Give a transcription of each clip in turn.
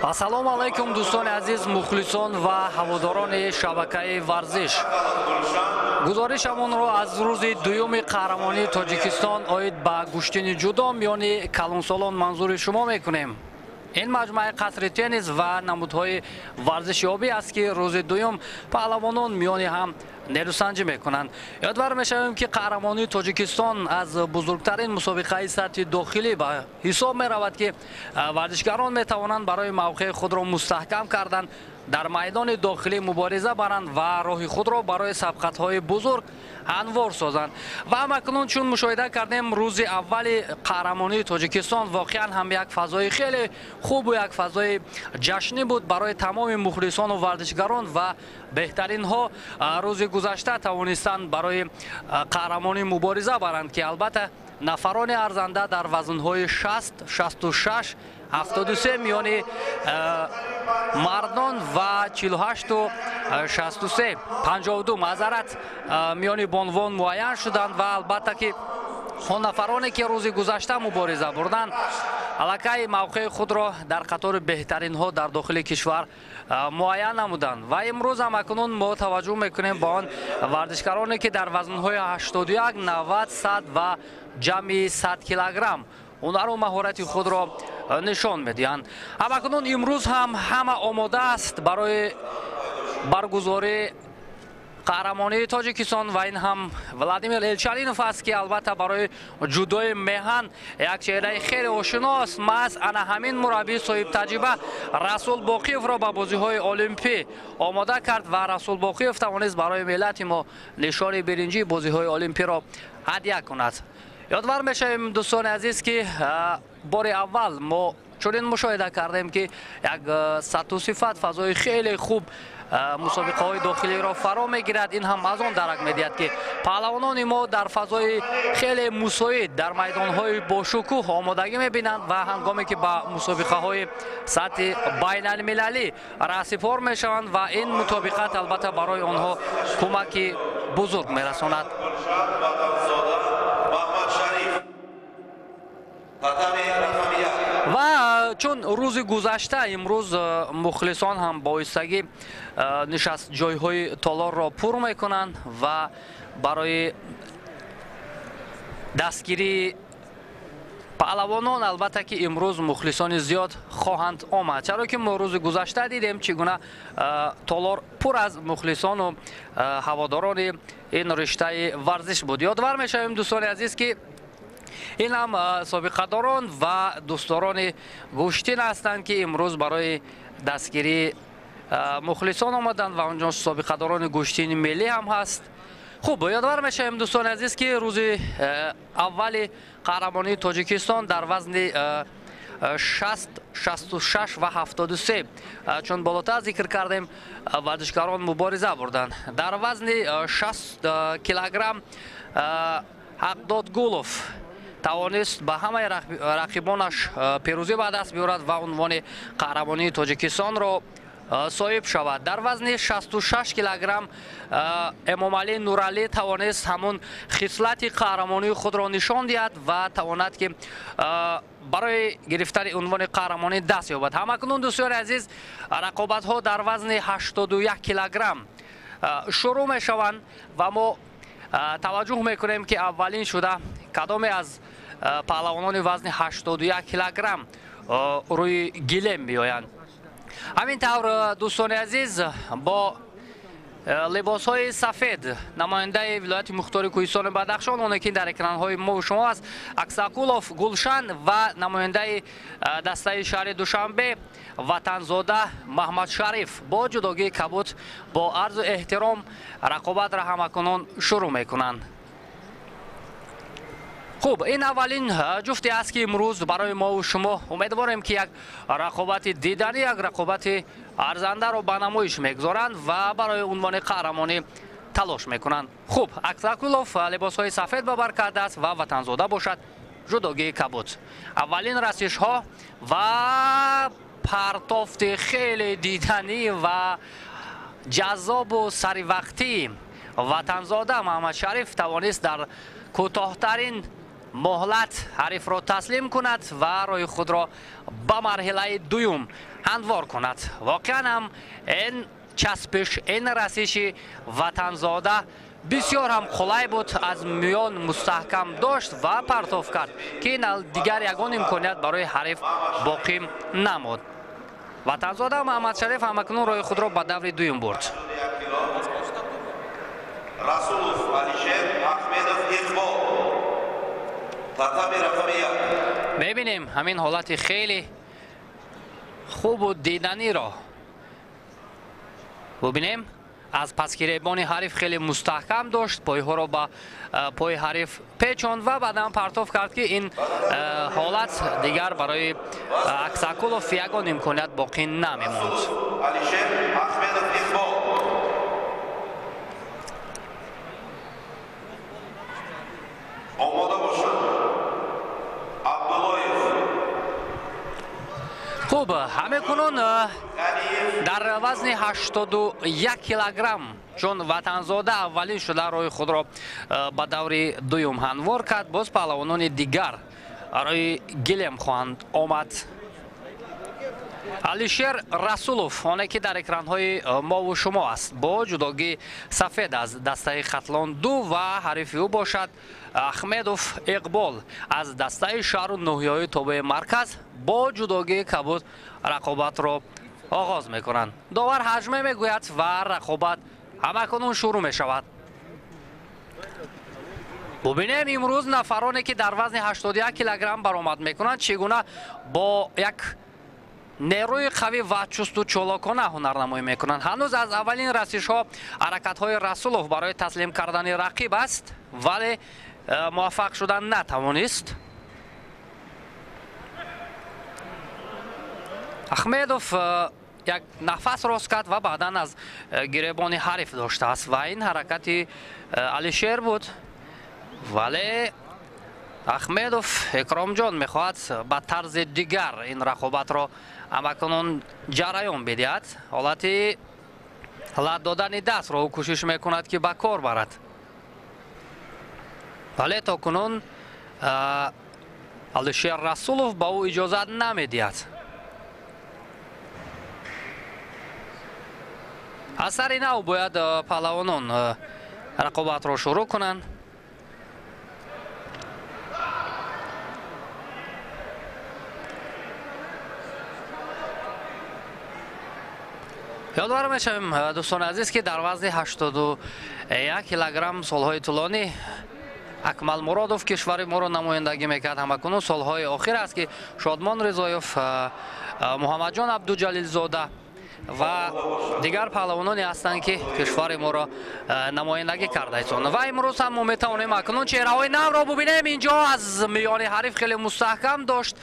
Ассалому алайкум, дӯстони азиз, мухлисон ва ҳаводорони шабакаи варзиш. Гузоришамонро аз рӯзи дуюми қаҳрамонии Тоҷикистон оид ба гӯштини ҷудо миёни калонсолон манзури шумо мекунем. Ин маҷмӯаи қасри теннис ва намудҳои варзиши обӣ аст, ки рӯзи дуюм паҳлавонон миёни ҳам нерӯсанҷӣ мекунанд. Ёдвар мешавем, ки қаҳрамонии Тоҷикистон аз бузургтарин мусобиқаи сатҳи дохилӣ ба ҳисоб меравад, ки варзишгарон метавонанд барои мавқеи худро мустаҳкам кардан дар майдони дохилӣ мубориза баранд ва роҳи худро барои сабқатҳои бузург ҳамвор созанд. Ва ҳамакнун чун мушоҳида кардем, рӯзи аввали қаҳрамонии Тоҷикистон воқеан ҳам як фазои хеле хубу як фазои ҷашнӣ буд барои тамоми мухлисону варзишгарон ва беҳтаринҳо рӯзи гузашта тавонистанд барои қаҳрамонӣ мубориза баранд, ки албатта нафарони арзанда дар вазнҳои 60, 66, 73 миёни мардон ва 48 63, 52 маъзарат миёни бонвон муайян шуданд. Ва албатта ки он нафароне ки рӯзи гузашта мубориза бурданд, аллакай мавқеи худро дар қатори беҳтаринҳо дар дохили кишвар муайян намуданд. Ва имрӯз ҳам акнун мо таваҷҷӯҳ мекунем ба он варзишгароне ки дар вазнҳои 81, 90, 100 ва ҷамъи 100 килограмм ҳунару маҳорати худро нишон медиҳанд. Ҳамакнун имрӯз ҳам ҳама омода аст барои баргузории қаҳрамонии Тоҷикистон ва ин ҳам Владимир Элчалинов аст, ки албатта барои ҷудои меҳан як чеҳраи хеле ошиност. Маҳз ана ҳамин мураббии соҳибтаҷриба Расул Боқиевро ба бозиҳои олимпӣ омода кард ва Расул Боқиев тавонист барои миллати мо нишони биринҷии бозиҳои олимпиро ҳадя кунад. Ёдвар мешавем, дӯстони азиз, ки бори аввал мо чунин мушоҳида кардем, ки як сатҳу сифат фазои хеле хуб мусобиқаҳои дохилиро фаро мегирад. Ин ҳам аз он дарак медиҳад, ки паҳлавонони мо дар фазои хеле мусоид дар майдонҳои бошукӯҳ омодагӣ мебинанд ва ҳангоме ки ба мусобиқаҳои сатҳи байналмилалӣ раҳсипор мешаванд ва ин мутобиқат албатта барои онҳо кӯмаки бузург мерасонад. Ва чун рӯзи гузашта имрӯз мухлисон ҳам боистагӣ нишаст ҷойҳои толорро пур мекунанд ва барои дастгирии Паҳлавонон албатта ки имрӯз мухлисони зиёд хоҳанд омад, чаро ки мо рӯзи гузашта дидем чӣ гуна толор пур аз мухлисону ҳаводорони ин риштаи варзиш буд. Ёдвар мешавем, дӯстони азиз, ки ин ҳам собиқадорон ва дӯстдорони гӯштин ҳастанд, ки имрӯз барои дастгирии мухлисон омаданд ва онҷо собиқадорони гӯштини миллӣ ҳам ҳаст. Хуб, ёдвар мешавем, дӯстони азиз, ки рӯзи аввали қаҳрамонии Тоҷикистон дар вазни 60, 66 ва 73, чун болотар зикр кардем, варзишгарон мубориза бурданд. Дар вазни 60 килограмм Ҳақдод Гулов тавонист ба ҳамаи рақибонаш пирӯзӣ ба даст биёрад ва унвони қаҳрамонии Тоҷикистонро соҳиб шавад. Дар вазни 66 килограмм Эмомалӣ Нуралӣ тавонист ҳамун хислати қаҳрамонии худро нишон диҳад ва тавонад ки барои гирифтани унвони қаҳрамонӣ даст ёбад. Ҳамакнун, дӯстони азиз, рақобатҳо дар вазни 81 килограмм шурӯъ мешаванд ва мо таваҷҷӯҳ мекунем, ки аввалин шуда кадоме аз паҳлавонони вазни 81 килограмм рӯи гилем меоянд. Ҳамин тавр, дӯстони азиз, бо либосҳои сафед намояндаи вилояти мухтори Кӯҳистони Бадахшон, оне ки дар экранҳои мо шумо аст, Аксакулов Гулшан ва намояндаи дастаи шаҳри Душанбе Ватанзода Маҳмадшариф бо ҷудогии кабут бо арзу эҳтиром рақобатро ҳамакунон шурӯъ мекунанд. Хуб, ин аввалин ҷуфте аст, ки имрӯз барои мову шумо умедворем, ки як рақобати диданӣ, як рақобати арзандаро ба намоиш мегузоранд ва барои унвони қаҳрамонӣ талош мекунанд. Хуб, Аксакулов либосҳои сафед ба бар кардааст ва Ватанзода бошад ҷудогии кабут. Аввалин расишҳо ва партофти хеле диданӣ ва ҷаззобу саривақтӣ Ватанзода Маҳмадшариф тавонист дар кӯтоҳтарин муҳлат ҳарифро таслим кунад ва роҳи худро ба марҳилаи дуюм ҳамвор кунад. Воқеан ҳам ин часпиш, ин расиши Ватанзода бисёр ҳам қулай буд, аз миён мустаҳкам дошт ва партоф кард, ки дигар ягон имконият барои ҳариф боқӣ намуд. Ватанзода Маҳмадшариф ҳамакнун роҳи худро ба даври дуюм бурд. Расулов Алишер, Ахмедов Иқбол. Мебинем ҳамин ҳолати хеле хубу диданиро. Бубинем, аз пасгиребони ҳариф хеле мустаҳкам дошт, пойҳоро ба пои ҳариф печонд ва баъдан партоф кард, ки ин ҳолат дигар барои Аксакулов ягон имконият боқӣ намемонд. Хуб, ҳамекунун дар вазни 81 килограмм, чун Ватанзода аввалин шуда роҳи худро ба даври дуюм ҳамвор кард, боз паҳлавонони дигар роҳи гилем хоҳанд омад. Алишер Расулов, оне ки дар экранҳои мову шумо аст, бо ҷудогии сафед аз дастаи Хатлон 2 ва ҳарифи ӯ бошад Ахмедов Иқбол аз дастаи шаҳру ноҳияҳои тобеи марказ бо ҷудогии кабуд рақобатро оғоз мекунанд. Довар ҳаҷме мегӯяд ва рақобат ҳамакунун шурӯъ мешавад. Бубинем имрӯз нафароне, ки дар вазни 81 килограмм баромад мекунанд, чӣ гуна бо як нерӯи қавӣ ва чусту чолокона ҳунарнамоӣ мекунанд. Ҳанӯз аз аввалин расишҳо ҳаракатҳои Расулов барои таслим кардани рақиб аст, вале муваффақ шудан натавонист. Ахмедов як нафас рост кард ва баъдан аз гиребони ҳариф доштааст ва ин ҳаракати Алишер буд, вале Ахмедов Икромҷон мехоҳад ба тарзи дигар ин рақобатро ҳамакунун ҷараён бидиҳад. Ҳолати лат додани дастро ӯ кӯшиш мекунад, ки ба кор барад, вале то кунун Алишер Расулов ба ӯ иҷозат намедиҳад. Аз сари нав бояд паҳлавонон рақобатро шурӯъ кунанд. Ёдовар мешавем, дӯстони азиз, ки дар вазни 81 килограмм солҳои тӯлонӣ Акмал Муродов кишвари моро намояндагӣ мекард. Ҳамакунун солҳои охир аст, ки Шодмон Ризоев, Муҳаммадҷон Абдуҷалилзода ва дигар паҳлавононе ҳастанд, ки кишвари моро намояндагӣ кардаистанд. Ва имрӯз ҳам мо метавонем акнун чеҳраҳои навро бубинем. Инҷо аз миёни ҳариф хеле мустаҳкам дошт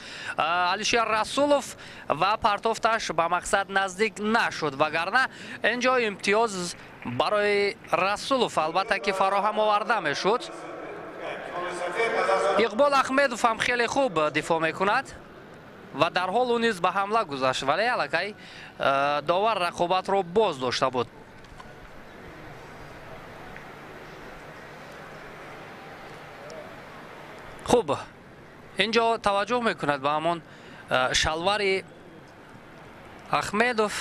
Алишер Расулов ва партофташ ба мақсад наздик нашуд, вагарна инҷо имтиёз барои Расулов албатта ки фароҳам оварда мешуд. Иқбол Ахмедов ҳам хеле хуб дифоъ мекунад ва дар ҳол ӯ низ ба ҳамла гузашт, вале аллакай довар рақобатро боз дошта буд. Хуб, инҷо таваҷҷӯҳ мекунад ба ҳамон шалвари Ахмедов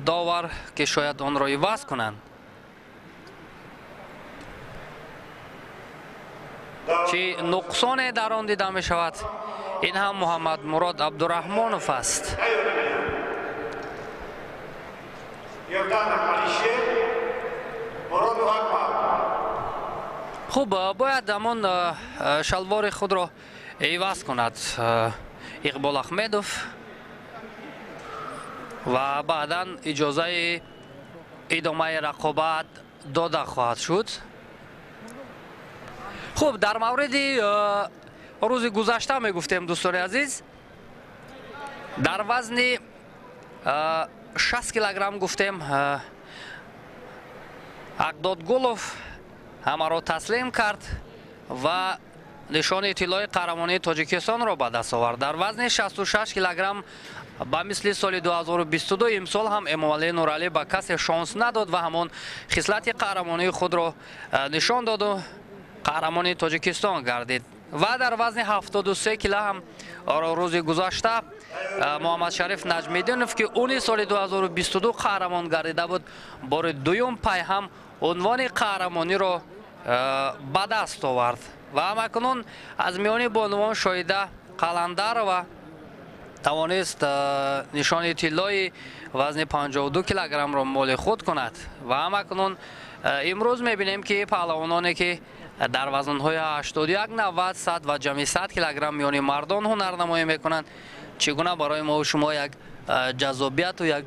довар, ки шояд онро иваз кунанд. Чӣ нуқсоне дар он дида мешавад? Ин ҳам Муҳаммад Мурод Абдураҳмонов аст. Хуб, бояд ҳамон шалвори худро иваз кунад Иқбол Ахмедов ва баъдан иҷозаи идомаи рақобат дода хоҳад шуд. Хуб, дар мавриди рӯзи гузашта мегуфтем, дӯстони азиз, дар вазни 60 килограмм гуфтем Ақдодгулов ҳамаро таслим кард ва нишони тиллои қаҳрамонии Тоҷикистонро ба даст овард. Дар вазни 66 килограмм ба мисли соли 2022 имсол ҳам Эмомалӣ Нуралӣ ба касе шонс надод ва ҳамон хислати қаҳрамонии худро нишон доду қаҳрамони Тоҷикистон гардид. Ва дар вазни 73 кила ҳам рӯзи гузашта Муҳаммадшариф Наҷмиддинов, ки ӯ низ соли 2022 қаҳрамон гардида буд, бори дуюм пайҳам унвони қаҳрамониро ба даст овард. Ва ҳамакунун аз миёни бонувон Шоида Қаландарова тавонист нишони тиллои вазни 52 килограммро моли худ кунад. Ва ҳамакунун имрӯз мебинем, ки паҳлавононе, ки дар вазнҳои 81, 90, 100 ва ҷамъи 100 килограмм миёни мардон ҳунарнамоӣ мекунанд, чӣ гуна барои мо шумо як ҷаззобияту як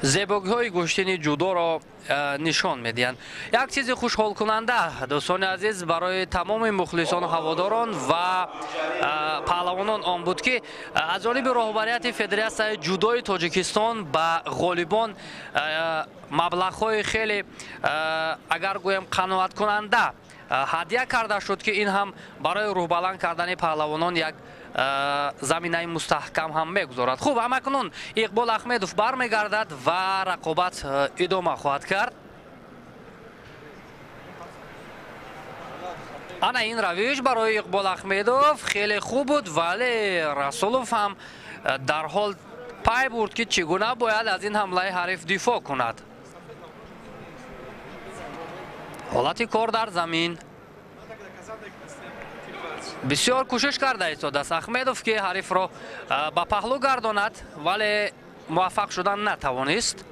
зебогиҳои гӯштини ҷудоро нишон медиҳанд. Як чизи хушҳолкунанда, дӯстони азиз, барои тамоми мухлисону ҳаводорон ва паҳлавонон он буд, ки аз ҷониби роҳбарияти Федератсияи ҷудои Тоҷикистон ба ғолибон маблағҳои хеле, агар гӯем, қаноаткунанда ҳадя карда шуд, ки ин ҳам барои рӯҳбаланд кардани паҳлавонон як заминаи мустаҳкам ҳам мегузорад. Хуб, ҳамакунун Иқбол Ахмедов бармегардад ва рақобат идома хоҳад кард. Ана ин равиш барои Иқбол Ахмедов хеле хуб буд, вале Расулов ҳам дарҳол пай бурд, ки чӣ гуна бояд аз ин ҳамлаи ҳариф дифоъ кунад. Ҳолати кор дар замин. Бисёр кӯшиш карда истодааст Ахмедов, ки ҳарифро ба паҳлӯ гардонад, вале муваффақ шудан натавонист.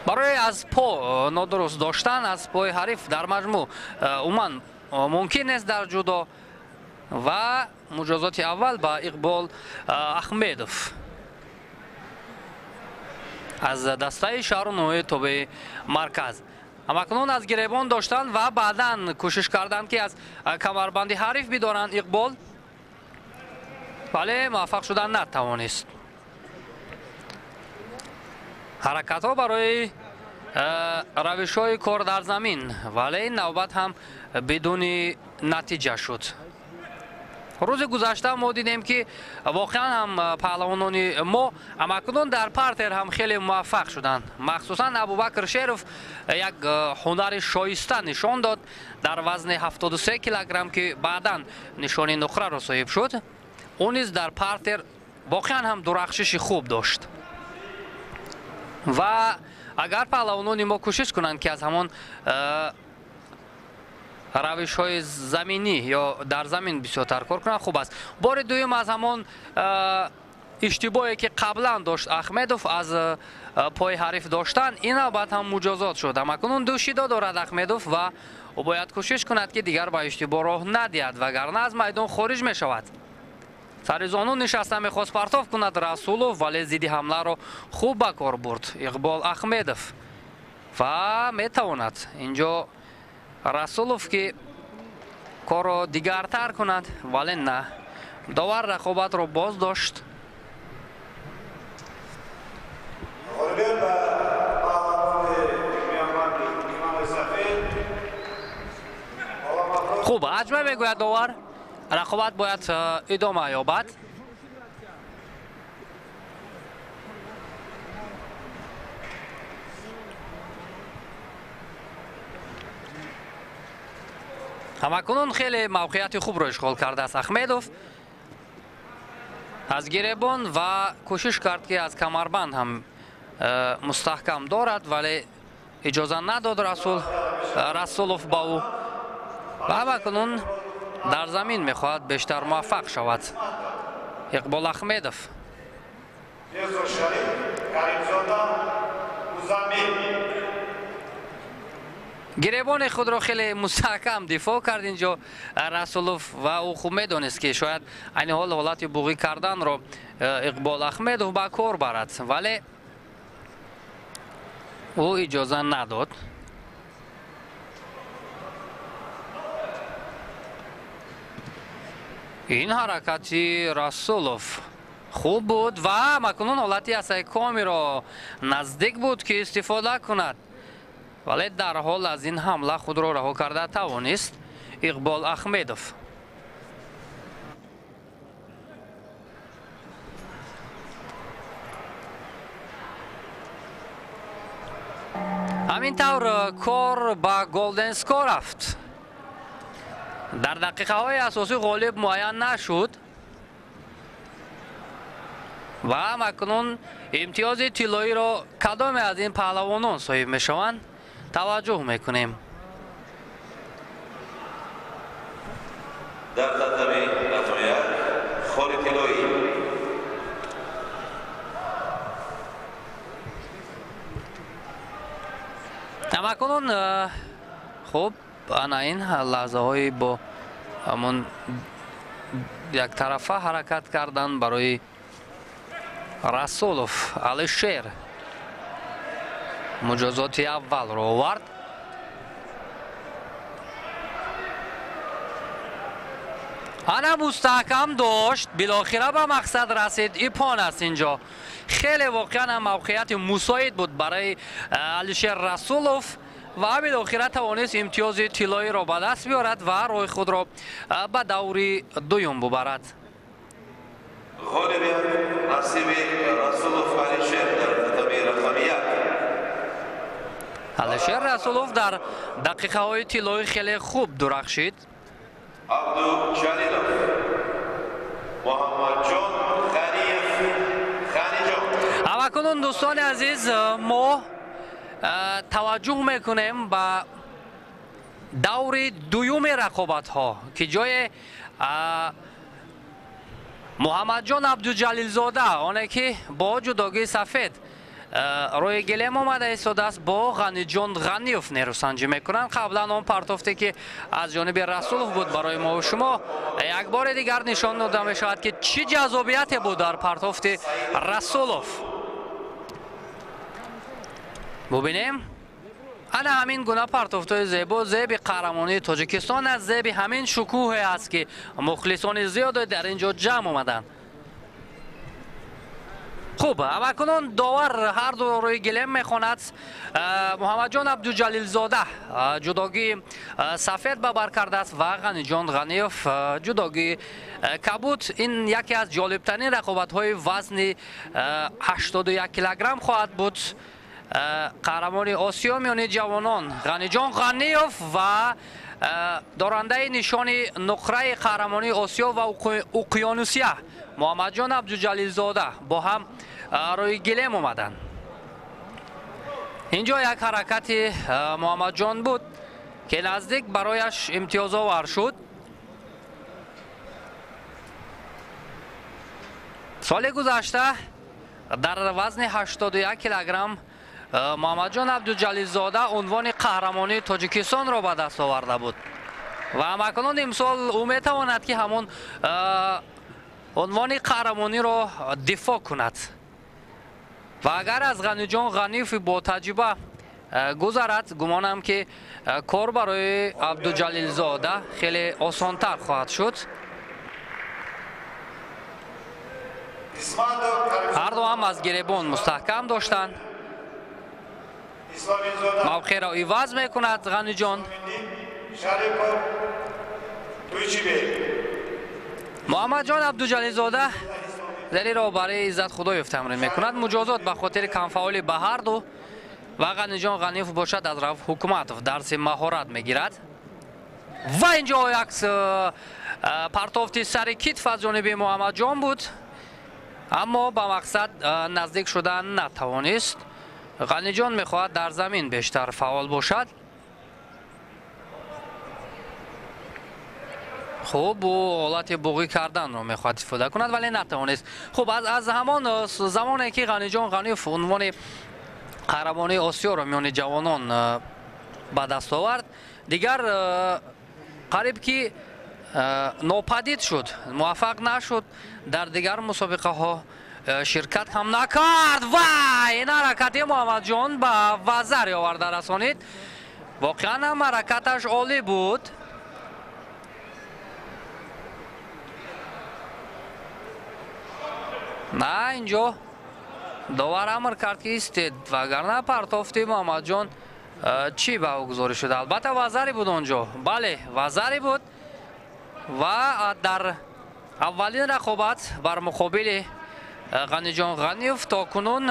Барои аз по нодуруст доштан аз пои ҳариф дар маҷмӯъ умуман мумкин нест дар ҷудо. Ва муҷозоти аввал ба Иқбол Ахмедов аз дастаи шаҳру ноҳияи тобеи марказ. Ҳамакунун аз гиребон доштанд ва баъдан кӯшиш карданд, ки аз камарбанди ҳариф бидоранд Иқбол, вале муваффақ шудан натавонист. Ҳаракатҳо барои равишҳои кор дар замин, вале ин навбат ҳам бидуни натиҷа шуд. Рӯзи гузашта мо дидем, ки воқеан ҳам паҳлавонони мо ҳамакунун дар партер ҳам хеле муваффақ шуданд. Махсусан Абубакр Шеров як ҳунари шоиста нишон дод дар вазни 73 килограмм, ки баъдан нишони нуқраро соҳиб шуд. Ӯ низ дар партер воқеан ҳам дурахшиши хуб дошт. Ва агар паҳлавонони мо кӯшиш кунанд, ки аз ҳамон Равишҳои заминӣ ё дар замин бисёртар кор кунад хуб аст. Бори дуюм аз ҳамон иштибоҳе ки қаблан дошт Ахмедов аз пои ҳариф доштан, ин навбат ҳам муҷозот шуд. Ҳамакунун ду шидо дорад Ахмедов ва ӯ бояд кӯшиш кунад, ки дигар ба иштибоҳ роҳ надиҳад, вагарна аз майдон хориҷ мешавад. Сари зону нишаста мехост партоф кунад Расулов, вале зидди ҳамларо хуб ба кор бурд Иқбол Ахмедов ва метавонад инҷо Расулов ки корро дигартар кунад, вале на. Довар рақобатро боз дошт. Хуб, аҷма мегӯяд довар, рақобат бояд идома ёбад. Ҳамакунун хеле мавқеияти хубро ишғол кардааст Ахмедов аз гиребон ва кӯшиш кард, ки аз камарбанд ҳам мустаҳкам дорад, вале иҷоза надод Расулов ба ӯ. Ва ҳамакунун дар замин мехоҳад бештар муваффақ шавад Иқбол Ахмедов. Гиребони худро хеле мустаҳкам дифоъ кард инҷо Расулов ва ӯ хуб медонист, ки шояд айни ҳол ҳолати буғӣ карданро Иқбол Ахмедов ба кор барад, вале ӯ иҷоза надод. Ин ҳаракати Расулов хуб буд ва макунун ҳолати асайкомиро наздик буд, ки истифода кунад, вале дарҳол аз ин ҳамла худро раҳо карда тавонист Иқбол Ахмедов. Ҳамин тавр кор ба голден скор рафт. Дар дақиқаҳои асосӣ ғолиб муайян нашуд ва ҳамакунун имтиёзи тиллоиро кадоме аз ин паҳлавонон соҳиб мешаванд таваҷҷӯҳ мекунем. Дар татами рақами як холи тиллоӣ Ҳамакунун хуб, ана ин лаҳзаҳои бо ҳамон яктарафа ҳаракат кардан барои Расулов Алишер муҷозоти аввалро овард. Ана мустаҳкам дошт, билохира ба мақсад расид. Ипон аст инҷо. Хеле воқеан ҳам мавқеияти мусоид буд барои Алишер Расулов ва билохира тавонист имтиёзи тиллоиро ба даст биёрад ва роҳи худро ба даври дуюм бубарад. Ғолибият насиби Расулов Алишер дар татами рақами як. Алишер Расулов дар дақиқаҳои тиллоӣ хеле хуб дурахшид. Абдуҷалилов Муҳаммадҷон Ғаниев Ғаниҷон. Ҳамакунун дӯстони азиз, мо таваҷҷӯҳ мекунем ба даври дуюми рақобатҳо, ки ҷои Муҳаммадҷон Абдуҷалилзода, оне ки бо ҷудогии сафед рӯи гилем омада истодааст, бо Ғаниҷон Ғаниев нерӯсанҷӣ мекунанд. Қаблан он партофте ки аз ҷониби Расулов буд барои мо шумо як бори дигар нишон дода мешавад, ки чӣ ҷаззобияте буд дар партофти Расулов. Бубинем, ана ҳамин гуна партофтҳои зебо зеби қаҳрамонии Тоҷикистон аст, зеби ҳамин шукӯҳе аст, ки мухлисони зиёде дар ин ҷо ҷамъ омаданд. Хуб, ҳамакунун довар ҳар ду рӯи гилем мехонад. Муҳаммадҷон Абдуҷалилзода ҷудогии сафед ба бар кардааст ва Ғаниҷон Ғаниев ҷудогии кабуд. Ин яке аз ҷолибтарин рақобатҳои вазни 81 килограмм хоҳад буд. Қаҳрамони Осиё миёни ҷавонон Ғаниҷон Ғаниев ва дорандаи нишони нуқраи қаҳрамонии Осиё ва Уқёнусия Муҳаммадҷон Абдуҷалилзода бо ҳам рӯи гилем омаданд. Инҷо як ҳаракати Муҳаммадҷон буд, ки наздик барояш имтиёзовар шуд. Соли гузашта дар вазни 81 килограмм Муҳаммадҷон Абдуҷалилзода унвони қаҳрамонии Тоҷикистонро ба даст оварда буд ва ҳамакунун имсол ӯ метавонад ки ҳамон унвони қаҳрамониро дифоъ кунад. Ва агар аз Ғаниҷон Ғаниев бо таҷриба гузарад, гумонам ки кор барои Абдуҷалилзода хеле осонтар хоҳад шуд. Ҳар ду ҳам аз гиребон мустаҳкам доштанд. Мавқеъро иваз мекунад Ғаниҷон. Муҳаммадҷон Абдуҷалилзода зери роҳбарии Иззат Худоев тамрин мекунад. Муҷозот ба хотири камфаъолӣ ба ҳар ду ва Ғаниҷон Ғаниев бошад аз Раф Ҳукуматов дарси маҳорат мегирад. Ва инҷо як партофти сари китф аз ҷониби Муҳаммадҷон буд, аммо ба мақсад наздик шудан натавонист. Ғаниҷон мехоҳад дар замин бештар фаъол бошад. Хуб, ӯ ҳолати буғӣ карданро мехоҳад истифода кунад, вале натавонист. Хуб, аз ҳамон замоне ки Ғаниҷон Ғаниев унвони қаҳрамонии Осиёро миёни ҷавонон ба даст овард, дигар қариб ки нопадид шуд, муваффақ нашуд, дар дигар мусобиқаҳо ширкат ҳам накард. Ва ин ҳаракати Муҳаммадҷон ба вазари оварда расонид. Воқеан ҳам ҳаракаташ олӣ буд. На, инҷо довар амр кард ки истед, вагарна партофти Муҳаммадҷон чӣ ба ӯ гузориш шуда. Албатта вазари буд онҷо, бале, вазари буд ва дар аввалин рақобат бар муқобили Ғаниҷон Ғаниев то кунун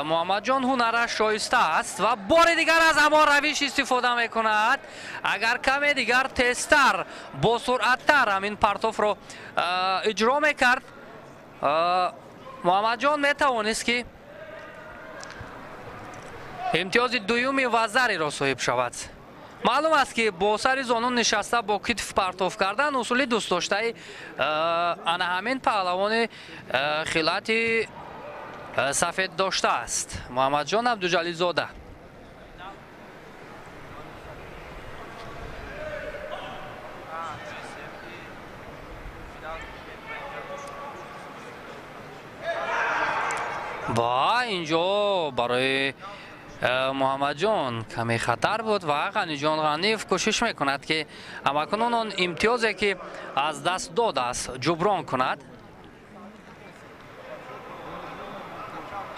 Муҳаммадҷон ҳунараш шоиста аст ва бори дигар аз ҳамон равиш истифода мекунад. Агар каме дигар тезтар, босуръаттар ҳамин партофро иҷро мекард, Муҳаммадҷон метавонист ки имтиёзи дуюми вазариро соҳиб шавад. Маълум аст ки бо сари зону нишаста бо китф партоф кардан усули дӯстдоштаи ана ҳамин паҳлавони хилати сафед доштааст Муҳаммадҷон Абдуҷалилзода. Ва инҷо барои Муҳаммадҷон каме хатар буд ва Ғаниҷон Ғаниев кӯшиш мекунад ки ҳамакунун он имтиёзе ки аз даст додааст ҷуброн кунад.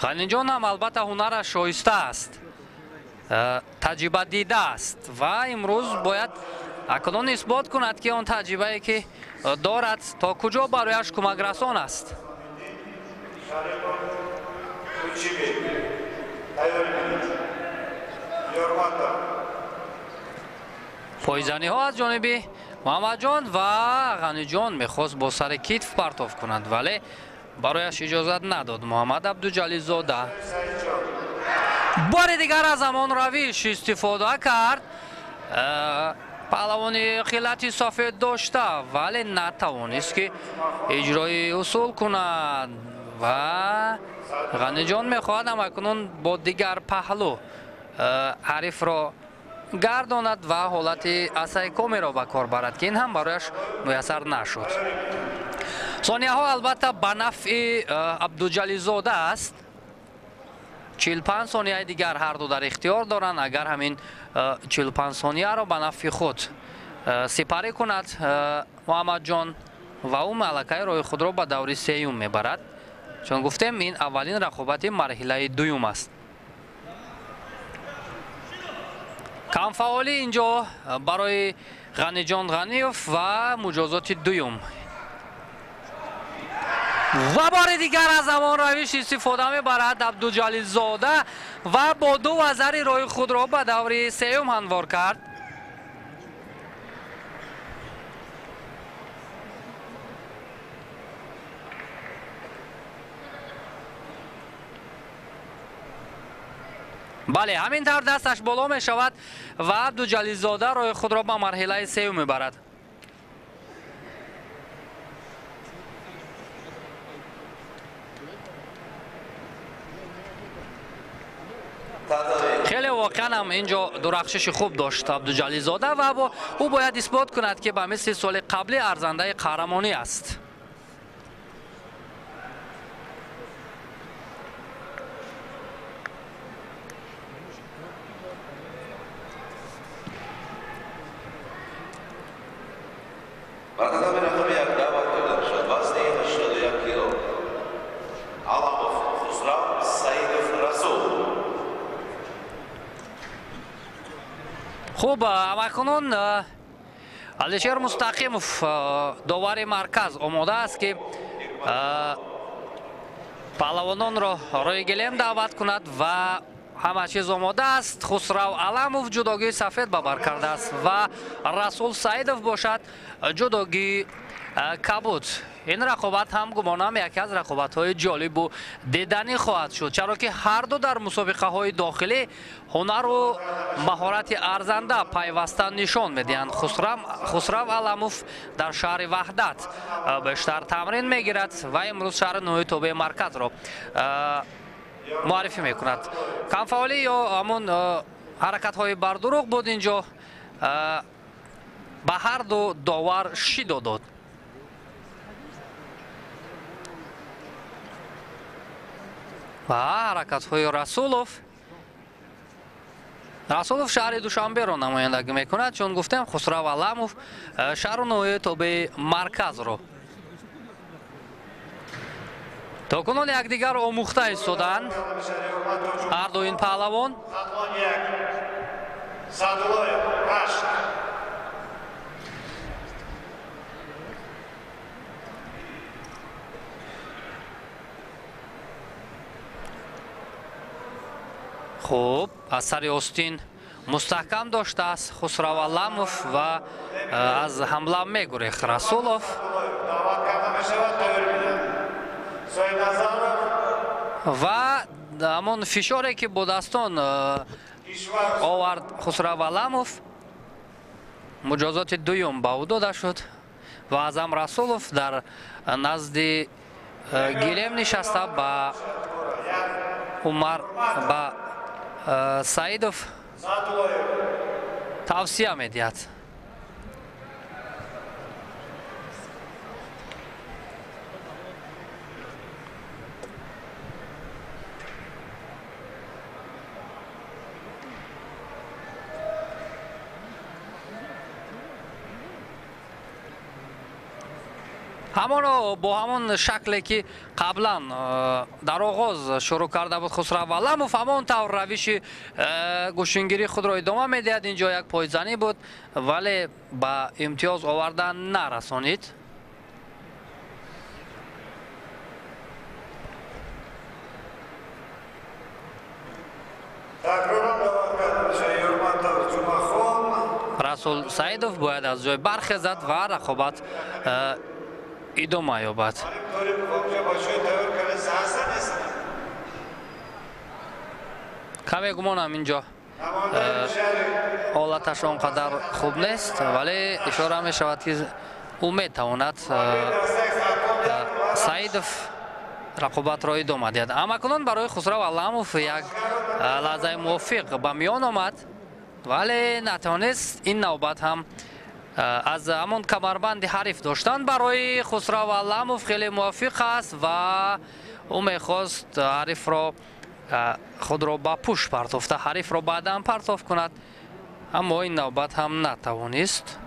Ғаниҷон ҳам албатта ҳунараш шоиста аст, таҷриба дидааст ва имрӯз бояд акнун исбот кунад ки он таҷрибае ки дорад то куҷо барояш кӯмакрасон аст. Пойзаниҳо аз ҷониби Муҳаммадҷон ва Ғаниҷон мехост бо сари китф партоф кунад, вале барояш иҷозат надод Муҳаммад Абдуҷалилзода. Бори дигар аз ҳамон равиш истифода кард паҳлавони хилати сафед дошта, вале натавонист ки иҷрои усул кунад ва Ғаниҷон мехоҳад ҳамакунун бо дигар паҳлӯ ҳарифро гардонад ва ҳолати асайкомеро ба кор барад, ки ин ҳам барояш муяссар нашуд. Сонияҳо албатта ба нафъи Абдуҷалилзода аст. 45 сонияи дигар ҳар ду дар ихтиёр доранд. Агар ҳамин 45 сонияро ба нафъи худ сипарӣ кунад Муҳаммадҷон, ва ӯ малакаи роҳи худро ба даври сеюм мебарад. Чун гуфтем, ин аввалин рақобати марҳилаи дуюм аст. Камфаъолӣ инҷо барои Ғаниҷон Ғаниев ва муҷозоти дуюм. Ва бори дигар аз ҳамон равиш истифода мебарад Абдуҷалилзода ва бо ду вазари роҳи худро ба даври сеюм ҳамвор кард. Бале, ҳамин тавр дасташ боло мешавад ва Абдуҷалилзода роҳи худро ба марҳилаи сеюм мебарад. Хеле воқеан ҳам инҷо дурахшиши хуб дошт Абдуҷалилзода ва ӯ бояд исбот кунад, ки ба мисли соли қаблӣ арзандаи қаҳрамонӣ аст. Хуб, акнун Алишер Мустақимов, довари марказ, омода аст, ки паҳлавононро рӯи гилем даъват кунад ва ҳама чиз омода аст. Хусрав Аламов ҷудогии сафед ба бар кардааст ва Расул Саидов бошад ҷудогии кабуд. Ин рақобат ҳам гумонам яке аз рақобатҳои ҷолибу диданӣ хоҳад шуд, чаро ки ҳарду дар мусобиқаҳои дохилӣ ҳунару маҳорати арзанда пайваста нишон медиҳанд. Хусрав Аламов дар шаҳри Ваҳдат бештар тамрин мегирад ва имрӯз шаҳри ноҳияи тобеи марказро муаррифӣ мекунад. Камфаъолӣ ё ҳамон ҳаракатҳои бардурӯғ буд инҷо ба ҳарду довар шидо дод. Ва ҳаракатҳои Расулов. Расулов шаҳри Душанберо намояндагӣ мекунад, чун гуфтем Хусрав Аламов шаҳру ноҳияи тобеи марказро. То кунун якдигарро омӯхта истодаанд ҳарду ин паҳлавон. Хуб, аз сари остин мустаҳкам доштааст Хусрав Аламов ва аз ҳамла мегурехт Расулов. Ва ҳамон фишоре, ки бо дастон овард Хусрав Аламов, муҷозоти дуюм ба ӯ дода шуд ва Аъзам Расулов дар назди гилем нишаста ба Умар ба Саидов тавсия медиҳад. Ҳамоно бо ҳамон шакле, ки қаблан дар оғоз шурӯъ карда буд Хусрав Аламов, ҳамон тавр равиши гӯштингирии худро идома медиҳад. Инҷо як пойзанӣ буд, вале ба имтиёз овардан нарасонид. Расул Саидов бояд аз ҷой бархезад ва рақобат идома ёбад. Каме гумонам инҷо ҳолаташ он қадар хуб нест, вале ишора мешавад, ки ӯ метавонад Саидов рақобатро идома диҳад. Амакунон барои Хусрав Аламов як лаҳзаи мувофиқ ба миён омад, вале натавонист ин навбат ҳам аз ҳамон камарбанди ҳариф доштан барои Хусрав Аламов хеле мувофиқ аст ва ӯ мехост ҳарифро худро ба пӯш партофта, ҳарифро баъдан партоф кунад, аммо ин навбат ҳам натавонист.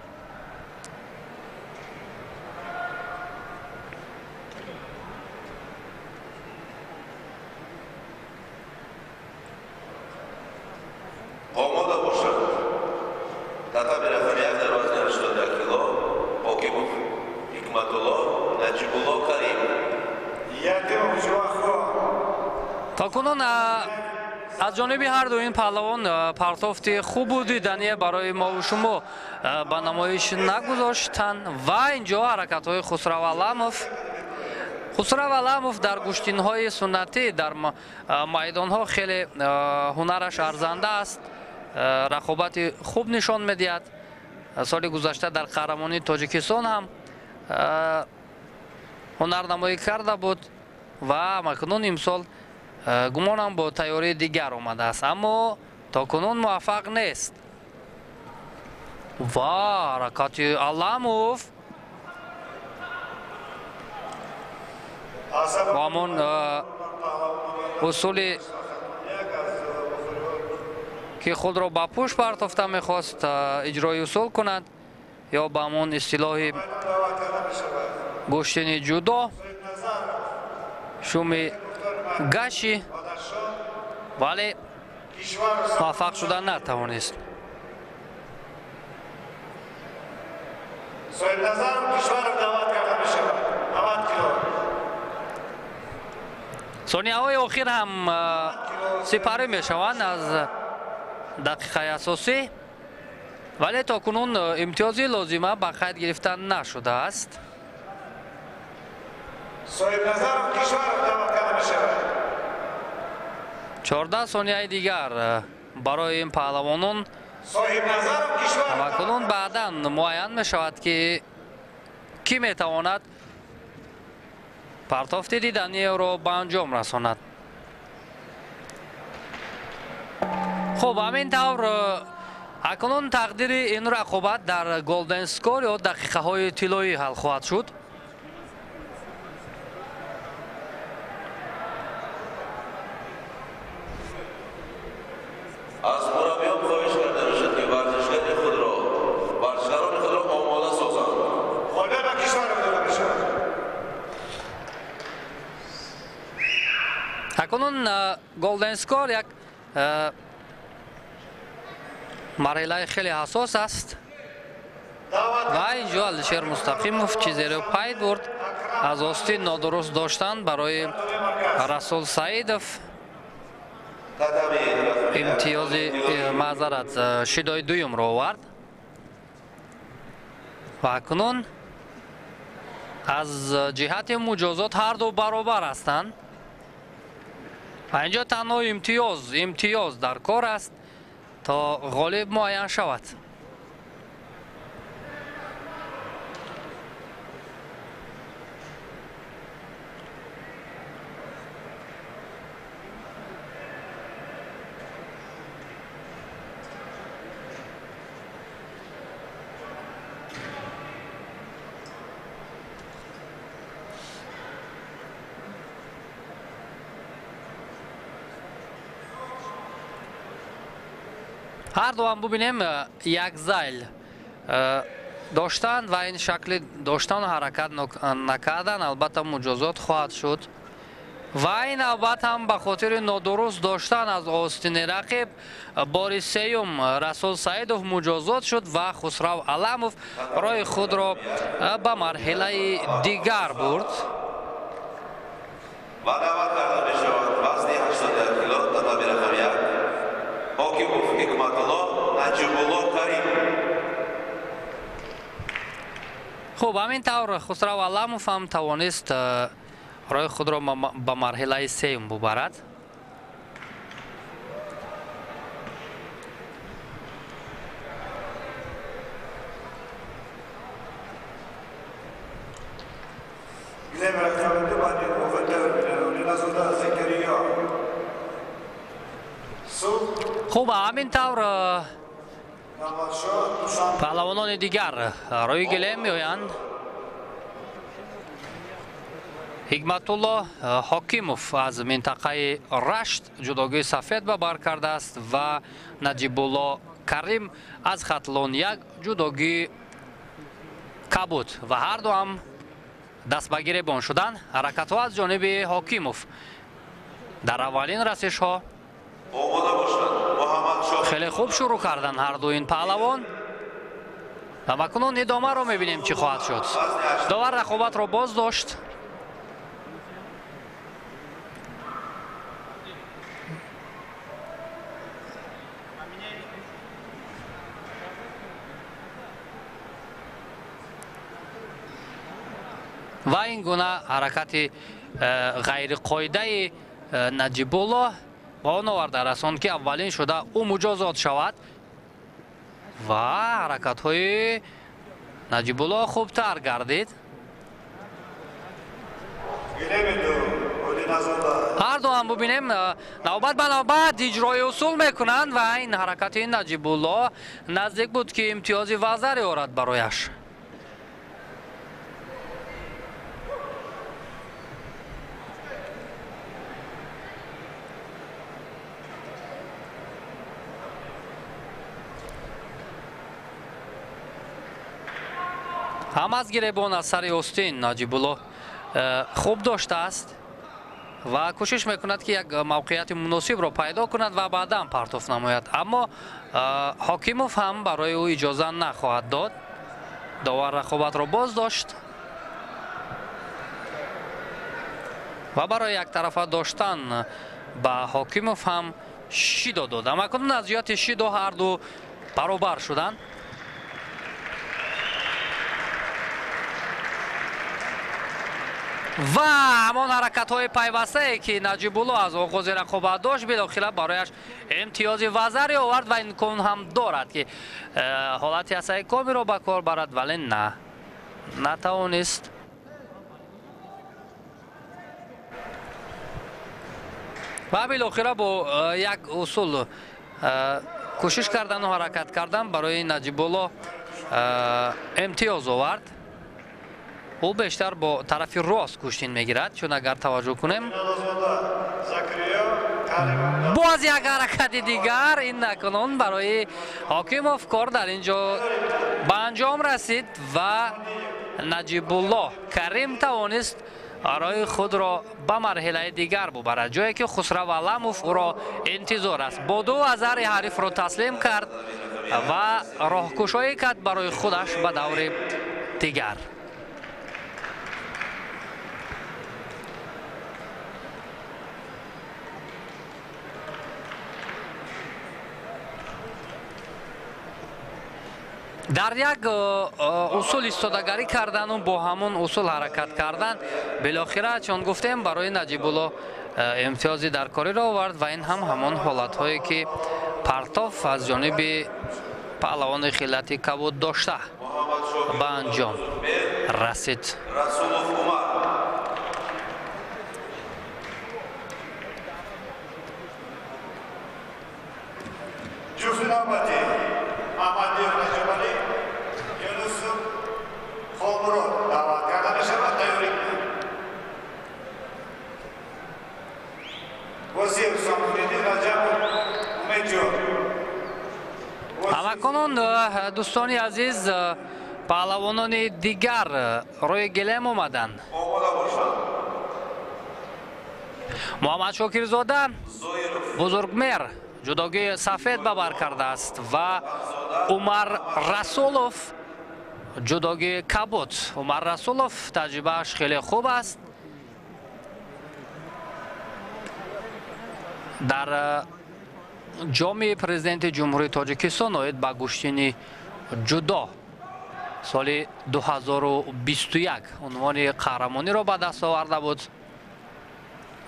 Омода бошад. Татами рақами 1 дар вазни 81 кило Ҳокимов Ҳикматулло Наҷибулло Карим. То кунун аз ҷониби ҳарду ин паҳлавон партофти хубу дидание барои мову шумо ба намоиш нагузоштанд ва инҷо ҳаракатҳои Хусрав Аламов. Хусрав Аламов дар гӯштинҳои суннатӣ дар майдонҳо хеле ҳунараш арзанда аст, рақобати хуб нишон медиҳад. Соли гузашта дар қаҳрамонии Тоҷикистон ҳам ҳунарнамоӣ карда буд ва акнун имсол гумонам бо тайёрии дигар омадааст, аммо то кунун муваффақ нест. Ва ҳаракати Аламов бо ҳамон усули ки худро ба пӯш партофта мехост иҷрои усул кунад ё ба ҳамон истилоҳи гӯштини ҷудо шуми гаши, вале муваффақ шуда натавонист. Сонияҳои охир ҳам сипарӣ мешаванд аз дақиқаи асосӣ, вале то кунун имтиёзи лозима ба қайд гирифта нашудааст. 14 сонияи дигар барои ин паҳлавонон ва кунун баъдан муайян мешавад ки кӣ метавонад партофти диданиро ба анҷом расонад. Хуб, ҳамин тавр акнун тақдири ин рақобат дар Golden Score ё дақиқаҳои тиллоӣ ҳал хоҳад шуд. Аз мураббиён хоҳиш карда мешавад ки варзишгарони худро омода созанд. Акнун Golden Score як марҳилаи хеле ҳассос аст ва инҷо Алишер Мустақимов чизеро пай бурд аз остин нодуруст доштан барои Расул Саидов имтиёзи маъзарат шидои дуюмро овард ва акнун аз ҷиҳати муҷозот ҳарду баробар ҳастанд ва инҷо танҳо имтиёз дар кор аст то ғолиб муайян шавад. Ҳар дуам бубинем як зайл доштанд ва ин шакли доштану ҳаракат накардан албатта муҷозот хоҳад шуд ва ин навбат ҳам ба хотири нодуруст доштан аз остини рақиб бори сеюм Расул Саидов муҷозот шуд ва Хусрав Аламов роҳи худро ба марҳилаи дигар бурд. Ва даъват карда мешавад вазни 81 кило татами рақами 1 Ҳокимов Ҳикматулло Наҷибулло Карим. Хуб, ҳамин тавр Хусрав Аламов ҳам тавонист роҳи худро ба марҳилаи сеюм бубарад. Хуб, ҳамин тавр паҳлавонони дигар рӯи гилем меоянд. Ҳикматулло Ҳокимов аз минтақаи Рашт ҷудогии сафед ба бар кардааст ва Наҷибулло Карим аз Хатлон як ҷудогии кабуд ва ҳарду ҳам даст ба гиребон шуданд. Ҳаракатҳо аз ҷониби Ҳокимов дар аввалин расишҳо хеле хуб шурӯъ карданд ҳарду ин паҳлавон ва макунун идомаро мебинем чӣ хоҳад шуд. Довар рақобатро боз дошт. Ва ин гуна ҳаракати ғайриқоидаи Наҷибулло ба он оварда расонд, ки аввалин шуда ӯ муҷозот шавад ва ҳаракатҳои Наҷибулло хубтар гардид. Ҳар ду ҳам бубинем, навбат ба навбат иҷрои усул мекунанд ва ин ҳаракати Наҷибулло наздик буд, ки имтиёзи вазаре орад барояш. Ҳам аз гиребон, аз сари остин Наҷибулло хуб доштааст ва кӯшиш мекунад, ки як мавқеияти муносибро пайдо кунад ва баъдан партоф намояд, аммо Ҳокимов ҳам барои ӯ иҷоза нахоҳад дод. Довар рақобатро боз дошт ва барои яктарафа доштан ба Ҳокимов ҳам шидо дод. Амакунун аз ҷиҳати шидо ҳарду баробар шуданд. Ва ҳамон ҳаракатҳои пайвастае, ки Наҷибулло аз оғози рақобат дошт, билохира барояш имтиёзи вазаре овард ва имкон ҳам дорад, ки ҳолати асаи комиро ба кор барад, вале на, натавонист. Ва билохира бо як усул кӯшиш кардану ҳаракат кардан барои Наҷибулло имтиёз овард. Ӯ бештар бо тарафи рост гӯштин мегирад, чун агар таваҷҷӯҳ кунем, боз як ҳаракати дигар. Ин акнун барои Ҳокимов кор дар ин ҷо ба анҷом расид ва Наҷибулло Карим тавонист роҳи худро ба марҳилаи дигар бубарад, ҷое ки Хусрав Аламов ӯро интизор аст. Бо ду вазари ҳарифро таслим кард ва роҳкушоӣ кард барои худаш ба даври дигар. Дар як усул истодагарӣ кардану бо ҳамон усул ҳаракат кардан билохира, чун гуфтем, барои Наҷибулло имтиёзи даркориро овард. Ва ин ҳам ҳамон ҳолатҳое, ки партоф аз ҷониби паҳлавони хилати кабуд дошта ба анҷом расид. Расулов Умар. Ҷуфти навбатӣ Аҳмадиев Раҷабалӣ, Юнусов Холмурод даъват карда мешавад, тайёрӣ кунанд. Восиев Самуддин, Раҷабов Умедҷон. Ҳамакунун, дӯстони азиз, паҳлавонони дигар рӯи гилем омаданд. Омода бошанд. Муҳаммад Шокирзода Зоиров. Бузургмер ҷудогии сафед ба бар кардааст ва Умар Расулов ҷудогии кабуд. Умар Расулов таҷрибааш хеле хуб аст, дар ҷоми президенти Ҷумҳурии Тоҷикистон оид ба гӯштини ҷудо соли 2021 унвони қаҳрамониро ба даст оварда буд.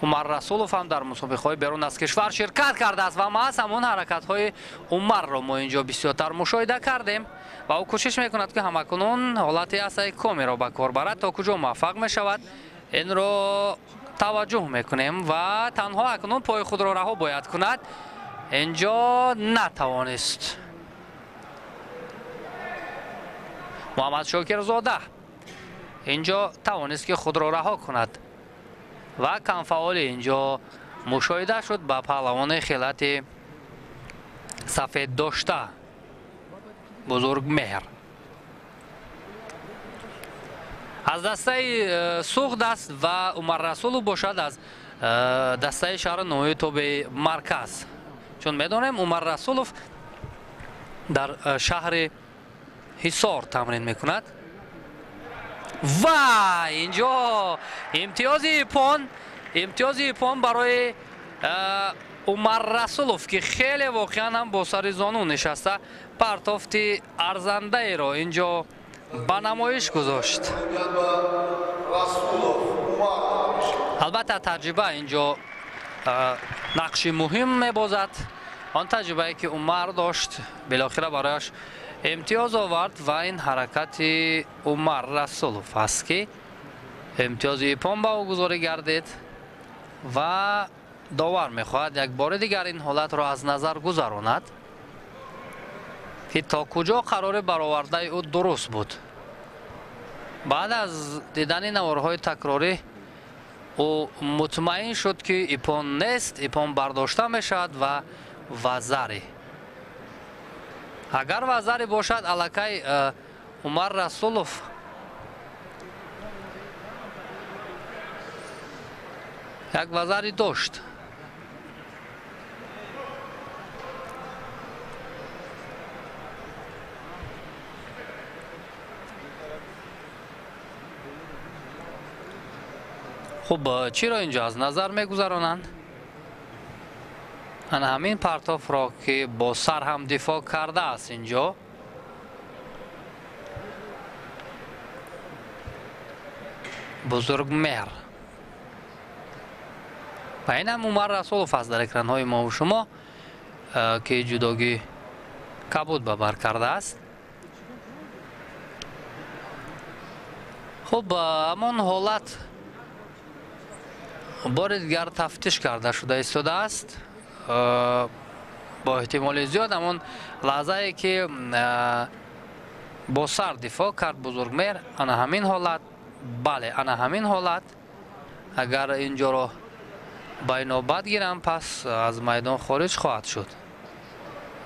Умар Расулов ҳам дар мусобиқаҳои берун аз кишвар ширкат кардааст ва маҳз ҳамон ҳаракатҳои Умарро мо инҷо бисёртар мушоҳида кардем ва ӯ кӯшиш мекунад, ки ҳамакунун ҳолати асаи комиро ба кор барад. То куҷо муваффақ мешавад, инро таваҷҷӯҳ мекунем. Ва танҳо акнун пои худро раҳо бояд кунад, инҷо натавонист. Муҳаммад Шокирзода инҷо тавонист, ки худро раҳо кунад ва камфаъолӣ инҷо мушоҳида шуд ба паҳлавони хилати сафед дошта Бузургмеҳр, аз дастаи Суғд аст ва Умар Расулов бошад аз дастаи шаҳри ноҳияи тобеи марказ. Чун медонем, Умар Расулов дар шаҳри Ҳисор тамрин мекунад. Ва инҷо имтиёзи иппон, имтиёзи иппон барои Умар Расулов, ки хеле воқеан ҳам бо сари зону нишаста партофти арзандаеро инҷо ба намоиш гузошт. Албатта, таҷриба инҷо нақши муҳим мебозад. Он таҷрибае, ки Умар дошт, билохира барояш имтиёз овард ва ин ҳаракати Умар Расулов аст, ки имтиёзи ипон ба ӯ гузорӣ гардид ва довар мехоҳад як бори дигар ин ҳолатро аз назар гузаронад, ки то куҷо қарори баровардаи ӯ дуруст буд. Баъд аз дидани наворҳои такрорӣ ӯ мутмаин шуд, ки ипон нест, ипон бардошта мешавад ва вазари. Агар вазари бошад, аллакай Умар Расулов як вазари дошт. Хуб, чиро инҷо аз назар мегузаронанд? Ана ҳамин партофро, ки бо сар ҳам дифоъ кардааст инҷо. Бузургмеҳр. Ва ин ҳам Умар Расулов аст дар экранҳои мову шумо, ки ҷудогӣ кабуд ба бар кардааст. Хуб, ҳамон ҳолат бори дигар тафтиш карда шуда истодааст. Бо эҳтимоли зиёд ҳамон лаҳзае, ки бо сар дифоъ кард Бузургмеҳр, ана ҳамин ҳолат, бале, ана ҳамин ҳолат, агар инҷоро ба инобат гирам, пас аз майдон хориҷ хоҳад шуд.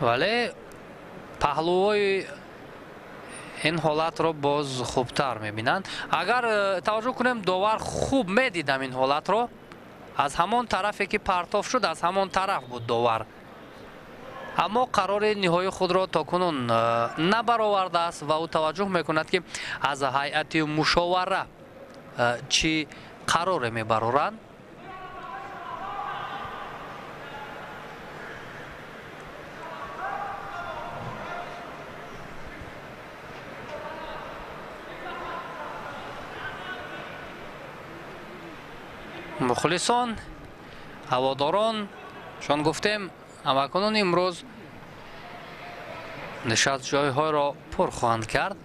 Вале паҳлӯҳои ин ҳолатро боз хубтар мебинанд. Агар таваҷҷӯҳ кунем, довар хуб медидам ин ҳолатро. Аз ҳамон тарафе, ки партоф шуд, аз ҳамон тараф буд довар. Аммо қарори ниҳоии худро то кунун набаровардааст ва ӯ таваҷҷӯҳ мекунад, ки аз ҳайати мушовара чӣ қароре мебароранд. Мухлисон, ҳаводорон, чун гуфтем, ҳамакунун имрӯз нишастҷойҳоро пур хоҳанд кард,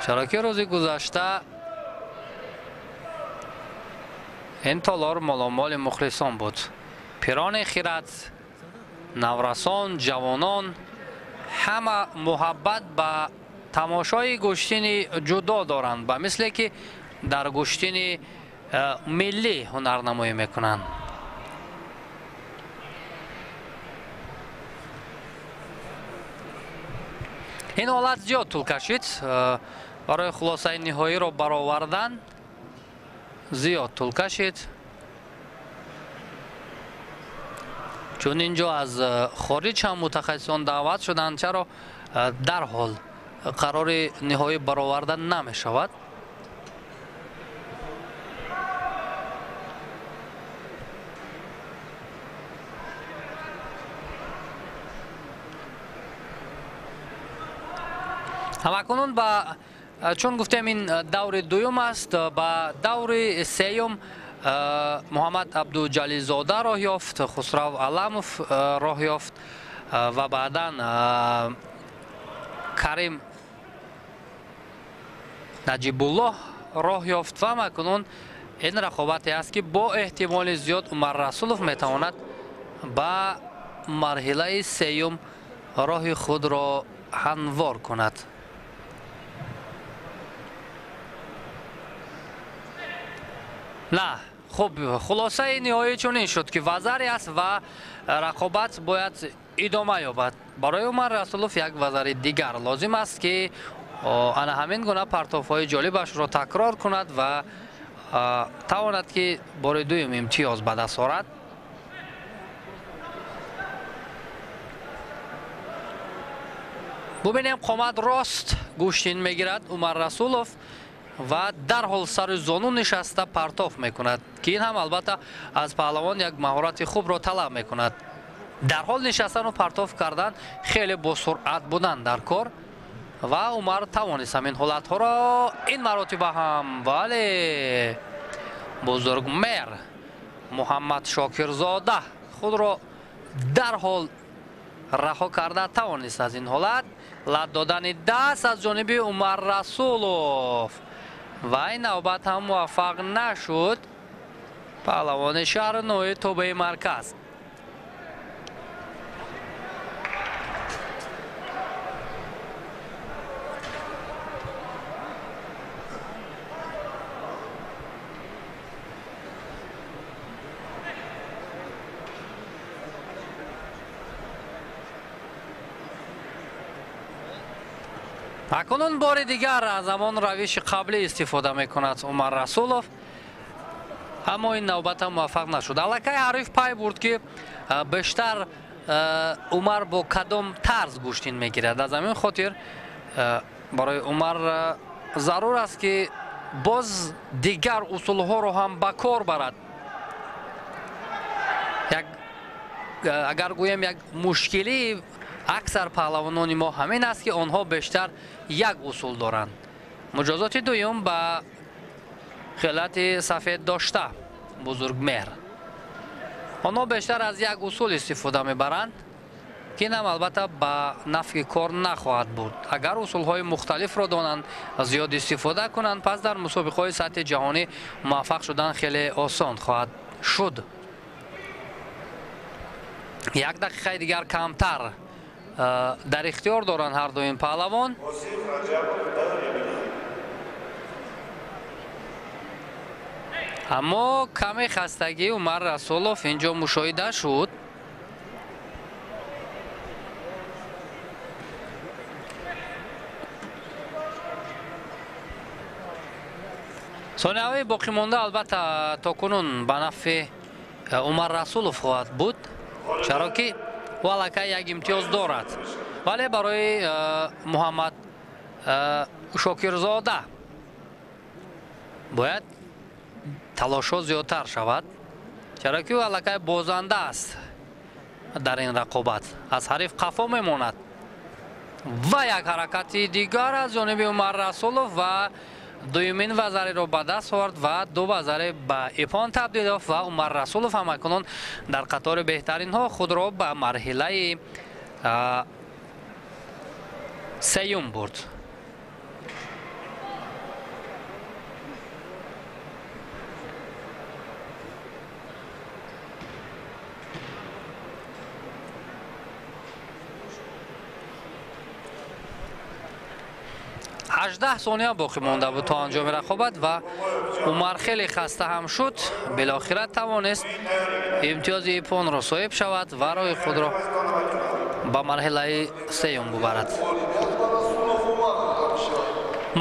чаро ки рӯзи гузашта ин толор моломоли мухлисон буд. Пирони хират, наврасон, ҷавонон ҳама муҳаббат ба тамошои гӯштини ҷудо доранд, ба мисле ки дар гӯштини миллӣ ҳунарнамоӣ мекунанд. Ин ҳолат зиёд тӯл кашид. Барои хулосаи ниҳоиро баровардан зиёд тӯл кашид, чун инҷо аз хориҷ ҳам мутахассисон даъват шуданд. Чаро дарҳол қарори ниҳоӣ бароварда намешавад? Ҳамакунун ба чун гуфтем, ин даври дуюм аст, ба даври сеюм Муҳаммад Абдуҷалилзода роҳ ёфт, Хусрав Аламов роҳ ёфт ва баъдан Карим Наҷибуллоҳ роҳ ёфт ва ҳамакунун ин рақобате аст, ки бо эҳтимоли зиёд Умар Расулов метавонад ба марҳилаи сеюм роҳи худро ҳамвор кунад. На, хуб, хулосаи ниҳоӣ чунин шуд, ки вазаре аст ва рақобат бояд идома ёбад. Барои Умар Расулов як вазари дигар лозим аст, ки ана ҳамин гуна партофҳои ҷолибашро такрор кунад ва тавонад, ки бори дуюм имтиёз ба даст орад. Бубинем, қомат рост гӯштин мегирад Умар Расулов ва дарҳол сари зону нишаста партоф мекунад, ки ин ҳам албатта аз паҳлавон як маҳорати хубро талаб мекунад. Дарҳол нишастану партоф кардан хеле босуръат будан дар кор. Ва Умар тавонист ҳамин ҳолатҳоро ин маротиба ҳам, вале Бузургмеҳр Муҳаммад Шокирзода худро дарҳол раҳо карда тавонист аз ин ҳолат. Лат додани даст аз ҷониби Умар Расулов ва ин навбат ҳам муваффақ нашуд паҳлавони шаҳри ноҳияи тобеи марказ. Акнун бори дигар аз ҳамон равиши қаблӣ истифода мекунад Умар Расулов, аммо ин навбат ҳам муваффақ нашуд. Аллакай ҳариф пай бурд, ки бештар Умар бо кадом тарз гӯштин мегирад. Аз ҳамин хотир барои Умар зарур аст, ки боз дигар усулҳоро ҳам ба кор барад. Агар гӯем, як мушкилии аксар паҳлавонони мо ҳамин аст, ки онҳо бештар як усул доранд. Муҷозоти дуюм ба хилати сафед дошта Бузургмеҳр. Онҳо бештар аз як усул истифода мебаранд, ки ин ҳам албатта ба нафъи кор нахоҳад буд. Агар усулҳои мухталифро донанд, зиёд истифода кунанд, пас дар мусобиқаҳои сатҳи ҷаҳонӣ муваффақ шудан хеле осон хоҳад шуд. Як дақиқаи дигар камтар дар ихтиёр доранд ҳар ду ин паҳлавон. Аммо каме хастагии Умар Расулов инҷо мушоҳида шуд. Сонияҳои боқимонда албатта то кунун ба нафъи Умар Расулов хоҳад буд, чаро ки ӯ аллакай як имтиёз дорад. Вале барои Муҳаммад Шокирзода бояд талошҳо зиёдтар шавад, чаро ки ӯ аллакай бозанда аст дар ин рақобат, аз ҳариф қафо мемонад. Ва як ҳаракати дигар аз ҷониби Умар Расулов ва дуюмин вазареро ба даст овард ва ду вазаре ба ипон табдил ёфт ва Умар Расулов ҳам акнун дар қатори беҳтаринҳо худро ба марҳилаи сеюм бурд. 18 сония боқӣ монда буд то анҷоми рақобат ва Умар хеле хаста ҳам шуд. Билохира тавонист имтиёзи ипонро соҳиб шавад ва роҳи худро ба марҳилаи сеюм бубарад.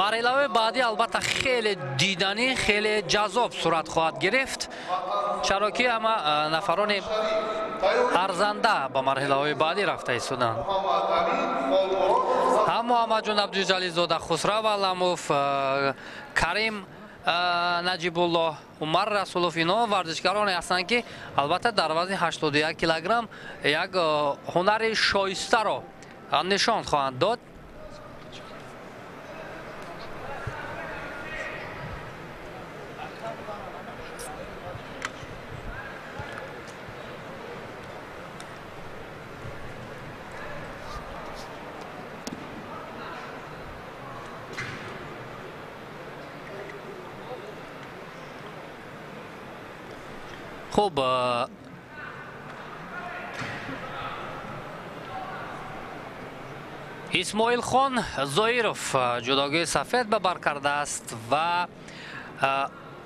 Марҳилаҳои баъдӣ албатта хеле диданӣ, хеле ҷаззоб сурат хоҳад гирифт, чаро ки ҳама нафарони арзанда ба марҳилаҳои баъдӣ рафта истоданд. Ҳам Муҳаммадҷон Абдуҷалилзода, Хусрав Аламов, Карим Наҷибуллоҳ, Умар Расулов, инҳо варзишгароне ҳастанд, ки албатта дар вазни 81 килограмм як ҳунари шоистаро нишон хоҳанд дод. Хуб, Исмоилхон Зоиров ҷудогии сафед ба бар кардааст ва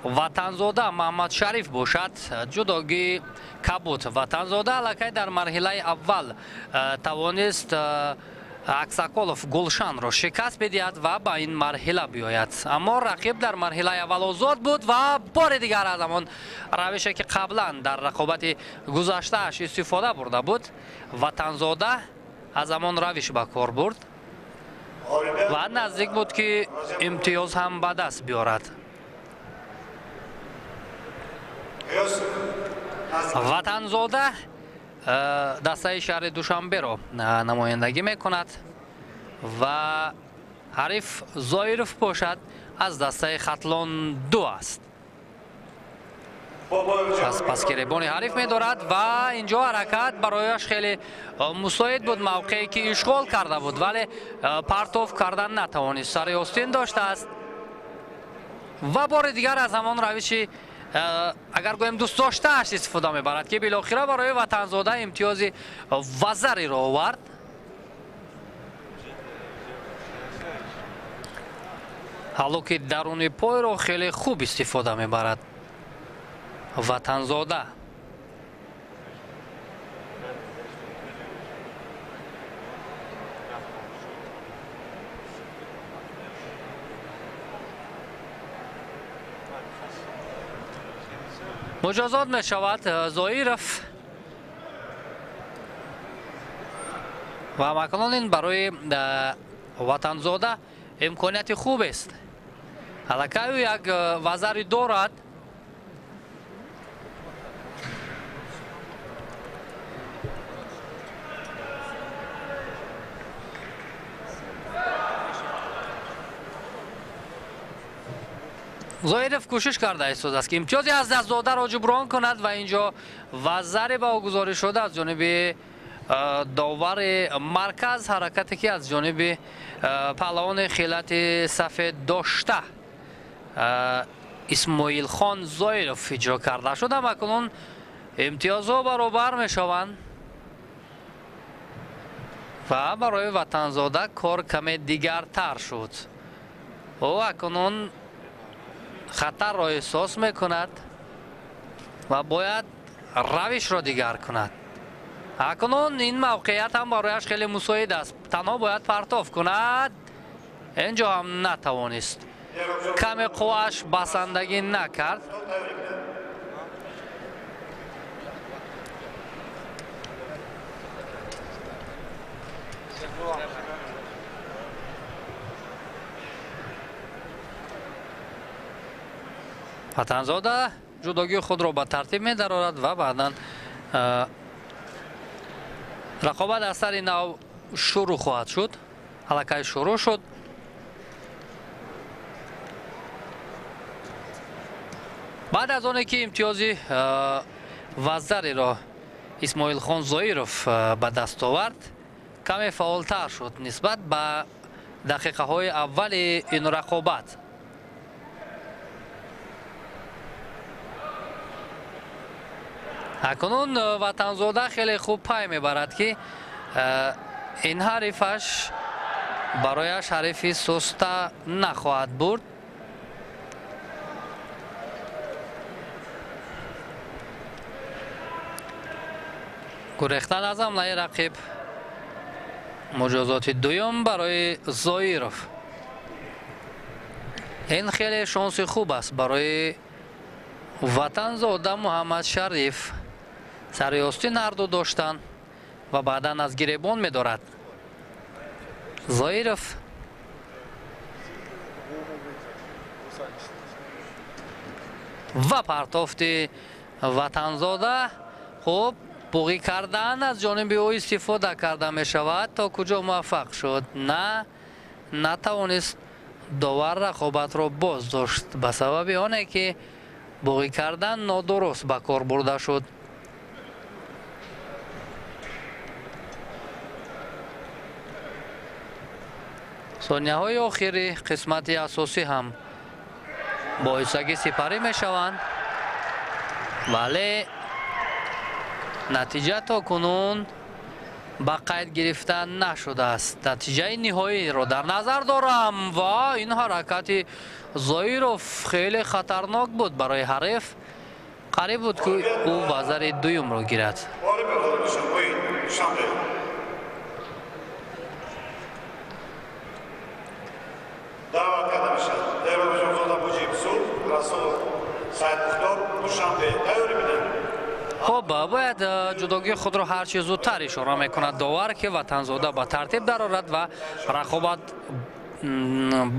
Ватанзода Муҳаммад Шариф бошад ҷудогии кабуд. Ватанзода аллакай дар марҳилаи аввал тавонист Аксаколов Гулшанро шикаст бидиҳад ва ба ин марҳила биёяд. Аммо рақиб дар марҳилаи аввал озод буд ва бори дигар аз ҳамон равише, ки қаблан дар рақобати гузаштааш истифода бурда буд, Ватанзода аз ҳамон равиш ба кор бурд ва наздик буд, ки имтиёз ҳам ба даст биёрад. Ватанзода дастаи шаҳри Душанберо намояндагӣ мекунад ва Ҳариф Зоиров бошад аз дастаи Хатлон 2 аст. Аз пас гиребони ҳариф медорад ва инҷо ҳаракат барояш хеле мусоид буд, мавқее ки ишғол карда буд, вале партов кардан натавонист. Сари остин доштааст ва бори дигар аз ҳамон равиши агар гӯем дӯстдоштааш истифода мебарад, ки билохира барои Ватанзода имтиёзи вазариро овард. Ҳоло ки даруни пойро хеле хуб истифода мебарад Ватанзода. Муҷозот мешавад Зоиров ва макнун ин барои Ватанзода имконияти хуб аст. Аллакай ӯ як вазари дорад. Зоиров кӯшиш карда истодааст, ки имтиёзи аз даст додаро ҷуброн кунад ва инҷо вазаре ба ӯ гузориш шуда аз ҷониби довари марказ, ҳаракате ки аз ҷониби паҳлавони хилати сафед дошта Исмоилхон Зоиров иҷро карда шуд. Акнун имтиёзҳо баробар мешаванд ва барои Ватанзода кор каме дигартар шуд. Ӯ акнун хатарро эҳсос мекунад ва бояд равишро дигар кунад. Акнун ин мавқеият ҳам барояш хеле мусоид аст. Танҳо бояд партоф кунад. Инҷо ҳам натавонист. Каме қуввааш басандагӣ накард. Ватанзода ҷудогии худро ба тартиб медарорад ва баъдан рақобат аз сари нав шурӯъ хоҳад шуд. Аллакай шурӯъ шуд. Баъд аз оне ки имтиёзи вазариро Исмоилхон Зоиров ба даст овард, каме фаъолтар шуд нисбат ба дақиқаҳои аввали ин рақобат. Акнун Ватанзода хеле хуб пай мебарад, ки ин ҳарифаш барояш ҳарифи суста нахоҳад бурд. Гурехтан аз ҳамлаи рақиб, муҷозоти дуюм барои Зоиров. Ин хеле шонси хуб аст барои Ватанзода Муҳаммад Шариф. Сари остин ҳарду доштан ва баъдан аз гиребон медорад. Зоиров ва партофти Ватанзода. Хуб буғӣ кардан аз ҷониби ӯ истифода карда мешавад. То куҷо муваффақ шуд? На, натавонист. Довар рақобатро боз дошт ба сабаби оне ки буғӣ кардан нодуруст ба кор бурда шуд. Сонияҳои охири қисмати асосӣ ҳам бо ҳиссагӣ сипарӣ мешаванд, вале натиҷа то кунун ба қайд гирифта нашудааст. Натиҷаи ниҳоиро дар назар дорам ва ин ҳаракати Зоиров хеле хатарнок буд барои ҳариф. Қариб буд, ки ӯ вазари дуюмро гирад. Даъват карда мешавад Деҳробиҷонзода Муҷиб Суд, Расул Саидмухтор, Душанбе. Тайёрӣ бинед. Хуб, бояд ҷудогии худро ҳарчи зудтар ишора мекунад довар, ки Ватанзода ба тартиб дарорад ва рақобат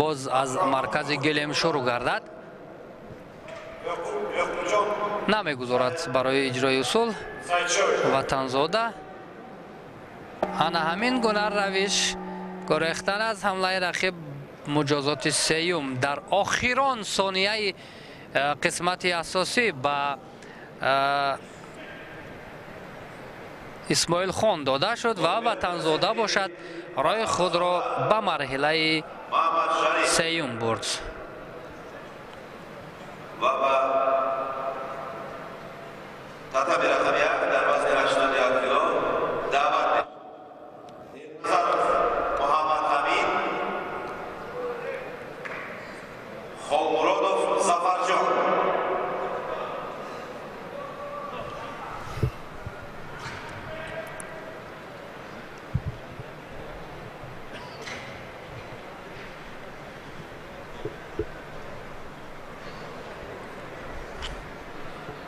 боз аз маркази гилем шурӯъ гардад. Намегузорад барои иҷрои усул Ватанзода. Ана ҳамин гуна равиш гурехтан аз ҳамлаи рақиб Муҷозоти сеюм дар охирон сонияи қисмати асосӣ ба Исмоилхон дода шуд ва Ватанзода бошад роҳи худро ба марҳилаи сеюм бурд. Ва ба татами рақами як дар вазни 81 кило даъват Назаров Муҳаммад Амин, Холмуродов Зафарҷон.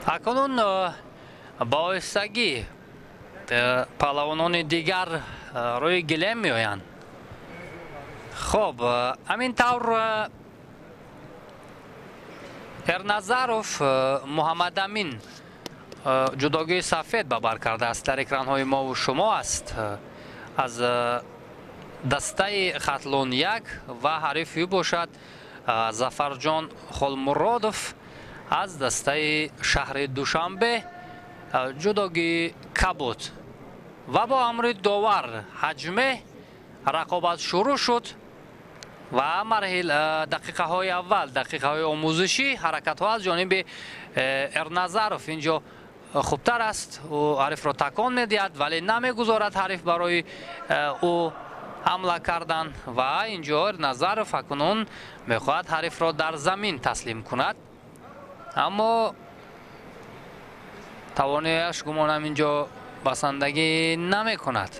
Акнун ба оҳистагӣ паҳлавонони дигар рӯи гилем меоянд. Хоб, ҳамин тавр Эрназаров Муҳаммадамин ҷудогии сафед ба бар кардааст. Дар экранҳои мову шумо аст аз дастаи Хатлон 1 ва ҳарифи ӯ бошад Зафарҷон Холмуродов аз дастаи шаҳри Душанбе, ҷудогии кабуд. Ва бо амри довар ҳаҷме рақобат шурӯъ шуд ва марҳил дақиқаҳои аввал, дақиқаҳои омӯзишӣ, ҳаракатҳо аз ҷониби Эрназаров инҷо хубтар аст. Ӯ ҳарифро такон медиҳад, вале намегузорад ҳариф барои ӯ ҳамла кардан ва инҷо Эрназаров акнун мехоҳад ҳарифро дар замин таслим кунад, аммо тавонояш гумонам инҷо басандагӣ намекунад.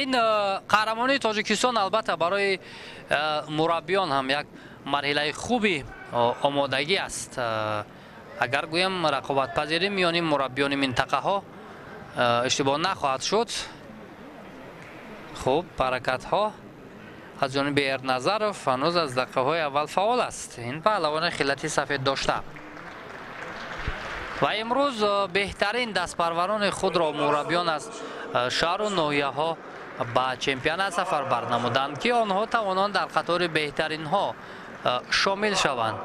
Ин қаҳрамонии Тоҷикистон албатта барои мураббиён ҳам як марҳилаи хуби омодагӣ аст. Агар гӯем рақобатпазирӣ миёни мураббиёни минтақаҳо иштибоҳ нахоҳад шуд. Хуб, ҳаракатҳо аз ҷониби Эрназаров ҳанӯз аз дақиқаҳои аввал фаъол аст. Ин паҳлавони хилати сафед дошта ва имрӯз беҳтарин дастпарварони худро мураббиён аз шаҳру ноҳияҳо ба чемпионат сафар барнамуданд, ки онҳо тавонанд дар қатори беҳтаринҳо шомил шаванд.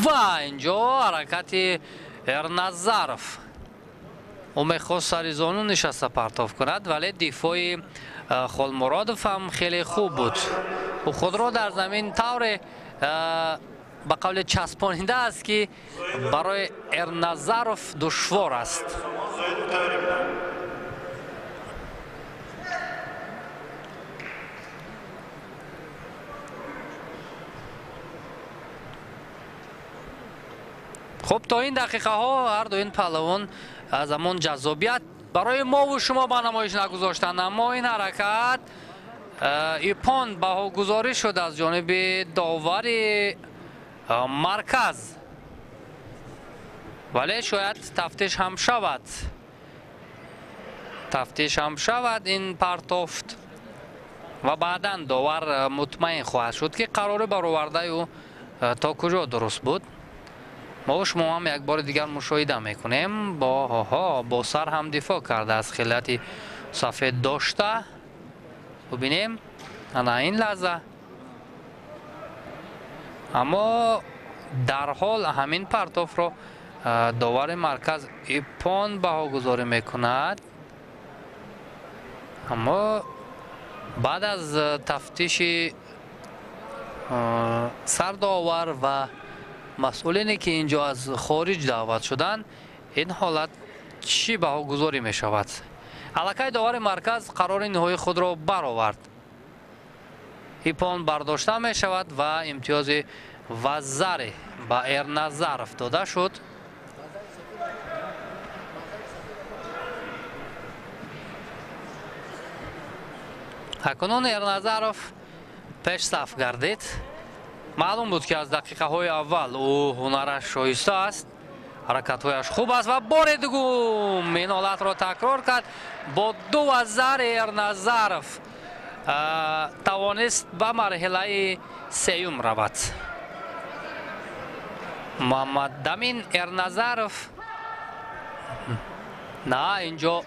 Ва инҷо ҳаракати Эрназаров. Ӯ мехост сари зону нишаста партоф кунад, вале дифои Холмуродов ҳам хеле хуб буд. Ӯ худро дар замин тавре ба қавле часпонида аст, ки барои Эрназаров душвор аст. Хуб, то ин дақиқаҳо ҳар ду ин паҳлавон аз ҳамон ҷаззобият барои мову шумо ба намоиш нагузоштанд, аммо ин ҳаракат ипон баҳогузорӣ шуд аз ҷониби довари марказ, вале шояд тафтиш ҳам шавад. Тафтиш ҳам шавад ин партофт ва баъдан довар мутмаин хоҳад шуд, ки қарори баровардаи ӯ то куҷо дуруст буд. Мо шумо ҳам як бори дигар мушоҳида мекунем. Бо сар ҳам дифоъ кардааст хилати сафед дошта. Бубинем ана ин лаҳза, аммо дарҳол ҳамин партофро довари марказ ипон баҳогузорӣ мекунад, аммо баъд аз тафтиши сардовар ва масъулине ки инҷо аз хориҷ даъват шуданд, ин ҳолат чӣ баҳогузорӣ мешавад? Аллакай довари марказ қарори ниҳоии худро баровард. Ипон бардошта мешавад ва имтиёзи вазаре ба Эрназаров дода шуд. Акнун Эрназаров пешсаф гардид. Маълум буд, ки аз дақиқаҳои аввал ӯ ҳунараш шоиста аст. Ҳаракатҳояш хуб аст ва бори дугум ин ҳолатро такрор кард. Бо ду вазари Эрназаров тавонист ба марҳилаи сеюм равад. Муҳаммадамин Эрназаров на, инҷо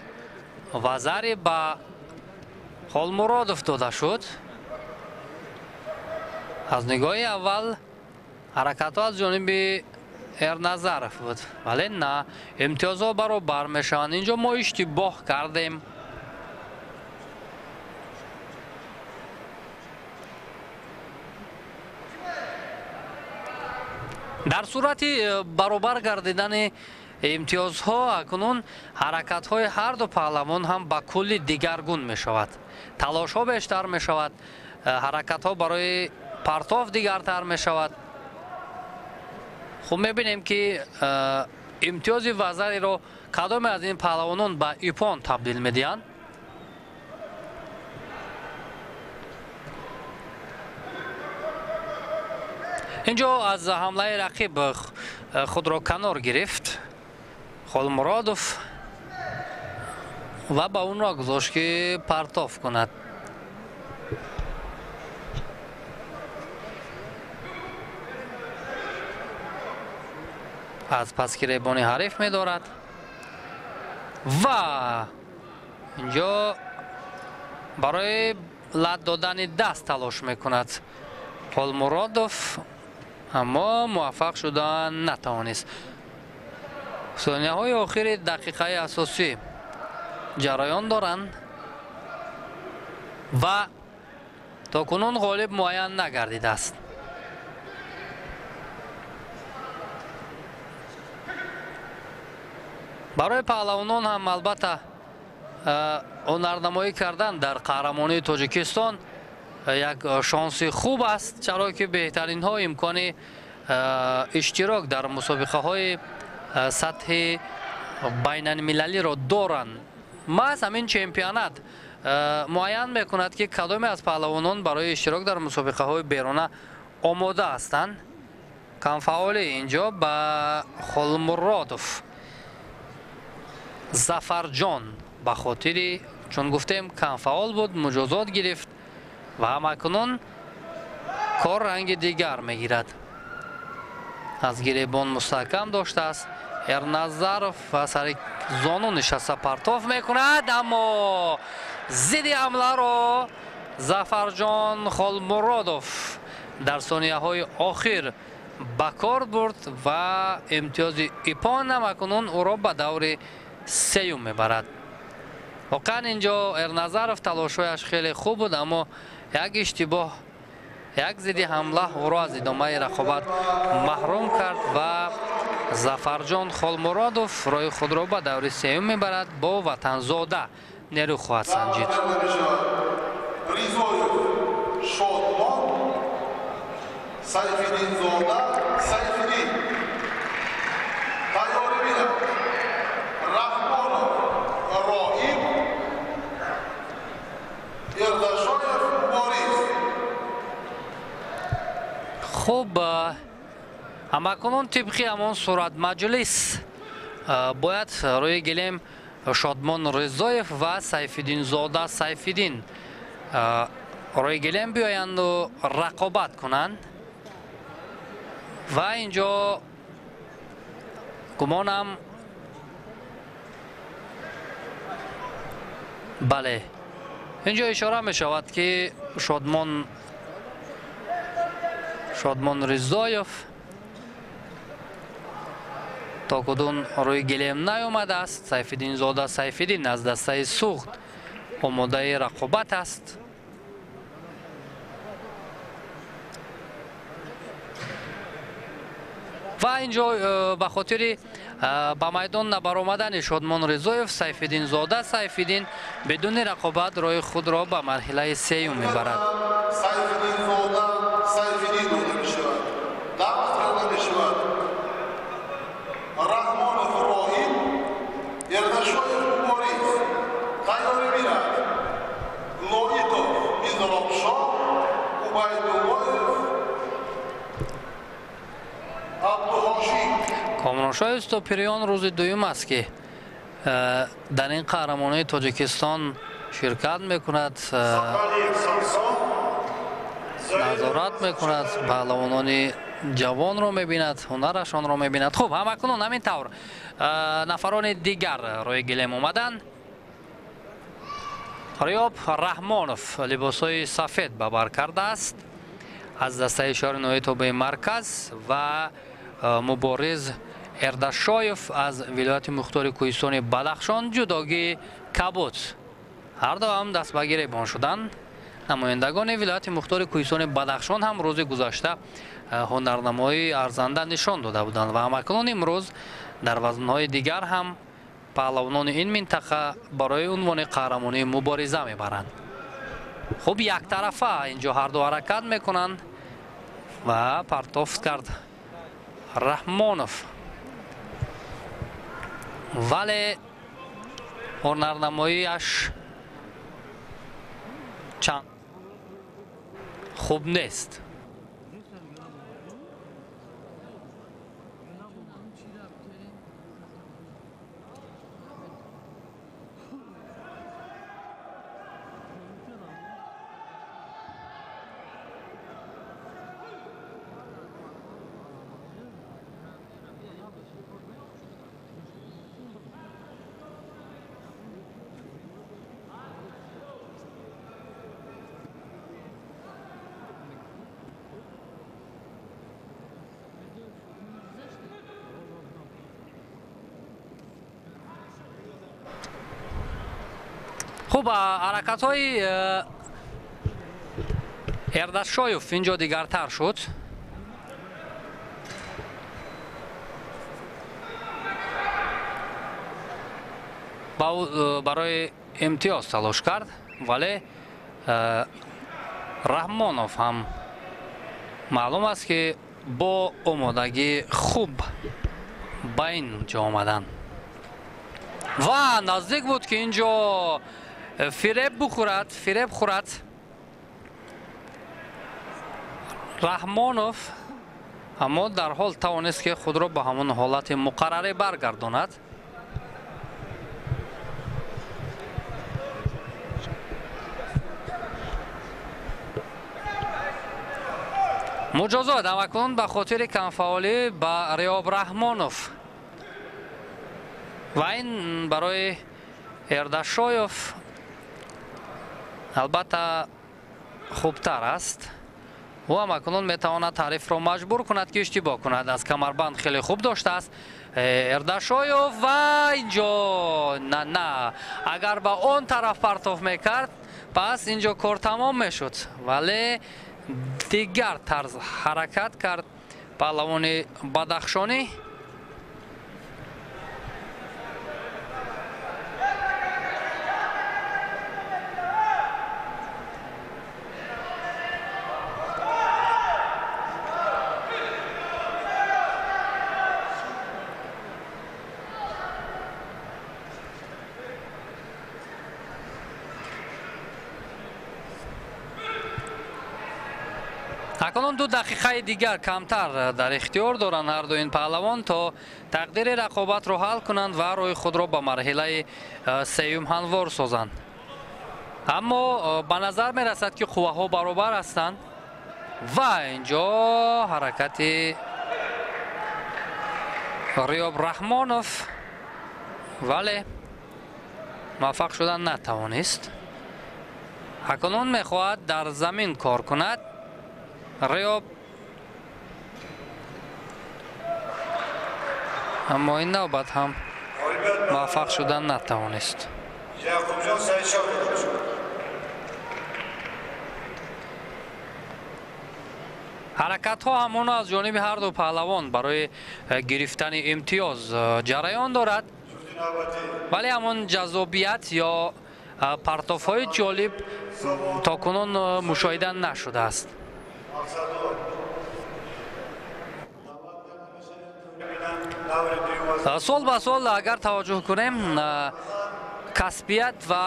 вазари ба Холмуродов дода шуд. Аз нигоҳи аввал ҳаракатҳо аз ҷониби Эрназаров буд, вале на, имтиёзҳо баробар мешаванд. Инҷо мо иштибоҳ кардем. Дар сурати баробар гардидани имтиёзҳо акнун ҳаракатҳои ҳар ду паҳлавон ҳам ба кулли дигаргун мешавад. Талошҳо бештар мешавад, ҳаракатҳо барои партов дигартар мешавад. Хуб, мебинем ки имтиёзи вазариро кадоме аз ин паҳлавонон ба ипон табдил медиҳанд. Инҷо аз ҳамлаи рақиб худро канор гирифт Холмуродов ва ба онро гузошт, ки партов кунад. Аз пас гиребони ҳариф медорад ва инҷо барои лат додани даст талош мекунад Холмуродов, аммо муваффақ шуда натавонист. Сонияҳои охири дақиқаи асосӣ ҷараён доранд ва то кунун ғолиб муайян нагардидааст. Барои паҳлавонон ҳам албатта ҳунарнамоӣ кардан дар қаҳрамонии Тоҷикистон як шонси хуб аст, чаро ки беҳтаринҳо имкони иштирок дар мусобиқаҳои сатҳи байналмилалиро доранд. Маҳз ҳамин чемпионат муайян мекунад, ки кадоме аз паҳлавонон барои иштирок дар мусобиқаҳои беруна омода ҳастанд. Камфаъолӣ инҷо ба Холмуродов Зафарҷон ба хотири, чун гуфтем, камфаъол буд, муҷозот гирифт ва ҳамакнун кор ранги дигар мегирад. Аз гиребон мустаҳкам доштааст Эрназаров ва сари зону нишаста партов мекунад, аммо зидди ҳамларо Зафарҷон Холмуродов дар сонияҳои охир ба кор бурд ва имтиёзи ипон ҳамакнун ӯро ба даври сеюм мебарад. Воқеан инҷо Эрназаров талошҳояш хеле хуб буд, аммо як иштибоҳ, як зидди ҳамла ӯро аз идомаи рақобат маҳрум кард ва Зафарҷон Холмуродов роҳи худро ба даври сеюм мебарад. Бо Ватанзода нерӯ хоҳад санҷид. Ризоев Шодмон, Сайфиддинзода Сайфиддин, тайёрӣ бинад Раҳмонов Роҳим, Эрдашоев Борис. Хуб, ҳамакунун тибқи ҳамон суратмаҷлис бояд рӯи гилем Шодмон Ризоев ва Сайфиддинзода Сайфиддин рӯи гилем биёянду рақобат кунанд ва инҷо гумонам, бале, инҷо ишора мешавад, ки Шодмон Ризоев то кудун рӯи гилем наёмадааст. Сайфиддинзода Сайфиддин аз дастаи Суғд омодаи рақобат аст. Ва инҷо ба хотири ба майдон набаромадани Шодмон Ризоев, Сайфиддинзода Сайфиддин бидуни рақобат роҳи худро ба марҳилаи сеюм мебарад. Сайфиддинзода Сайфиддин дода мешавад, даъват карда мешавад Раҳмонов Роҳим, Эрдашоев Борис, тайёрӣ бинад Лоитов Мизробшоҳ, Убайдуллоев Абдуҳошим. Комрон Ҷоншоҳ Устопириён рӯзи дуюм аст, ки дар ин қаҳрамонии Тоҷикистон ширкат мекунад, назорат мекунад, паҳлавонони ҷавонро мебинад, ҳунарашонро мебинад. Хуб, ҳамакунун ҳамин тавр нафарони дигар рӯи гилем омаданд. Риёб Раҳмонов либосҳои сафед ба бар кардааст аз дастаи шаҳри ноҳияи тобеи марказ ва мубориз Эрдашоев аз вилояти мухтори кӯҳистони Бадахшон, ҷудогии кабуд. Ҳар ду ҳам даст ба гиребон шуданд. Намояндагони вилояти мухтори кӯҳистони Бадахшон ҳам рӯзи гузашта ҳунарнамоии арзанда нишон дода буданд ва ҳамакунун имрӯз дар вазнҳои дигар ҳам паҳлавонони ин минтақа барои унвони қаҳрамонӣ мубориза мебаранд. Хуб, яктарафа инҷо ҳарду ҳаракат мекунанд ва партофт кард Раҳмонов, вале ҳунарнамоиаш чанд хуб нест. Хуб, ҳаракатҳои Эрдашоев инҷо дигартар шуд. Барои имтиёз талош кард, вале Раҳмонов ҳам маълум аст, ки бо омодагии хуб ба ин ҷо омаданд ва наздик буд, ки инҷо фиреб бухӯрад, фиреб хӯрад Раҳмонов, аммо дар ҳол тавонист, ки худро ба ҳамон ҳолати муқаррарӣ баргардонад. Муҷозот ҳамакунун ба хотири камфаъолӣ ба Риёб Раҳмонов ва ин барои Эрдашоев албатта хубтар аст. Ӯ ҳамакунун метавонад ҳарифро маҷбур кунад, ки иштибоҳ кунад. Аз камарбанд хеле хуб доштааст Эрдашоев ва инҷо на, агар ба он тараф партоф мекард, пас инҷо кор тамом мешуд, вале дигар тарз ҳаракат кард паҳлавони бадахшонӣ. Акнун 2 дақиқаи дигар камтар дар ихтиёр доранд ҳарду ин паҳлавон, то тақдири рақобатро ҳал кунанд ва роҳи худро ба марҳилаи сеюм ҳамвор созанд. Аммо ба назар мерасад, ки қувваҳо баробар ҳастанд ва инҷо ҳаракати Риёб Раҳмонов, вале муваффақ шудан натавонист. Акнун мехоҳад дар замин кор кунад Риёб, аммо ин навбат ҳам муваффақ шудан натавонист. Яқубҷон Саидшоҳ дода мешавад. Ҳаракатҳо ҳамоно аз ҷониби ҳарду паҳлавон барои гирифтани имтиёз ҷараён дорад, Ҷуфти навбатӣ вале ҳамон ҷаззобият ё партофҳои ҷолиб то кунун мушоҳида нашудааст. Мақсадулло даъват карда мешавад. Бибинанд даври дуюм аз Сол ба сол агар таваҷҷӯҳ кунем, касбият ва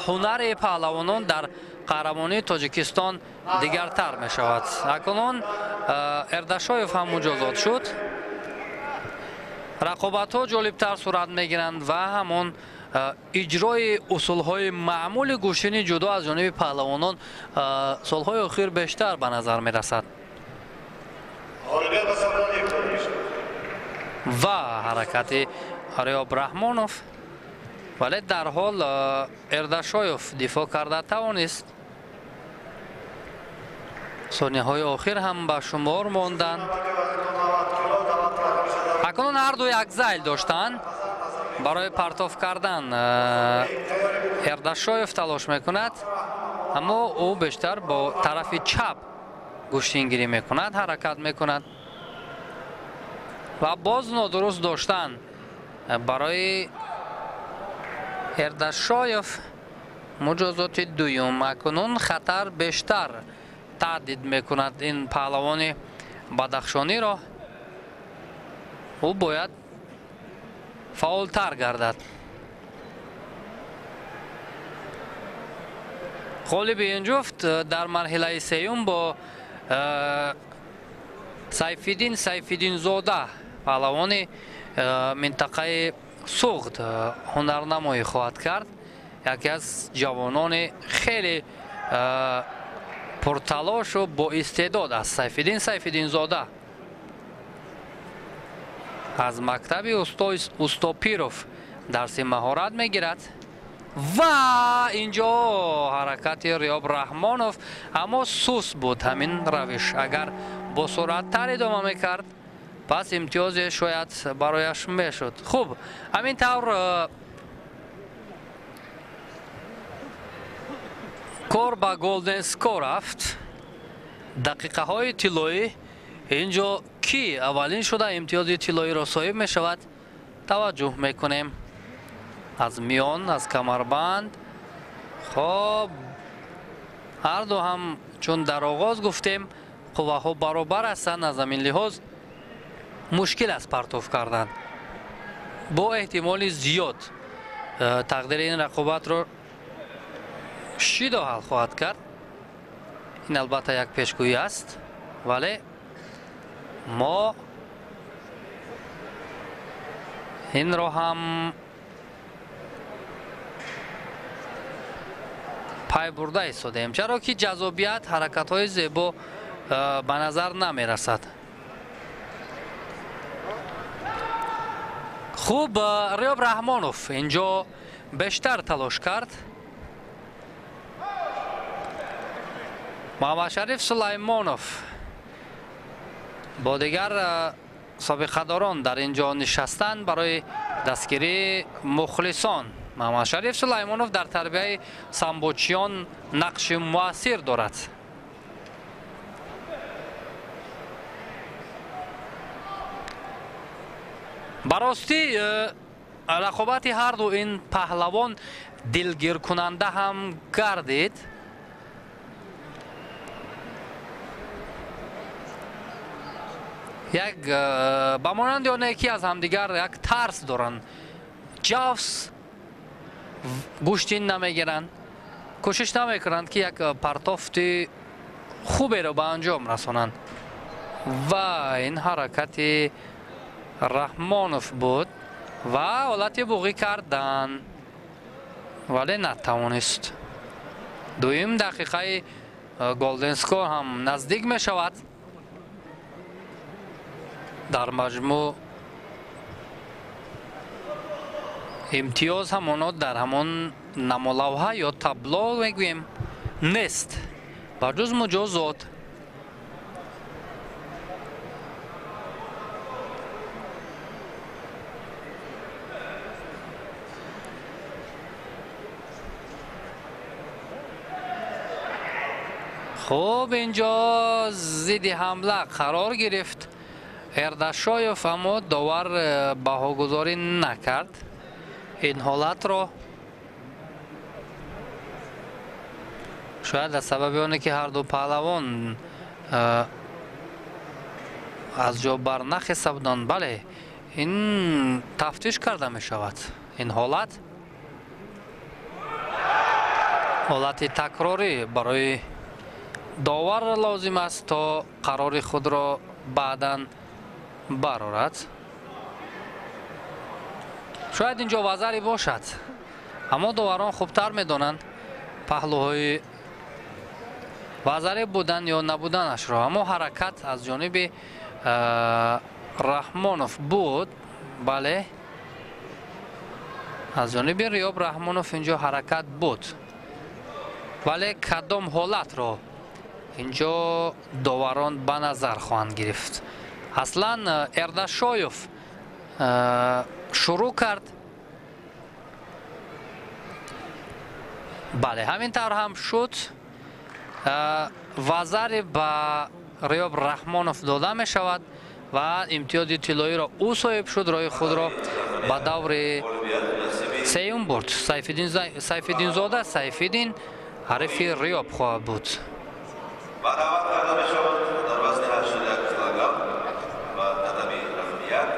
ҳунари паҳлавонон дар қаҳрамонии Тоҷикистон дигартар мешавад. Акнун Эрдашоев ҳам муҷозот шуд. Рақобатҳо ҷолибтар сурат мегиранд ва ҳамон иҷрои усулҳои маъмули гӯштини ҷудо аз ҷониби паҳлавонон солҳои охир бештар ба назар мерасад. Ва ҳаракати Риёб Раҳмонов, вале дарҳол Эрдашоев дифоъ карда тавонист. Сонияҳои охир ҳам ба шумор монданд. Акнун ҳарду як зайл доштанд. Барои партоф кардан Эрдашоев талош мекунад, аммо ӯ бештар бо тарафи чап гӯштингирӣ мекунад, ҳаракат мекунад ва боз нодуруст доштан барои Эрдашоев муҷозоти дуюм. Акнун хатар бештар таҳдид мекунад ин паҳлавони бадахшониро. Ӯ бояд фаъолтар гардад. Ғолиби ин ҷуфт дар марҳилаи сеюм бо Сайфиддин Сайфиддинзода, паҳлавони минтақаи Суғд, ҳунарнамоӣ хоҳад кард. Яке аз ҷавонони хеле пурталошу боистеъдод аст Сайфиддин Сайфиддинзода. Аз мактаби Устопиров дарси маҳорат мегирад ва инҷо ҳаракати Риёб Раҳмонов, аммо сус буд ҳамин равиш. Агар бо суръаттар идома мекард, пас имтиёзе шояд барояш мешуд. Хуб, ҳамин тавр кор ба голден скор рафт. Дақиқаҳои тиллоӣ инҷо ки аввалин шуда имтиёзи тиллоиро соҳиб мешавад, таваҷҷӯҳ мекунем. Аз миён, аз камарбанд. Хоб, ҳарду ҳам чун дар оғоз гуфтем, қувваҳо баробар ҳастанд. Аз ҳамин лиҳоз мушкил аст партоф кардан. Бо эҳтимоли зиёд тақдири ин рақобатро Шидо ҳал хоҳад кард. Ин албатта як пешгӯӣ аст, вале мо инро ҳам пай бурда истодаем, чаро ки ҷаззобият, ҳаракатҳои зебо ба назар намерасад. Хуб, Риёб Раҳмонов инҷо бештар талош кард. Муҳаммадшариф Сулаймонов бо дигар собиқадорон дар ин ҷо нишастанд барои дастгирии мухлисон. Муҳаммадшариф Сулаймонов дар тарбияи самбочиён нақши муассир дорад. Ба ростӣ рақобати ҳарду ин паҳлавон дилгиркунанда ҳам гардид. Як ба монанди оне ки аз ҳамдигар як тарс доранд, ҷавс гӯштин намегиранд, кӯшиш намекунанд ки як партофти хуберо ба анҷом расонанд. Ва ин ҳаракати Раҳмонов буд ва ҳолати буғӣ кардан, вале натавонист. Дуюм дақиқаи голден скор ҳам наздик мешавад. Дар маҷмӯъ имтиёз ҳамоно дар ҳамон намолавҳа ё табло мегӯем нест, ба ҷуз муҷозот. Хуб, инҷо зидди ҳамла қарор гирифт Эрдашоев, аммо довар баҳогузорӣ накард ин ҳолатро. Шояд аз сабаби оне ки ҳарду паҳлавон аз ҷо барнахеста буданд. Бале, ин тафтиш карда мешавад. Ин ҳолат ҳолати такрорӣ барои довар лозим аст то қарори худро баъдан барорад. Шояд инҷо вазаре бошад, аммо доварон хубтар медонанд паҳлӯҳои вазаре будан ё набуданашро. Аммо ҳаракат аз ҷониби Раҳмонов буд. Бале, аз ҷониби Риёб Раҳмонов инҷо ҳаракат буд, вале кадом ҳолатро инҷо доварон ба назар хоҳанд гирифт. Аслан Эрдашоев шурӯъ кард. Бале, ҳамин тавр ҳам шуд. Вазаре ба Риёб Раҳмонов дода мешавад ва имтиёзи тиллоиро ӯ соҳиб шуд, роҳи худро ба даври сеюм бурд. Сайфиддинзода Сайфиддин ҳарифи Риёб хоҳад буд. Даъват карда мешавад дар вазни 81 килограмм ва татами рақами 1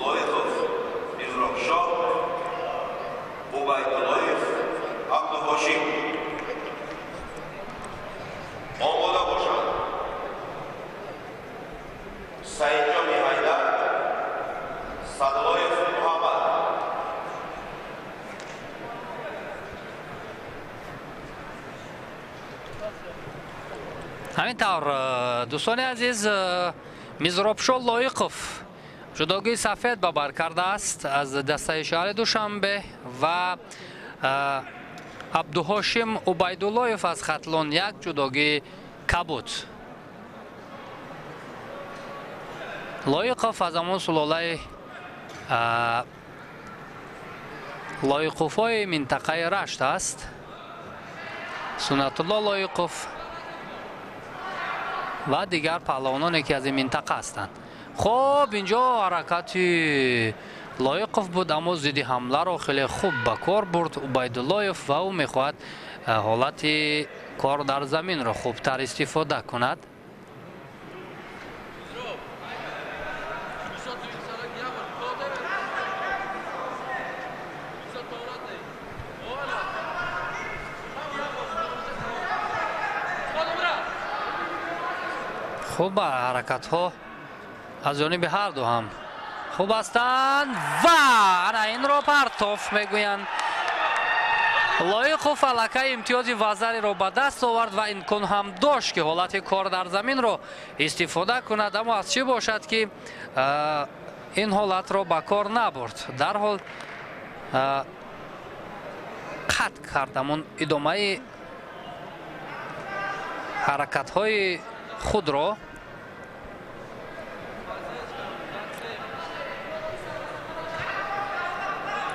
Лоиқов Мизробшоҳ, Убайдуллоев Абдуҳошим. Омода бошанд Саидҷони Ҳайдар, Садлоев Муҳаммад. Ҳамин тавр, дӯстони азиз, Мизробшо Лоиқов ҷудогии сафед ба бар кардааст аз дастаи шаҳри Душанбе ва Абдуҳошим Убайдуллоев аз Хатлон як ҷудогии кабуд. Лоиқов аз ҳамон сулолаи Лоиқовҳои минтақаи Рашт аст. Суннатулло Лоиқов ва дигар паҳлавононе ки аз ин минтақа ҳастанд. Хуб, инҷо ҳаракати Лоиқов буд, аммо зидди ҳамларо хеле хуб ба кор бурд Убайдуллоев ва ӯ мехоҳад ҳолати кор дар заминро хубтар истифода кунад. Хуб, ҳаракатҳо аз ҷониби ҳар ду ҳам хуб ҳастанд ва ана инро партоф мегӯянд. Лоиқов аллакай имтиёзи вазареро ба даст овард ва имкон ҳам дошт, ки ҳолати кор дар заминро истифода кунад, аммо аз чӣ бошад, ки ин ҳолатро ба кор набурд. Дарҳол қатъ кард ҳамон идомаи ҳаракатҳои худро.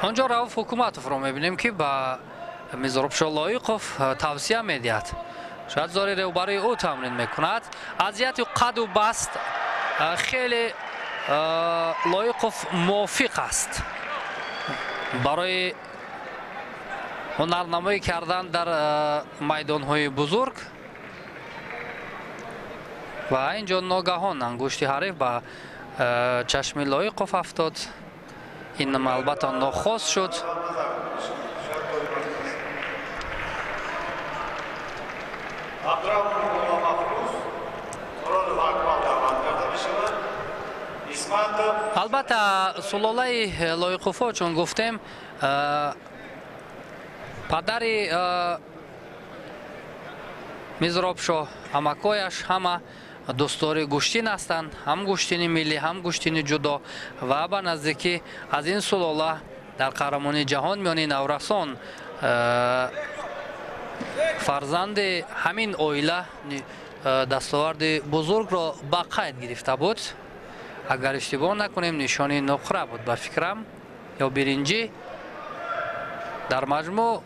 Он ҷо Рауф Ҳукуматовро мебинем, ки ба Мизробшо Лоиқов тавсия медиҳад. Шояд зори рӯбарӯи ӯ тамрин мекунад. Аз ҷиҳати қаду баст хеле Лоиқов мувофиқ аст барои ҳунарнамоӣ кардан дар майдонҳои бузург. Ва инҷо ногаҳон ангушти ҳариф ба чашми Лоиқов афтод. Ин албатта нохост шуд. Албатта сулолаи Лоиқовҳо, чун гуфтем, падари Мизробшо, амакояш ҳама дӯстдори гӯштин ҳастанд, ҳам гӯштини миллӣ, ҳам гӯштини ҷудо, ва ба наздикӣ аз ин сулола дар қаҳрамонии ҷаҳон миёни наврасон фарзанди ҳамин оила дастоварди бузургро ба қайд гирифта буд. Агар иштибоҳ накунем, нишони нуқра буд ба фикрам ё биринҷӣ. Дар маҷмӯъ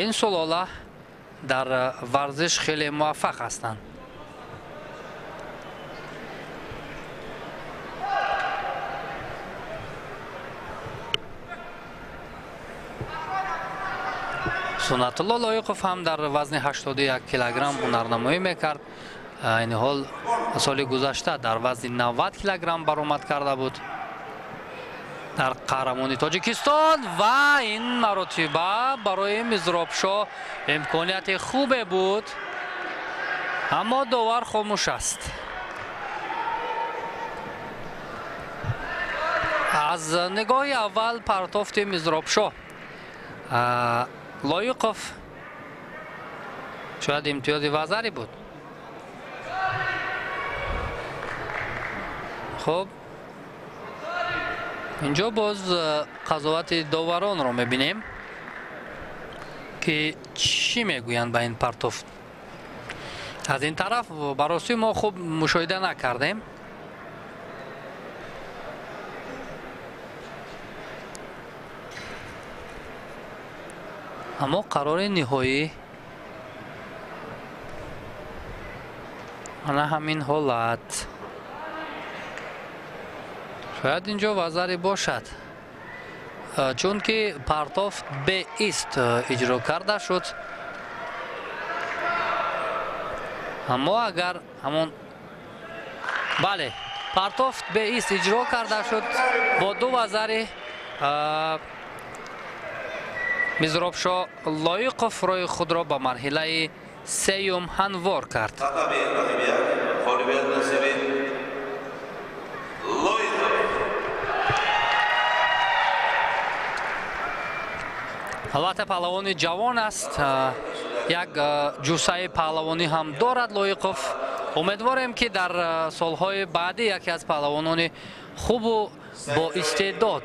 ин сулола дар варзиш хеле муваффақ ҳастанд. Суннатулло Лоиқов ҳам дар вазни 81 килограмм ҳунарнамоӣ мекард. Айни ҳол соли гузашта дар вазни 90 килограмм баромад карда буд дар қаҳрамони Тоҷикистон ва ин маротиба барои Мизробшо имконияти хубе буд, аммо довар хомӯш аст. Аз нигоҳи аввал партофти Мизробшоҳ Лоиқов шояд имтиёзи вазари буд. Хуб, инҷо боз қазовати доваронро мебинем ки чӣ мегӯянд ба ин партофт. Аз ин тараф ба ростӣ мо хуб мушоҳида накардем. Аммо қарори ниҳоӣ ана ҳамин ҳолат. Шояд инҷо вазаре бошад, чунки партофт беист иҷро карда шуд. Аммо агар ҳамон бале, партофт беист иҷро карда шуд бо ду вазари Мизробшоҳ Лоиқов роҳи худро ба марҳилаи сеюм ҳамвор кард. Албатта паҳлавони ҷавон аст, як ҷуссаи паҳлавонӣ ҳам дорад Лоиқов. Умедворем ки дар солҳои баъдӣ яке аз паҳлавонони хубу бо истеъдод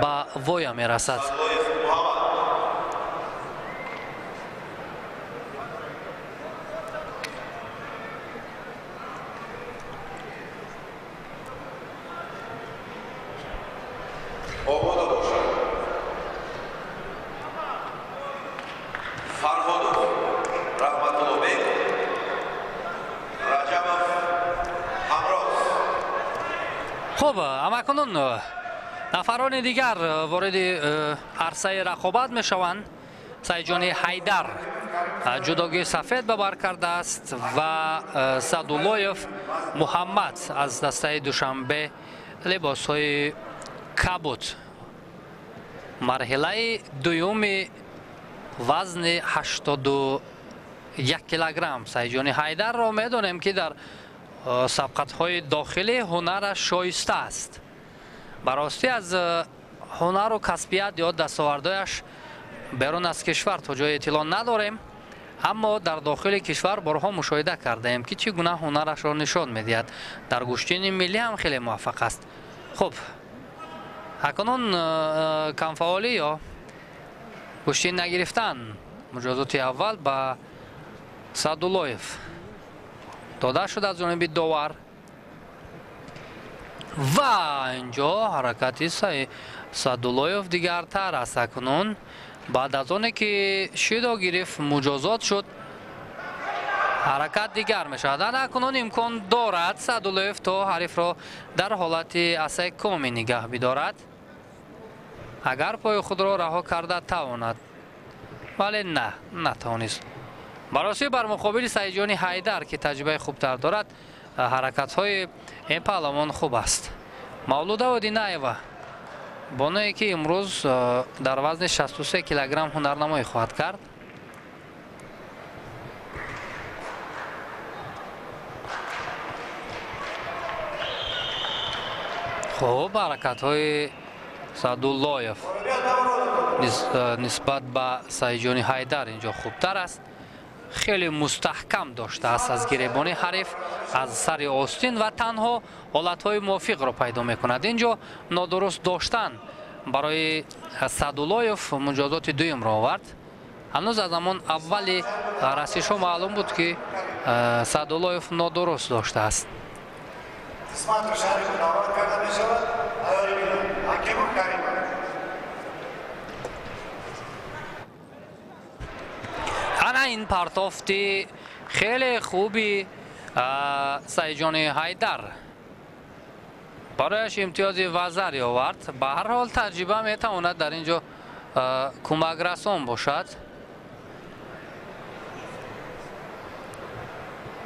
ба воя мерасад. Омода бошад. Фарҳодов Раҳматуллобек, Раҷабов Ҳамроз. Хуб, амакунун нафарони дигар вориди арсаи рақобат мешаванд. Сайҷони Ҳайдар ҷудогии сафед ба бар кардааст ва Садуллоев Муҳаммад аз дастаи Душанбе либосҳои кабуд. Марҳилаи дуюми вазни 81 килограмм. Сайҷони Ҳайдарро медонем ки дар сабқатҳои дохилӣ ҳунараш шоиста аст. Ба ростӣ аз ҳунару касбият ё дастовардҳояш берун аз кишвар то ҷои иттилоъ надорем, аммо дар дохили кишвар борҳо мушоҳида кардаем ки чӣ гуна ҳунарашро нишон медиҳад. Дар гӯштини миллӣ ҳам хеле муваффақ аст. Хуб, акнун камфаъолӣ ё гӯштин нагирифтан муҷозоти аввал ба Садуллоев дода шуд аз ҷониби довар ва инҷо ҳаракати Садуллоев дигартар аст. Акнун баъд аз оне ки шидо гирифт муҷозот шуд, ҳаракат дигар мешавад. Ана акнун имкон дорад Садуллоев то ҳарифро дар ҳолати асаи коми нигаҳ бидорад, агар пои худро раҳо карда тавонад, вале на, натавонист. Баросӣ бар муқобили Сайҷони Ҳайдар ки таҷрибаи хубтар дорад, ҳаракатҳои ин паҳлавон хуб аст. Мавлуда Одинаева, боное ки имрӯз дар вазни 63 килограмм ҳунарнамоӣ хоҳад кард. Хуб, ҳаракатҳои Садуллоев нисбат ба Сайҷони Ҳайдар инҷо хубтар аст. Хеле мустаҳкам доштааст аз гиребони ҳариф, аз сари остин ва танҳо ҳолатҳои мувофиқро пайдо мекунад. Инҷо нодуруст доштан барои Садуллоев муҷозоти дуюмро овард. Ҳанӯз аз ҳамон аввали расишҳо маълум буд ки Садуллоев нодуруст доштааст. Ана ин партофти хеле хуби Сайҷони Ҳайдар барояш имтиёзи вазари овард. Ба ҳар ҳол таҷриба метавонад дар ин ҷо кӯмакрасон бошад,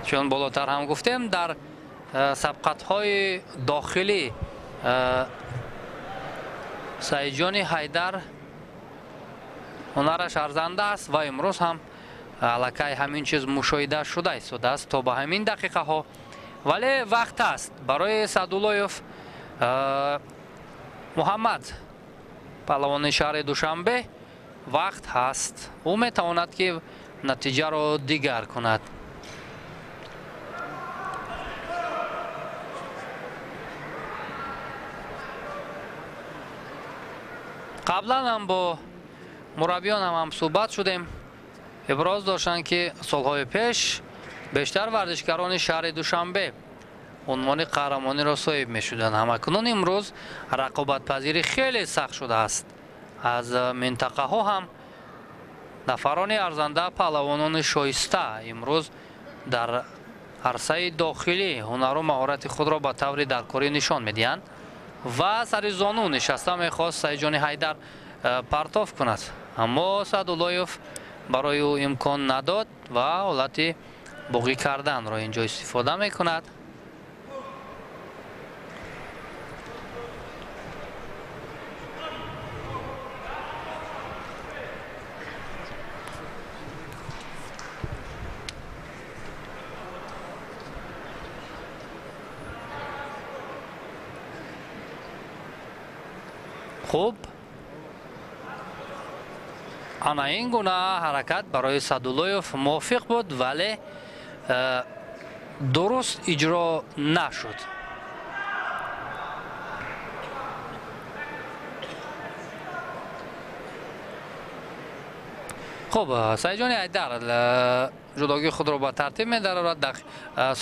чун болотар ҳам гуфтем дар сабқатҳои дохилӣ Сайҷони Ҳайдар ҳунараш арзанда аст ва имрӯз ҳам аллакай ҳамин чиз мушоҳида шуда истодааст то ба ҳамин дақиқаҳо. Вале вақт аст барои Садуллоев Муҳаммад, паҳлавони шаҳри Душанбе, вақт ҳаст. Ӯ метавонад ки натиҷаро дигар кунад. Қаблан ҳам бо мураббиён ҳам ҳамсӯҳбат шудем. Иброз доштанд ки солҳои пеш бештар варзишгарони шаҳри Душанбе унвони қаҳрамониро соҳиб мешуданд. Ҳамакунун имрӯз рақобатпазирӣ хеле сахт шудааст. Аз минтақаҳо ҳам нафарони арзанда, паҳлавонони шоиста имрӯз дар арсаи дохилӣ ҳунару маҳорати худро ба таври даркорӣ нишон медиҳанд ва сари зону нишаста мехост Саидҷони Ҳайдар партоф кунад, аммо Саъдуллоев барои ӯ имкон надод ва ҳолати буғӣ карданро инҷо истифода мекунад. Хуб, ана ин гуна ҳаракат барои Саъдуллоев мувофиқ буд, вале дуруст иҷро нашуд. Хуб, Саидҷони Ҳайдар ҷудогии худро ба тартиб медарорад. Дар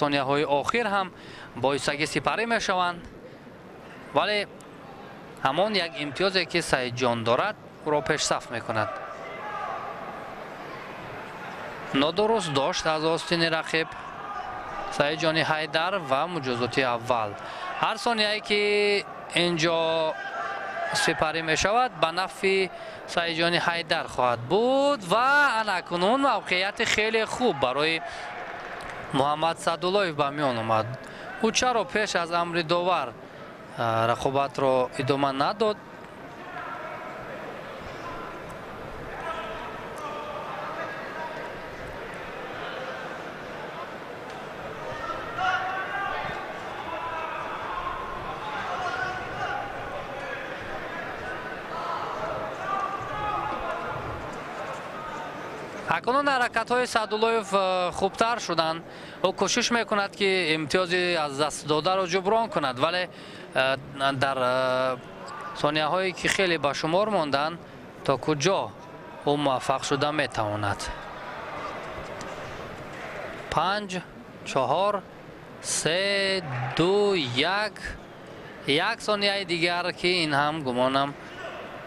сонияҳои охир ҳам боисагӣ сипарӣ мешаванд, вале ҳамон як имтиёзе ки Саидҷон дорад ӯро пешсаф мекунад. Нодуруст дошт аз остини рақиб Саидҷони Ҳайдар ва муҷозоти аввал. Ҳар сонияе ки инҷо сипарӣ мешавад ба нафъи Саидҷони Ҳайдар хоҳад буд ва анакунун мавқеияти хеле хуб барои Муҳаммад Саъдуллоев ба миён омад. Ӯ чаро пеш аз амри довар рақобатро идома надод? Акнун ҳаракатҳои Саъдуллоев хубтар шуданд. Ӯ кӯшиш мекунад ки имтиёзи аз даст додаро ҷуброн кунад, вале дар сонияҳое ки хеле ба шумор монданд, то куҷо ӯ муваффақ шуда метавонад? 5, 4, 3, 2, 1. Як сонияи дигар ки ин ҳам гумонам.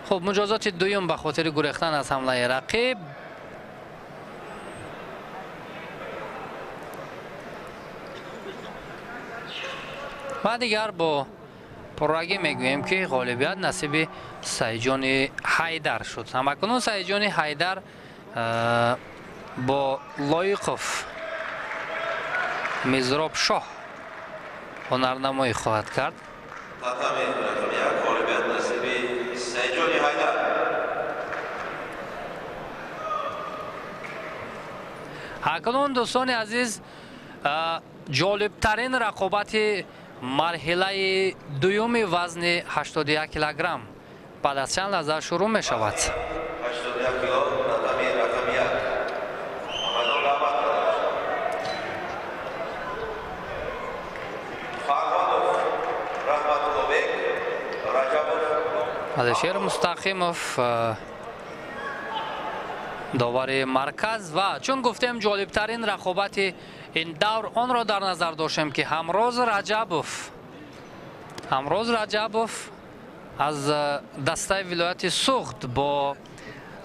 Хуб, муҷозоти дуюм ба хотири гурехтан аз ҳамлаи рақиб. Ва дигар бо пуррагӣ мегӯем ки ғолибият насиби Саидҷони Ҳайдар шуд. Ҳамакунун Саидҷони Ҳайдар бо Лоиқов Мизробшоҳ ҳунарнамоӣ хоҳад кард. Акнун дӯстони азиз, ҷолибтарин рақобати марҳилаи дуюми вазни 81 килограмм баъд аз чанд лаҳза шурӯъ мешавад. Алишер Мустақимов довари марказ ва чун гуфтем ҷолибтарин рақобати ин давр онро дар назар доштем ки Ҳамроз Раҷабов аз дастаи вилояти Суғд бо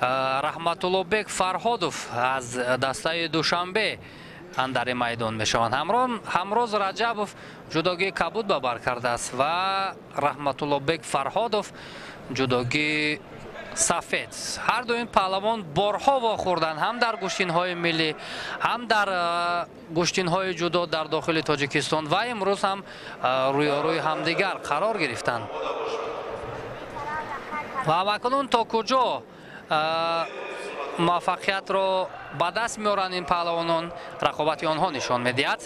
Раҳматуллобек Фарҳодов аз дастаи Душанбе андари майдон мешаванд. Ҳамроз Раҷабов ҷудогии кабуд ба бар кардааст ва Раҳматуллобек Фарҳодов ҷудогии сафед. Ҳар ду ин паҳлавон борҳо вохӯрданд, ҳам дар гӯштинҳои миллӣ, ҳам дар гӯштинҳои ҷудо дар дохили Тоҷикистон ва имрӯз ҳам рӯёрӯи ҳамдигар қарор гирифтанд. Ва ҳамакунун то куҷо муваффақиятро ба даст меоранд ин паҳлавонон, рақобати онҳо нишон медиҳад.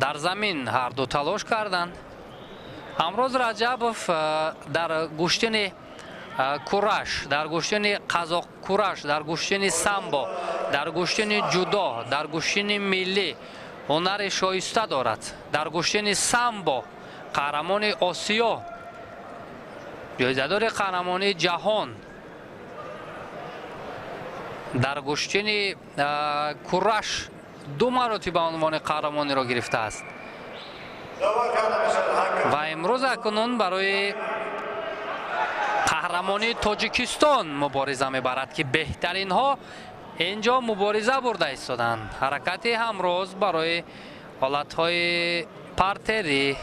Дар замин ҳар ду талош карданд, Ҳамроз Раҷабов дар гӯштини кураш, дар гӯштини қазоқ кураш, дар гӯштини самбо, дар гӯштини ҷудо, дар гӯштини миллӣ ҳунари шоиста дорад. Дар гӯштини самбо қаҳрамони Осиё, ҷоизадори қаҳрамонии ҷаҳон, дар гӯштини кураш 2 маротиба унвони қаҳрамониро гирифтааст ва имрӯз акнун барои қаҳрамонии Тоҷикистон мубориза мебарад, ки беҳтаринҳо инҷо мубориза бурда истоданд. Ҳаракати ҳамроз барои ҳолатҳои партерӣ.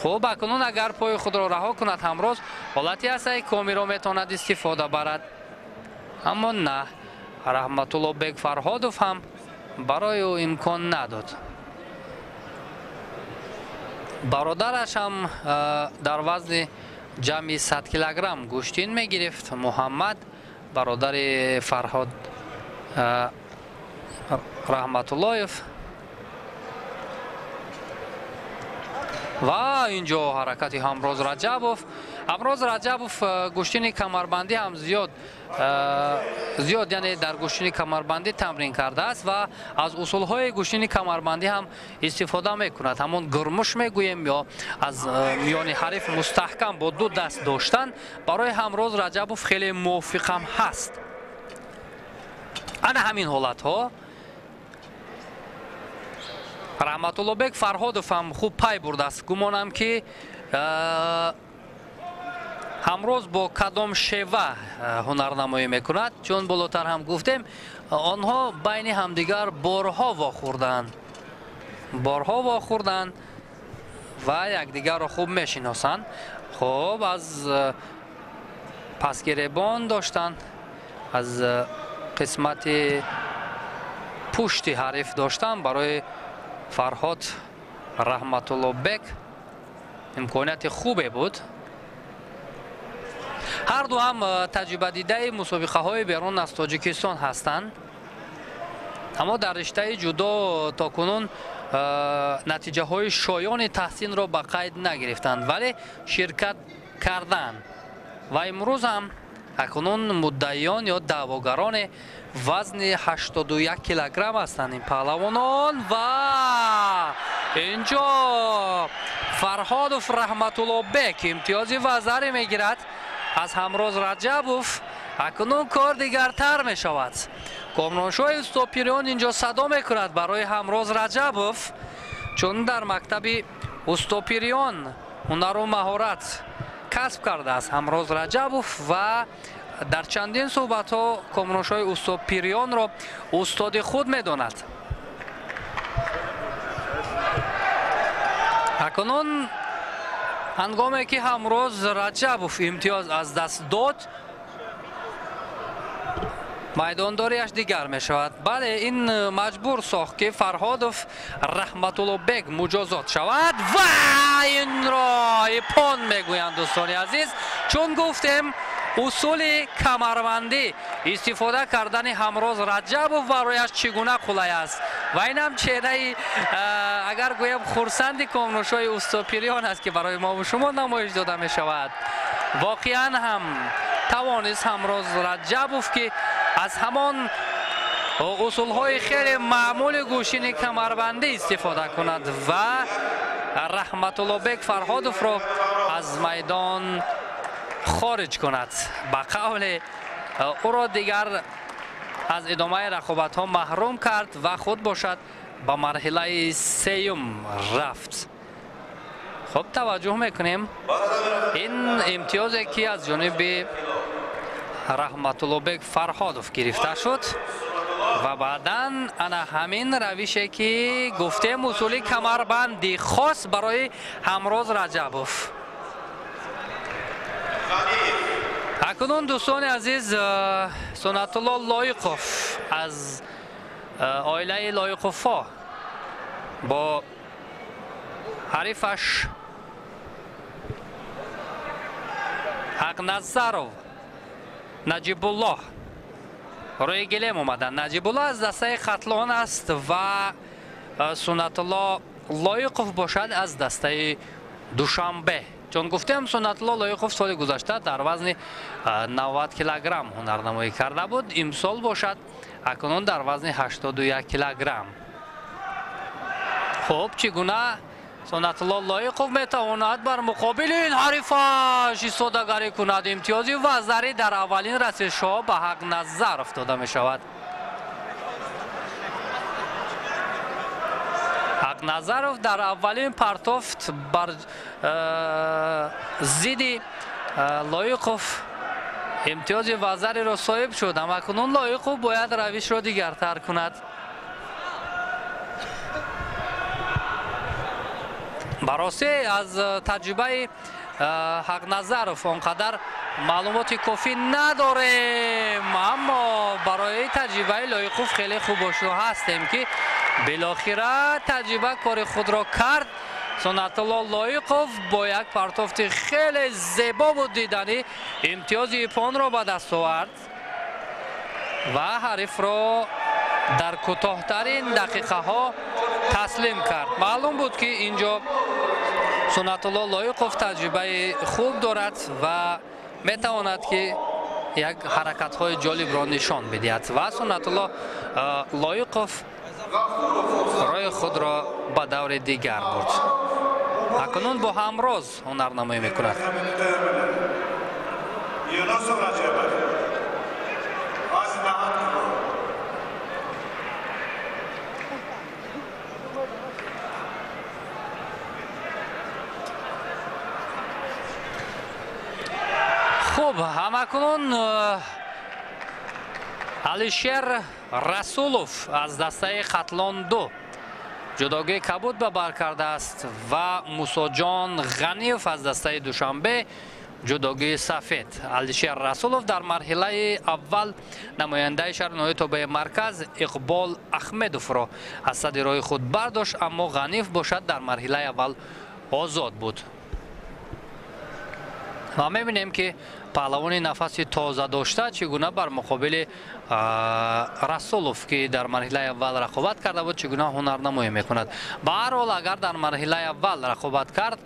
Хуб, акнун агар пои худро раҳо кунад ҳамроз, ҳолати асаи комиро метавонад истифода барад, аммо на, Раҳматуллобек Фарҳодов ҳам барои ӯ имкон надод. Бародараш ҳам дар вазни ҷамъи 100 килограмм гӯштин мегирифт. Муҳаммад, бародари Фарҳод Раҳматуллоев. Ва инҷо ҳаракати Ҳамроз Раҷабов. Ҳамроз Раҷабов гӯштини камарбандӣ ҳам зиёд, яъне дар гӯштини камарбандӣ тамрин кардааст ва аз усулҳои гӯштини камарбандӣ ҳам истифода мекунад. Ҳамон гурмуш мегӯем ё аз миёни ҳариф мустаҳкам бо 2 даст доштан барои Ҳамроз Раҷабов хеле мувофиқам ҳаст. Ана ҳамин ҳолатҳо Раҳматуллобек Фарҳодов ҳам хуб пай бурдааст. Гумонам ки ҳамроз бо кадом шева ҳунарнамоӣ мекунад, чун болотар ҳам гуфтем, онҳо байни ҳамдигар борҳо вохӯрданд, борҳо вохӯрданд ва якдигарро хуб мешиносанд. Хуб, аз пасгиребон доштанд, аз қисмати пушти ҳариф доштанд. Барои Фарҳод Раҳматуллобек имконияти хубе буд. Ҳар ду ҳам таҷрибадидаи мусобиқаҳои берун аз Тоҷикистон ҳастанд, аммо дар риштаи ҷудо то кунун натиҷаҳои шоёни таҳсинро ба қайд нагирифтанд, вале ширкат карданд ва имрӯз ҳам акнун муддаиён ё даъвогарони вазни 81 килограмм ҳастанд ин паҳлавонон. Ва инҷо Фарҳодов Раҳматуллобек имтиёзи вазаре мегирад аз Ҳамроз Раҷабов. Акнун кор дигартар мешавад. Комроншоҳи устопириён инҷо садо мекунад барои Ҳамроз Раҷабов, чун дар мактаби устопириён ҳунару маҳорат касб кардааст Ҳамроз Раҷабов ва дар чандин суҳбатҳо комроншоҳи устопириёнро устоди худ медонад. Акнун ҳангоме ки Ҳамроз Раҷабов имтиёз аз даст дод, майдондориаш дигар мешавад. Бале, ин маҷбур сохт ки Фарҳодов Раҳматуллобек муҷозот шавад ва инро ипон мегӯянд дӯстони азиз, чун гуфтем усули камарбандӣ истифода кардани Ҳамроз Раҷабов барояш чӣ гуна қулай аст. Ва инам чеҳраи, агар гӯям, хурсанди комнушои устопириён аст, ки барои мову шумо намоиш дода мешавад. Воқеан ҳам тавонист Ҳамроз Раҷабов, ки аз ҳамон усулҳои хеле маъмули гӯшини камарбандӣ истифода кунад ва Раҳматуллобек Фарҳодовро аз майдон хориҷ кунад. Ба қавле ӯро дигар аз идомаи рақобатҳо маҳрум кард ва худ бошад ба марҳилаи сеюм рафт. Хуб, таваҷҷӯҳ мекунем, ин имтиёзе ки аз ҷониби Раҳматуллобек Фарҳодов гирифта шуд ва баъдан ана ҳамин равише ки гуфтем, усули камарбанди хос барои Ҳамроз Раҷабов. Акнун дӯстони азиз, Сунатулло Лоиқов аз оилаи Лоиқовҳо бо ҳарифаш Ҳақназаров Наҷибуллоҳ рӯи гилем омаданд. Наҷибуллоҳ аз дастаи Хатлон аст ва Сунатулло Лоиқов бошад аз дастаи Душанбе. Чун гуфтем, Суннатулло Лоиқов соли гузашта дар вазни 90 килограмм ҳунарнамоӣ карда буд, имсол бошад акнун дар вазни 81 килограмм. Хуб, чӣ гуна Суннатулло Лоиқов метавонад бар муқобили ин ҳарифаш истодагарӣ кунад? Имтиёзи вазарӣ дар аввалин расишҳо ба Ҳақназаров дода мешавад. Ҳақназаров дар аввалин партофт бар зидди Лоиқов имтиёзи вазариро соҳиб шуд. Амакунун Лоиқов бояд равишро дигартар кунад. Ба ростӣ, аз таҷрибаи Ҳақназаров он қадар маълумоти кофӣ надорем, аммо барои таҷрибаи Лоиқов хеле хуб ошно ҳастем, ки билохира таҷриба кори худро кард. Суннатулло Лоиқов бо як партофти хеле зебову диданӣ имтиёзи иппонро ба даст овард ва ҳарифро дар кӯтоҳтарин дақиқаҳо таслим кард. Маълум буд, ки инҷо Суннатулло Лоиқов таҷрибаи хуб дорад ва метавонад, ки як ҳаракатҳои ҷолибро нишон бидиҳад, ва Суннатулло Лоиқов роҳи худро ба даври дигар бурд. Акнун бо ҳамроз ҳунарнамоӣ мекунад. Юнусов Раҷабов, вазни 90 кило. Хуб, ҳамакунун Алишер Расулов аз дастаи Хатлон 2 ҷудогии кабуд ба бар кардааст ва Мусоҷон Ғаниев аз дастаи Душанбе ҷудогии сафед. Алишер Расулов дар марҳилаи аввал намояндаи шаҳри ноҳияи тобеи марказ Иқбол Ахмедовро аз сади роҳи худ бардошт, аммо Ғаниев бошад дар марҳилаи аввал озод буд. Ва мебинем, ки паҳлавони нафаси тоза дошта чӣ гуна бар муқобили Расулов, ки дар марҳилаи аввал рақобат карда буд, чӣ гуна ҳунарнамоӣ мекунад. Ба ҳар ҳол, агар дар марҳилаи аввал рақобат кард,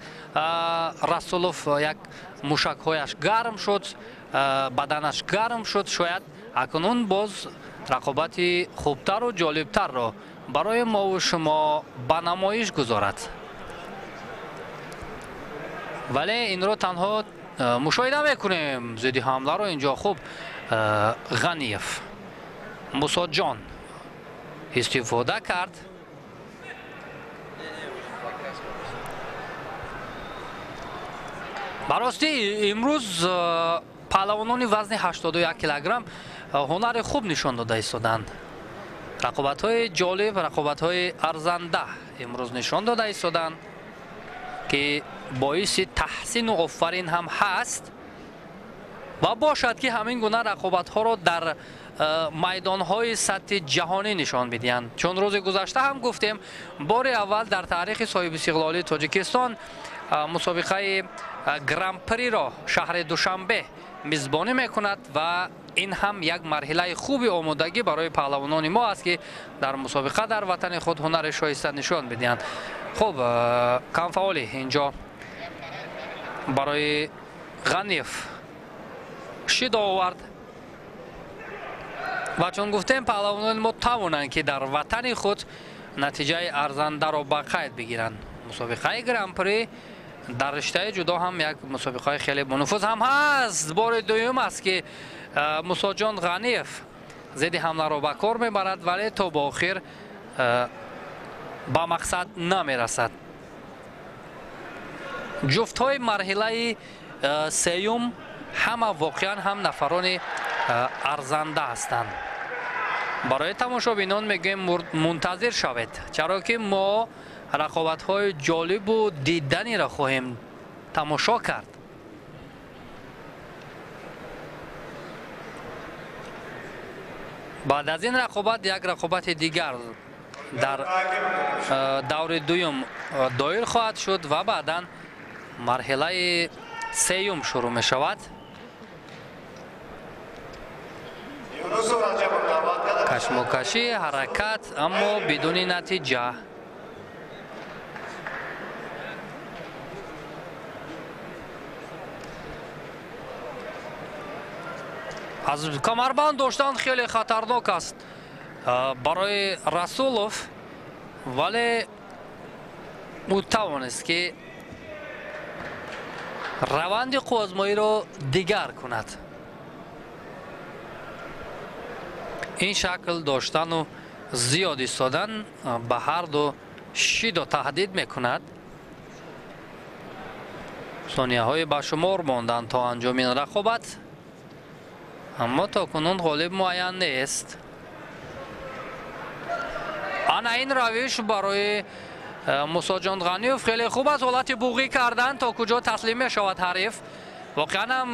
Расулов як мушакҳояш гарм шуд, баданаш гарм шуд, шояд акнун боз рақобати хубтару ҷолибтарро барои мову шумо ба намоиш гузорад. Вале инро танҳо мушоҳида мекунем, зидди ҳамларо инҷо. Хуб, Ғаниев Мусоҷон истифода кард. Ба ростӣ, имрӯз паҳлавонони вазни 81 килограмм ҳунари хуб нишон дода истоданд. Рақобатҳои ҷолиб, рақобатҳои арзанда имрӯз нишон дода истоданд, ки боиси таҳсину офарин ҳам ҳаст, ва бошад, ки ҳамин гуна рақобатҳоро дар майдонҳои сатҳи ҷаҳонӣ нишон бидиҳанд. Чун рӯзи гузашта ҳам гуфтем, бори аввал дар таърихи соҳибистиқлолии Тоҷикистон мусобиқаи Гран-приро шаҳри Душанбе мизбонӣ мекунад, ва ин ҳам як марҳилаи хуби омодагӣ барои паҳлавонони мо аст, ки дар мусобиқа дар ватани худ ҳунари шоиста нишон бидиҳанд. Хуб, камфаъолӣ инҷо барои Ғаниев шидо овард, ва чун гуфтем, паҳлавонони мо тавонанд, ки дар ватани худ натиҷаи арзандаро ба қайд бигиранд. Мусобиқаи Гран-при дар риштаи ҷудо ҳам як мусобиқаи хеле бонуфуз ҳам ҳаст. Бори дуюм аст, ки Мусоҷон Ғаниев зидди ҳамларо ба кор мебарад, вале то ба охир ба мақсад намерасад. Ҷуфтҳои марҳилаи сеюм ҳама воқеан ҳам нафарони арзанда ҳастанд. Барои тамошобинон мегӯем, мунтазир шавед, чаро ки мо рақобатҳои ҷолибу диданиро хоҳем тамошо кард. Баъд аз ин рақобат як рақобати дигар дар даври дуюм доир хоҳад шуд ва баъдан марҳилаи сеюм шурӯъ мешавад. Кашмокашӣ, ҳаракат, аммо бидуни натиҷа. Аз камарбанд доштан хеле хатарнок аст барои Расулов, вале ӯ тавонист ки раванди қувваозмоиро дигар кунад. Ин шакл доштану зиёд истодан ба ҳар ду шидо таҳдид мекунад. Сонияҳои ба шумор монданд то анҷоми ин рақобат, аммо то кунун ғолиб муайян нест. Ана ин равиш барои Мусоҷон Ғаниев хеле хуб аст. Ҳолати буғӣ кардан то куҷо таслим мешавад ҳариф. Воқеан ҳам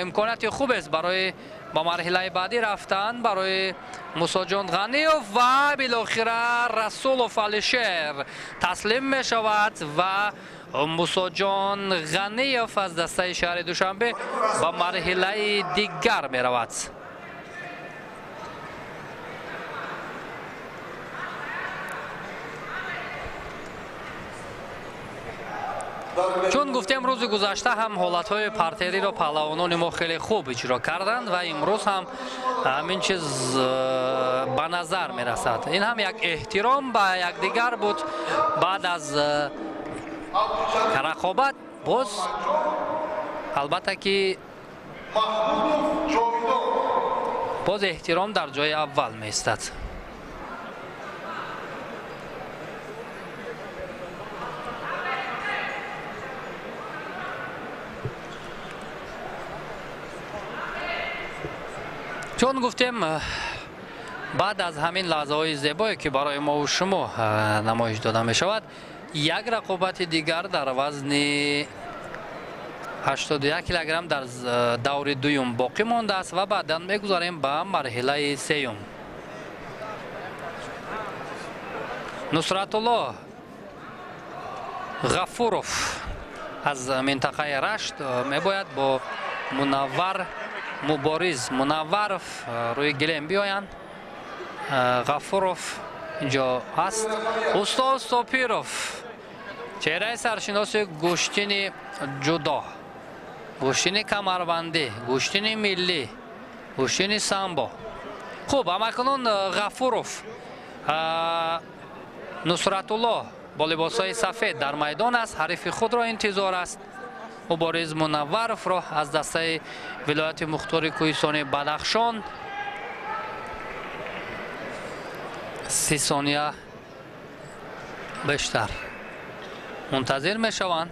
имконияти хубест барои ба марҳилаи баъдӣ рафтан барои Мусоҷон Ғаниев ва билохира Расулов Алишер таслим мешавад ва Мусоҷон Ғаниев аз дастаи шаҳри Душанбе ба марҳилаи дигар меравад. Чун гуфтем, рӯзи гузашта ҳам ҳолатҳои партериро паҳлавонони мо хеле хуб иҷро карданд ва имрӯз ҳам ҳамин чиз ба назар мерасад. Ин ҳам як эҳтиром ба якдигар буд. Баъд аз рақобат боз албатта ки боз эҳтиром дар ҷои аввал меистад. Чун гуфтем, баъд аз ҳамин лаҳзаҳои зебое ки барои мову шумо намоиш дода мешавад, як рақобати дигар дар вазни 81 килограмм дар даври дуюм боқӣ мондааст ва баъдан мегузарем ба марҳилаи сеюм. Нусратулло Ғафуров аз минтақаи Рашт мебояд бо Мунаввар Мубориз Мунавваров рӯи гилем биёянд. Ғафуров инҷо ҳаст. Устод Сопиров, чеҳраи саршиноси гӯштини ҷудо, гӯштини камарбандӣ, гӯштини миллӣ, гӯштини самбо. Хуб, ҳамакунун Ғафуров, Нусратулло бо либосҳои сафед дар майдон аст, ҳарифи худро интизор аст. Мубориз Мунавваровро аз дастаи вилояти мухтори кӯҳистони Бадахшон. 30 сония бештар мунтазир мешаванд.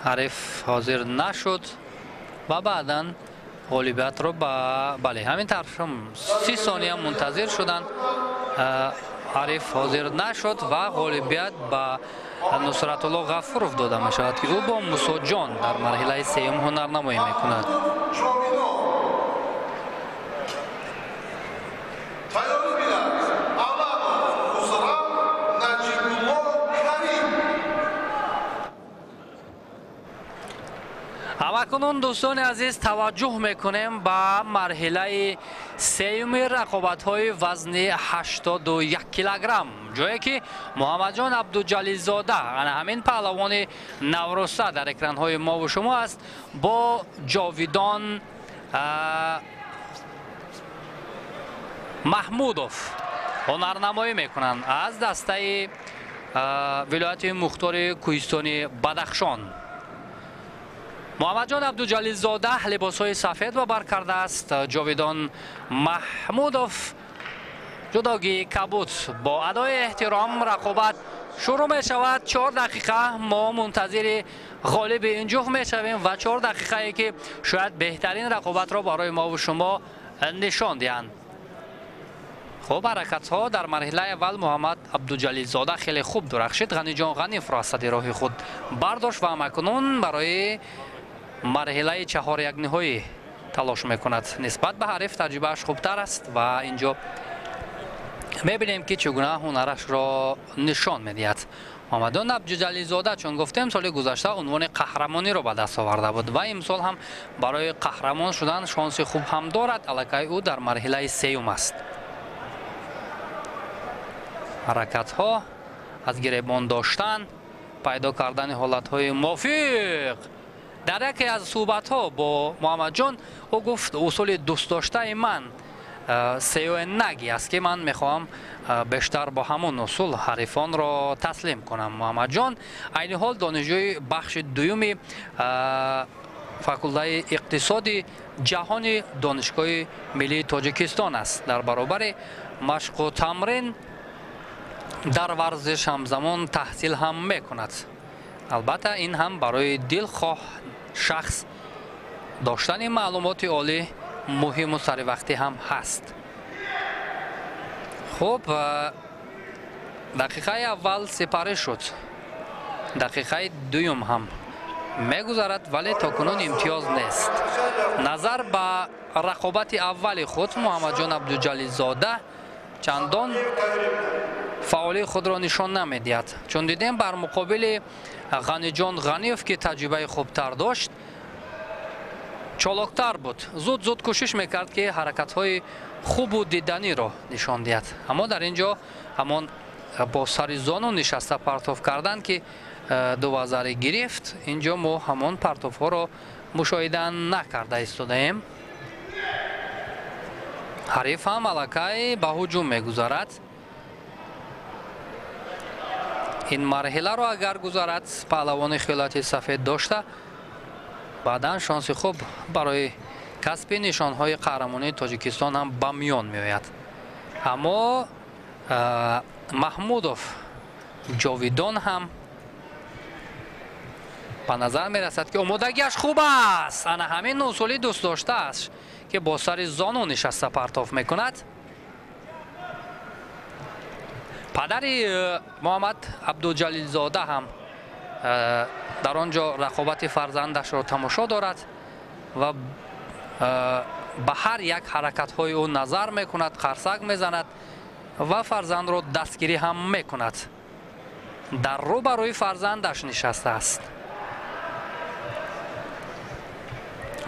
Ҳариф ҳозир нашуд ва баъдан ғолибиятро ба бале ҳамин тавр 30 сония мунтазир шуданд. Ҳариф ҳозир нашуд ва ғолибият ба Нусратулло Ғафуров дода мешавад ки ӯ бо Мусоҷон дар марҳилаи сеюм ҳунарнамоӣ мекунад. Ҳамакунун дӯстони азиз, таваҷҷӯҳ мекунем ба марҳилаи сеюми рақобатҳои вазни 81 килограмм, ҷое ки Муҳаммадҷон Абдуҷалилзода, ана ҳамин паҳлавони навруса дар экранҳои мову шумо аст, бо Ҷовидон Маҳмудов ҳунарнамоӣ мекунанд аз дастаи вилояти мухтори кӯҳистони Бадахшон. Муҳаммадҷон Абдуҷалилзода либосҳои сафед ба бар кардааст. Ҷовидон Маҳмудов ҷудогии кабуд. Бо адои эҳтиром рақобат шурӯъ мешавад. 4 дақиқа мо мунтазири ғолиби ин ҷуфт мешавем ва 4 дақиқае ки шояд беҳтарин рақобатро барои мову шумо нишон диҳанд. Хуб, ҳаракатҳо дар марҳилаи аввал Муҳаммад Абдуҷалилзода хеле хуб дурахшид. Ғаниҷон Ғаниевро аз сади роҳи худ бардошт ва ҳамакунун барои марҳилаи чаҳорякниҳоӣ талош мекунад. Нисбат ба ҳариф таҷрибааш хубтар аст ва инҷо мебинем ки чӣ гуна ҳунарашро нишон медиҳад. Муҳаммадҷон Абдуҷалилзода, чун гуфтем, соли гузашта унвони қаҳрамониро ба даст оварда буд ва имсол ҳам барои қаҳрамон шудан шонси хуб ҳам дорад. Аллакай ӯ дар марҳилаи сеюм аст. Ҳаракатҳо аз гиребон доштан, пайдо кардани ҳолатҳои мувофиқ Дар яке аз суҳбатҳо бо Муҳаммадҷон ӯ гуфт усули дӯстдоштаи ман сеюэнаги аст, ки ман мехоҳам бештар бо ҳамон усул ҳарифонро таслим кунам. Муҳаммадҷон айни ҳол донишҷӯи бахши дуюми факултаи иқтисоди ҷаҳони Донишгоҳи миллии Тоҷикистон аст. Дар баробари машқу тамрин дар варзиш ҳамзамон таҳсил ҳам мекунад. Албатта ин ҳам барои дилхоҳ шахс доштани маълумоти олӣ муҳиму саривақтӣ ҳам ҳаст. Хуб, дақиқаи аввал сипарӣ шуд, дақиқаи дуюм ҳам мегузарад, вале то кунун имтиёз нест. Назар ба рақобати аввали худ Муҳаммадҷон Абдуҷалилзода чандон фаъолии худро нишон намедиҳад. Чун дидем бар муқобили Ғаниҷон Ғаниев, ки таҷрибаи хубтар дошт, чолоктар буд, зуд-зуд кӯшиш мекард, ки ҳаракатҳои хубу диданиро нишон диҳад. Аммо дар ин ҷо ҳамон бо сари зону нишаста партоф кардан, ки ду вазари гирифт, ин ҷо мо ҳамон партофҳоро мушоҳида накарда истодаем. Ҳариф ҳам аллакай ба ҳуҷум мегузарад. Ин марҳиларо агар гузарад, паҳлавони хилати сафед дошта, баъдан шонси хуб барои касби нишонҳои қаҳрамонии Тоҷикистон ҳам ба миён меояд. Аммо Маҳмудов Ҷовидон ҳам ба назар мерасад, ки омодагиаш хуб аст. Ана ҳамин усули дӯстдоштааст, ки бо сари зону нишаста партоф мекунад. Падари Муҳаммад Абдуҷалилзода ҳам дар он ҷо рақобати фарзандашро тамошо дорад ва ба ҳар як ҳаракатҳои ӯ назар мекунад, қарсак мезанад ва фарзандро дастгирӣ ҳам мекунад. Дар рӯ ба рӯи фарзандаш нишастааст.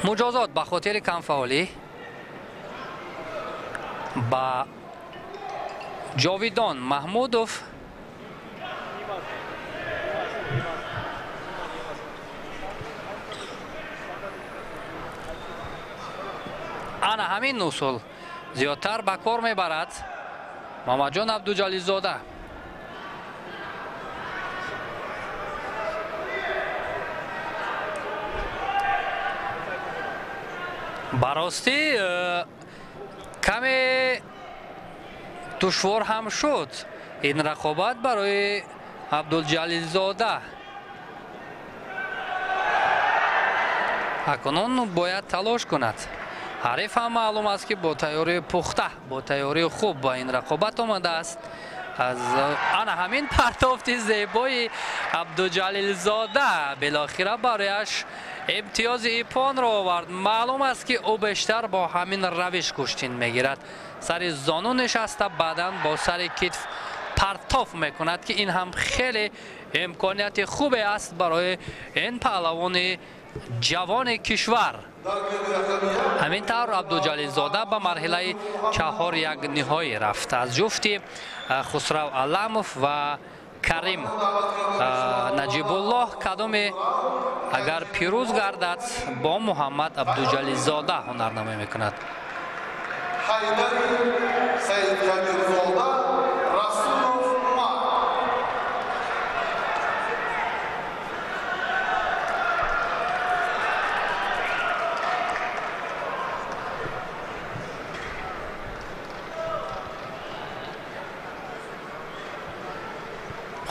Муҷозот ба хотири камфаъолӣ ба Ҷовидон Маҳмудов ана ҳамин усул зиёдтар ба кор мебарад Муҳаммадҷон Абдуҷалилзода. Ба ростӣ каме душвор ҳам шуд ин рақобат барои Абдулҷалилзода. Акнун бояд талош кунад. Ҳариф ҳам маълум аст, ки бо тайёрии пухта, бо тайёрии хуб ба ин рақобат омадааст. Аз ана ҳамин партофти зебои Абдуҷалилзода билохира барояш имтиёзи ипонро овард. Маълум аст, ки ӯ бештар бо ҳамин равиш гӯштин мегирад. Сари зону нишаста, баъдан бо сари китф партоф мекунад, ки ин ҳам хеле имконияти хубе аст барои ин паҳлавони ҷавони кишвар. Ҳамин тавр Абдуҷалилзода ба марҳилаи 4-1 ниҳоӣ рафт. Аз ҷуфти Хусрав Аламов ва Карим Наҷибуллоҳ кадоме агар пирӯз гардад, бо Муҳаммад Абдуҷалилзода ҳунарнамоӣ мекунад.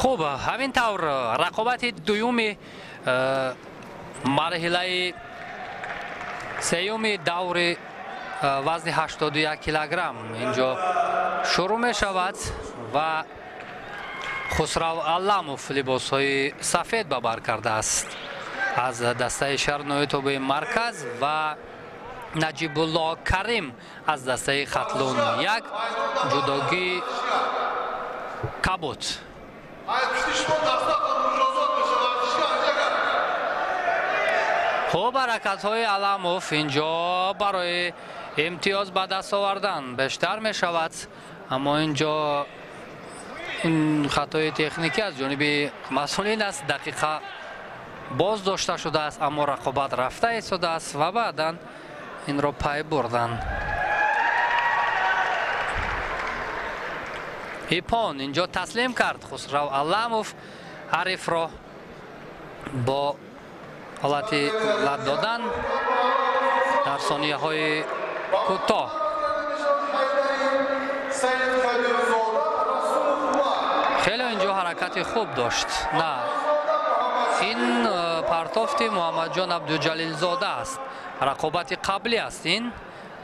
Хуб, ҳамин тавр рақобати дуюми марҳилаи сеюми даври вазни 81 килограмм инҷо шурӯъ мешавад ва Хусрав Аламов либосҳои сафед ба бар кардааст аз дастаи шаҳрнои тобеи марказ ва Наҷибулло Карим аз дастаи Хатлон 1 ҷудогии кабут. Хуб, ҳаракатҳои Аламов инҷо барои имтиёз ба даст овардан бештар мешавад, аммо инҷо ин хатои техникӣ аз ҷониби масъулин аст. Дақиқа Боз дошта шудааст, аммо рақобат рафта истодааст ва баъдан инро пай бурданд. Ипон инҷо таслим кард Хусрав Алламов ҳарифро бо ҳолати лат додан дар сонияҳои кӯтоҳ. Хеле инҷо ҳаракати хуб дошт. На, ин партофти Муҳаммадҷон Абдуҷалилзода аст. Рақобати қаблӣ аст ин.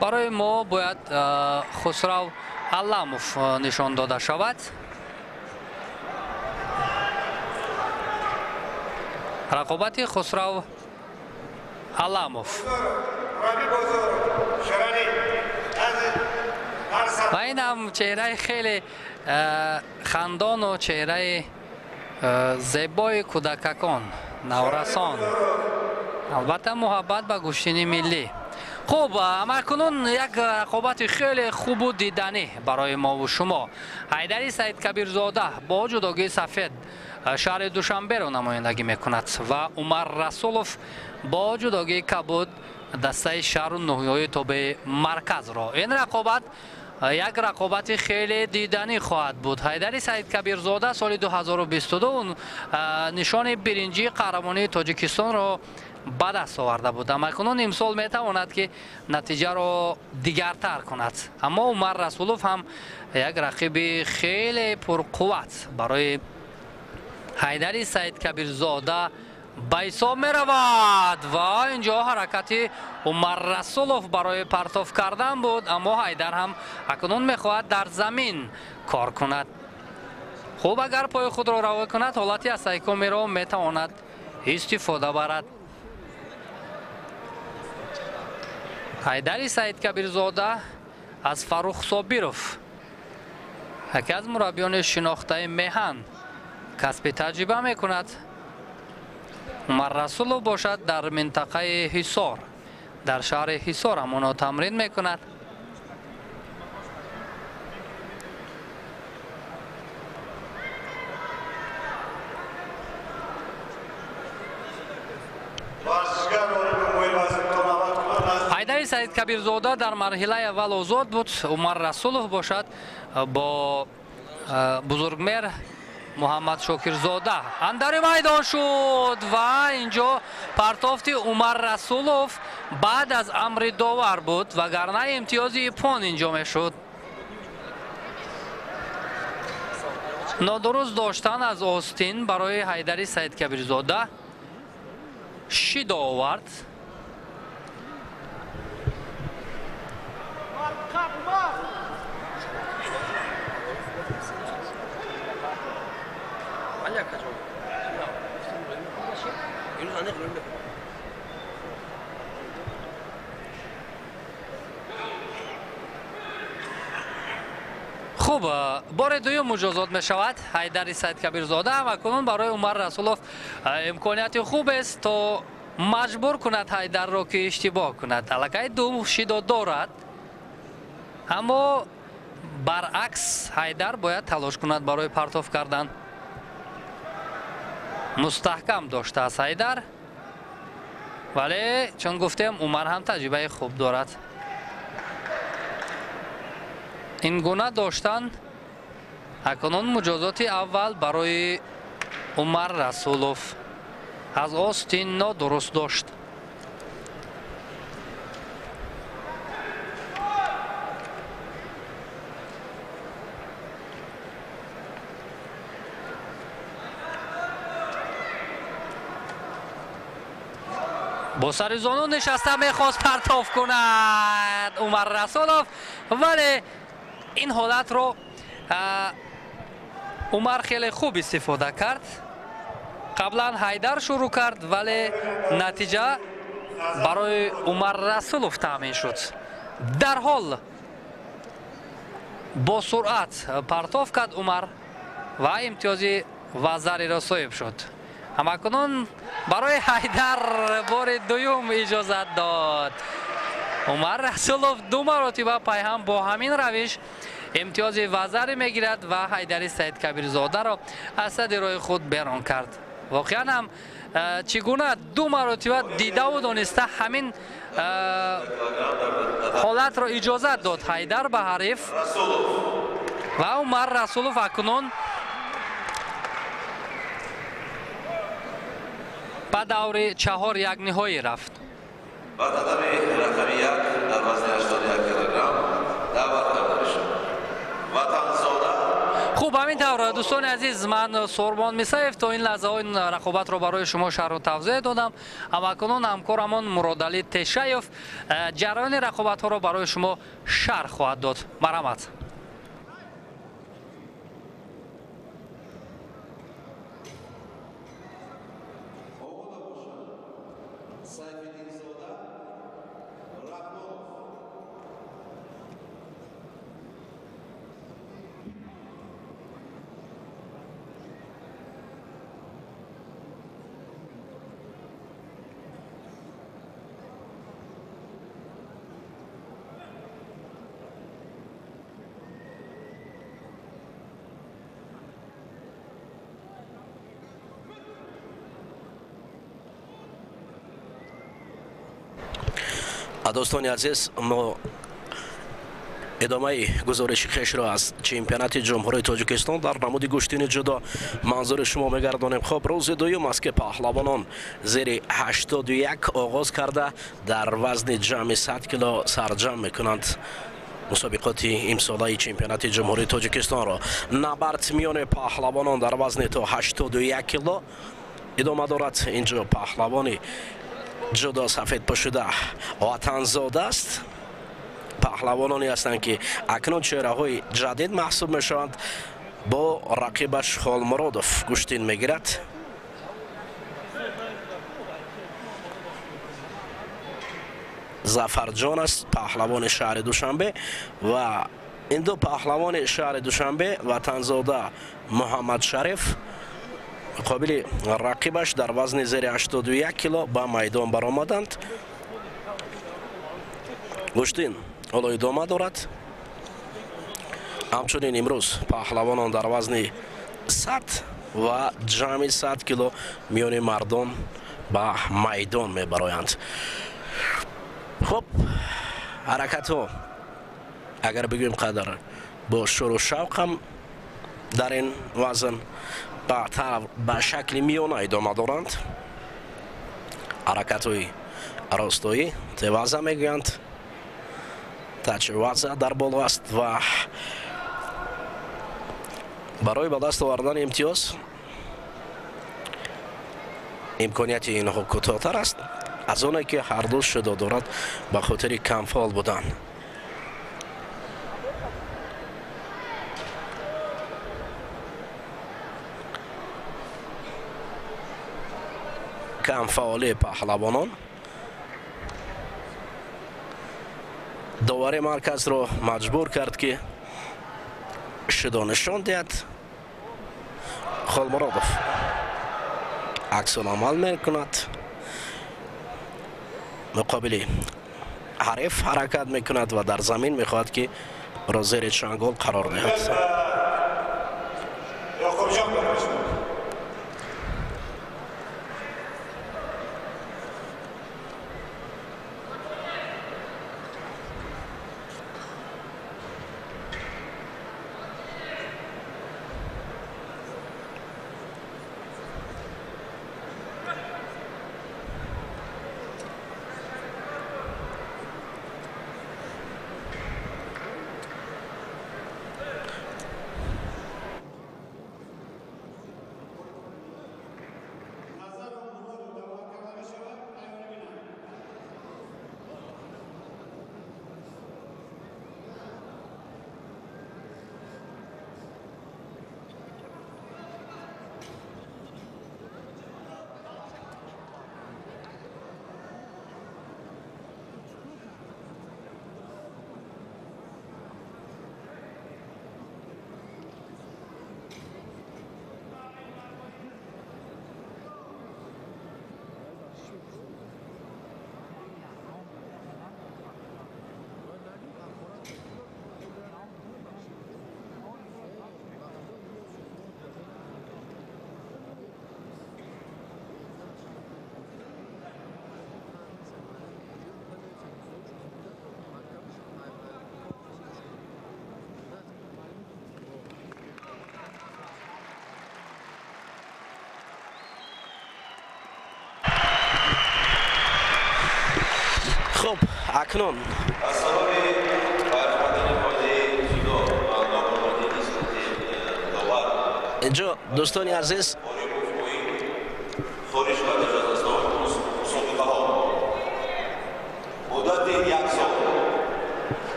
Барои мо бояд Хусрав Алламов нишон дода шавад. Рақобати Хусрав Алламов. Ва ин ҳам чеҳраи хеле хандону чеҳраи зебои кӯдакакон, наврасон. Албатта муҳаббат ба гӯштини миллӣ. Хуб, амакунун як рақобати хеле хубу диданӣ барои мову шумо. Ҳайдари Саидкабирзода бо ҷудогии сафед шаҳри Душанберо намояндагӣ мекунад ва Умар Расулов бо ҷудогии кабуд дастаи шаҳру ноҳияҳои тобеи марказро. Ин рақобат як рақобати хеле диданӣ хоҳад буд. Ҳайдари Саидкабирзода соли 2022 нишони биринҷии қаҳрамонии Тоҷикистонро ба даст оварда буд. Амакунун имсол метавонад ки натиҷаро дигартар кунад. Аммо Умар Расулов ҳам як рақиби хеле пурқувват барои Ҳайдари Саидкабирзода ба ҳисоб меравад ва инҷо ҳаракати Умар Расулов барои партоф кардан буд, аммо Ҳайдар ҳам акнун мехоҳад дар замин кор кунад. Хуб, агар пои худро равой кунад, ҳолати асайкомиро метавонад истифода барад. Ҳайдари Саидкабирзода аз Фаррух Собиров, яке аз мураббиёни шинохтаи меҳан, касби таҷриба мекунад. Умар Расулов бошад дар минтақаи Ҳисор, дар шаҳри Ҳисор ҳамоно тамрин мекунад. Ҳайдари Саидкабирзода дар марҳилаи аввал озод буд. Умар Расулов бошад бо бузургмер Муҳаммад Шокирзода андари майдон шуд ва инҷо партофти Умар Расулов баъд аз амри довар буд, вагарна имтиёзи ипон инҷо мешуд. Нодуруст доштан аз остин барои Ҳайдари Саидкабирзода шидо овард. Хуб, бори дуюм муҷозот мешавад Ҳайдари Саидкабирзода ва кунун барои Умар Расулов имконияти хубест то маҷбур кунад Ҳайдарро ки иштибоҳ кунад. Аллакай ду шидо дорад, аммо баръакс Ҳайдар бояд талош кунад барои партоф кардан. Мустаҳкам доштааст Ҳайдар, вале чун гуфтем Умар ҳам таҷрибаи хуб дорад. Ин гуна доштан акнун муҷозоти аввал барои Умар Расулов аз остин нодуруст дошт. Бо сари зону нишаста мехост партоф кунад Умар Расулов, вале ин ҳолатро Умар хеле хуб истифода кард. Қаблан Ҳайдар шурӯъ кард, вале натиҷа барои Умар Расулов таъмин шуд. Дарҳол бо суръат партоф кард Умар ва имтиёзи вазариро соҳиб шуд. Ҳамакунун барои Ҳайдар бори дуюм иҷозат дод. Умар Расулов ду маротиба пайҳам бо ҳамин равиш имтиёзи вазаре мегирад ва Ҳайдари Саидкабирзодаро аз сади роҳи худ берон кард. Воқеан ҳам Чӣ гуна ду маротиба дидаву дониста ҳамин ҳолатро иҷозат дод Ҳайдар ба ҳариф ва Умар Расулов акнун ба даври чаҳор як ниҳоӣ рафт. Ба татами рақами як дар вазни 81 килограмм даъват карда мешавад Ватанзода. Хуб, ҳамин тавр, дӯстони азиз, ман Сорбон Мисаев то ин лаҳзаҳо ин рақобатро барои шумо шарҳу тавзеҳ додам. Ҳамакунун ҳамкорамон Муродалӣ Тешаев ҷараёни рақобатҳоро барои шумо шарҳ хоҳад дод. Марҳамат. Дӯстони азиз, мо идомаи гузориши хешро аз чемпионати Ҷумҳурии Тоҷикистон дар намуди гӯштини ҷудо манзури шумо мегардонем. Хоб, рӯзи дуюм аст, ки паҳлавонон зери 81 оғоз карда дар вазни ҷамъи 100 кило сарҷамъ мекунанд мусобиқоти имсолаи чемпионати Ҷумҳурии Тоҷикистонро. Набард миёни паҳлавонон дар вазни то 81 кило идома дорад. Инҷо паҳлавони ҷудо сафед пӯшида Ватанзода аст. Паҳлавононе ҳастанд, ки акнун чеҳраҳои ҷадид маҳсуб мешаванд. Бо рақибаш Холмуродов гӯштин мегирад. Зафарҷон аст, паҳлавони шаҳри Душанбе, ва ин ду паҳлавони шаҳри Душанбе, Ватанзода Муҳаммадшариф муқобили рақибаш дар вазни зери 81 кило ба майдон баромаданд. Гӯштин ҳоло идома дорад. Ҳамчунин имрӯз паҳлавонон дар вазни 100 ва ҷамъи 100 кило миёни мардон ба майдон мебароянд. Хуб, ҳаракатҳо агар бигӯем қадар бо шуру шавқам дар ин вазн ба шакли миёна идома доранд. Ҳаракатҳои ростоӣ теваза мегӯянд, тачваза дар боло аст ва барои ба даст овардани имтиёз имконияти инҳо кӯтоҳтар аст аз оне ки ҳарду шудо дорад ба хотири камфаъол будан. Камфаъолии паҳлавонон довари марказро маҷбур кард, ки шудо нишон диҳад. Холмуродов аксуламал мекунад, муқобили ҳариф ҳаракат мекунад ва дар замин мехоҳад, ки ро зери чангол қарор диҳад. Акнун инҷо, дӯстони азиз,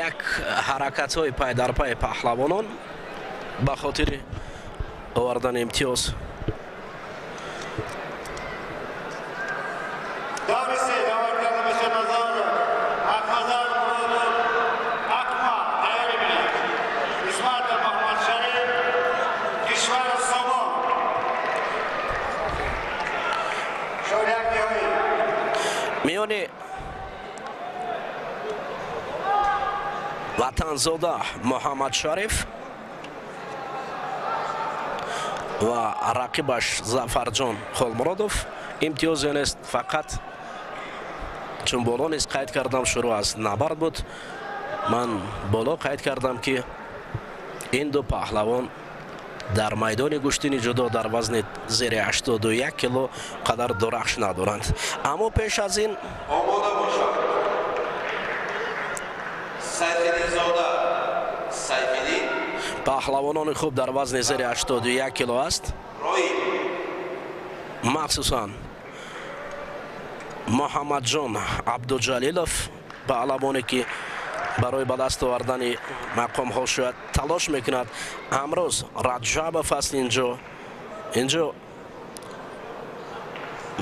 як ҳаракатҳои пай дар пай паҳлавонон ба хотири овардани имтиёз. Миёни Ватанзода Муҳаммадшариф ва рақибаш Зафарҷон Холмуродов имтиёзе нест, фақат чун боло низ қайд кардам, шурӯъ аз набард буд. Ман боло қайд кардам, ки ин ду паҳлавон дар майдони гӯштини ҷудо дар вазни зери 81 кило қадар дурахш надоранд. Аммо пеш аз ин омода бошад Сайфиддинзода Сайфиддин, паҳлавонони хуб дар вазни зери 81 кило аст, махсусан Муҳаммадҷон Абдуҷалилов, паҳлавоне ки барои ба даст овардани мақомҳо шояд талош мекунад. Амрӯз Раҷабов аст инҷо. Инҷо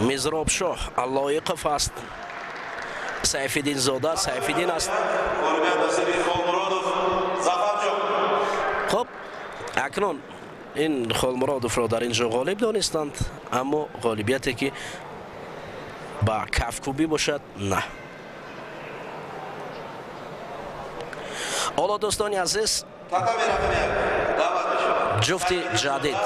Мизробшоҳ Лоиқов аст, Сайфиддинзода Сайфиддин аст. Хуб, акнун ин Холмуродовро дар ин ҷо ғолиб донистанд, аммо ғолибияте ки ба кафкӯбӣ бошад, на. Ҳоло, дӯстони азиз, ҷуфти ҷадид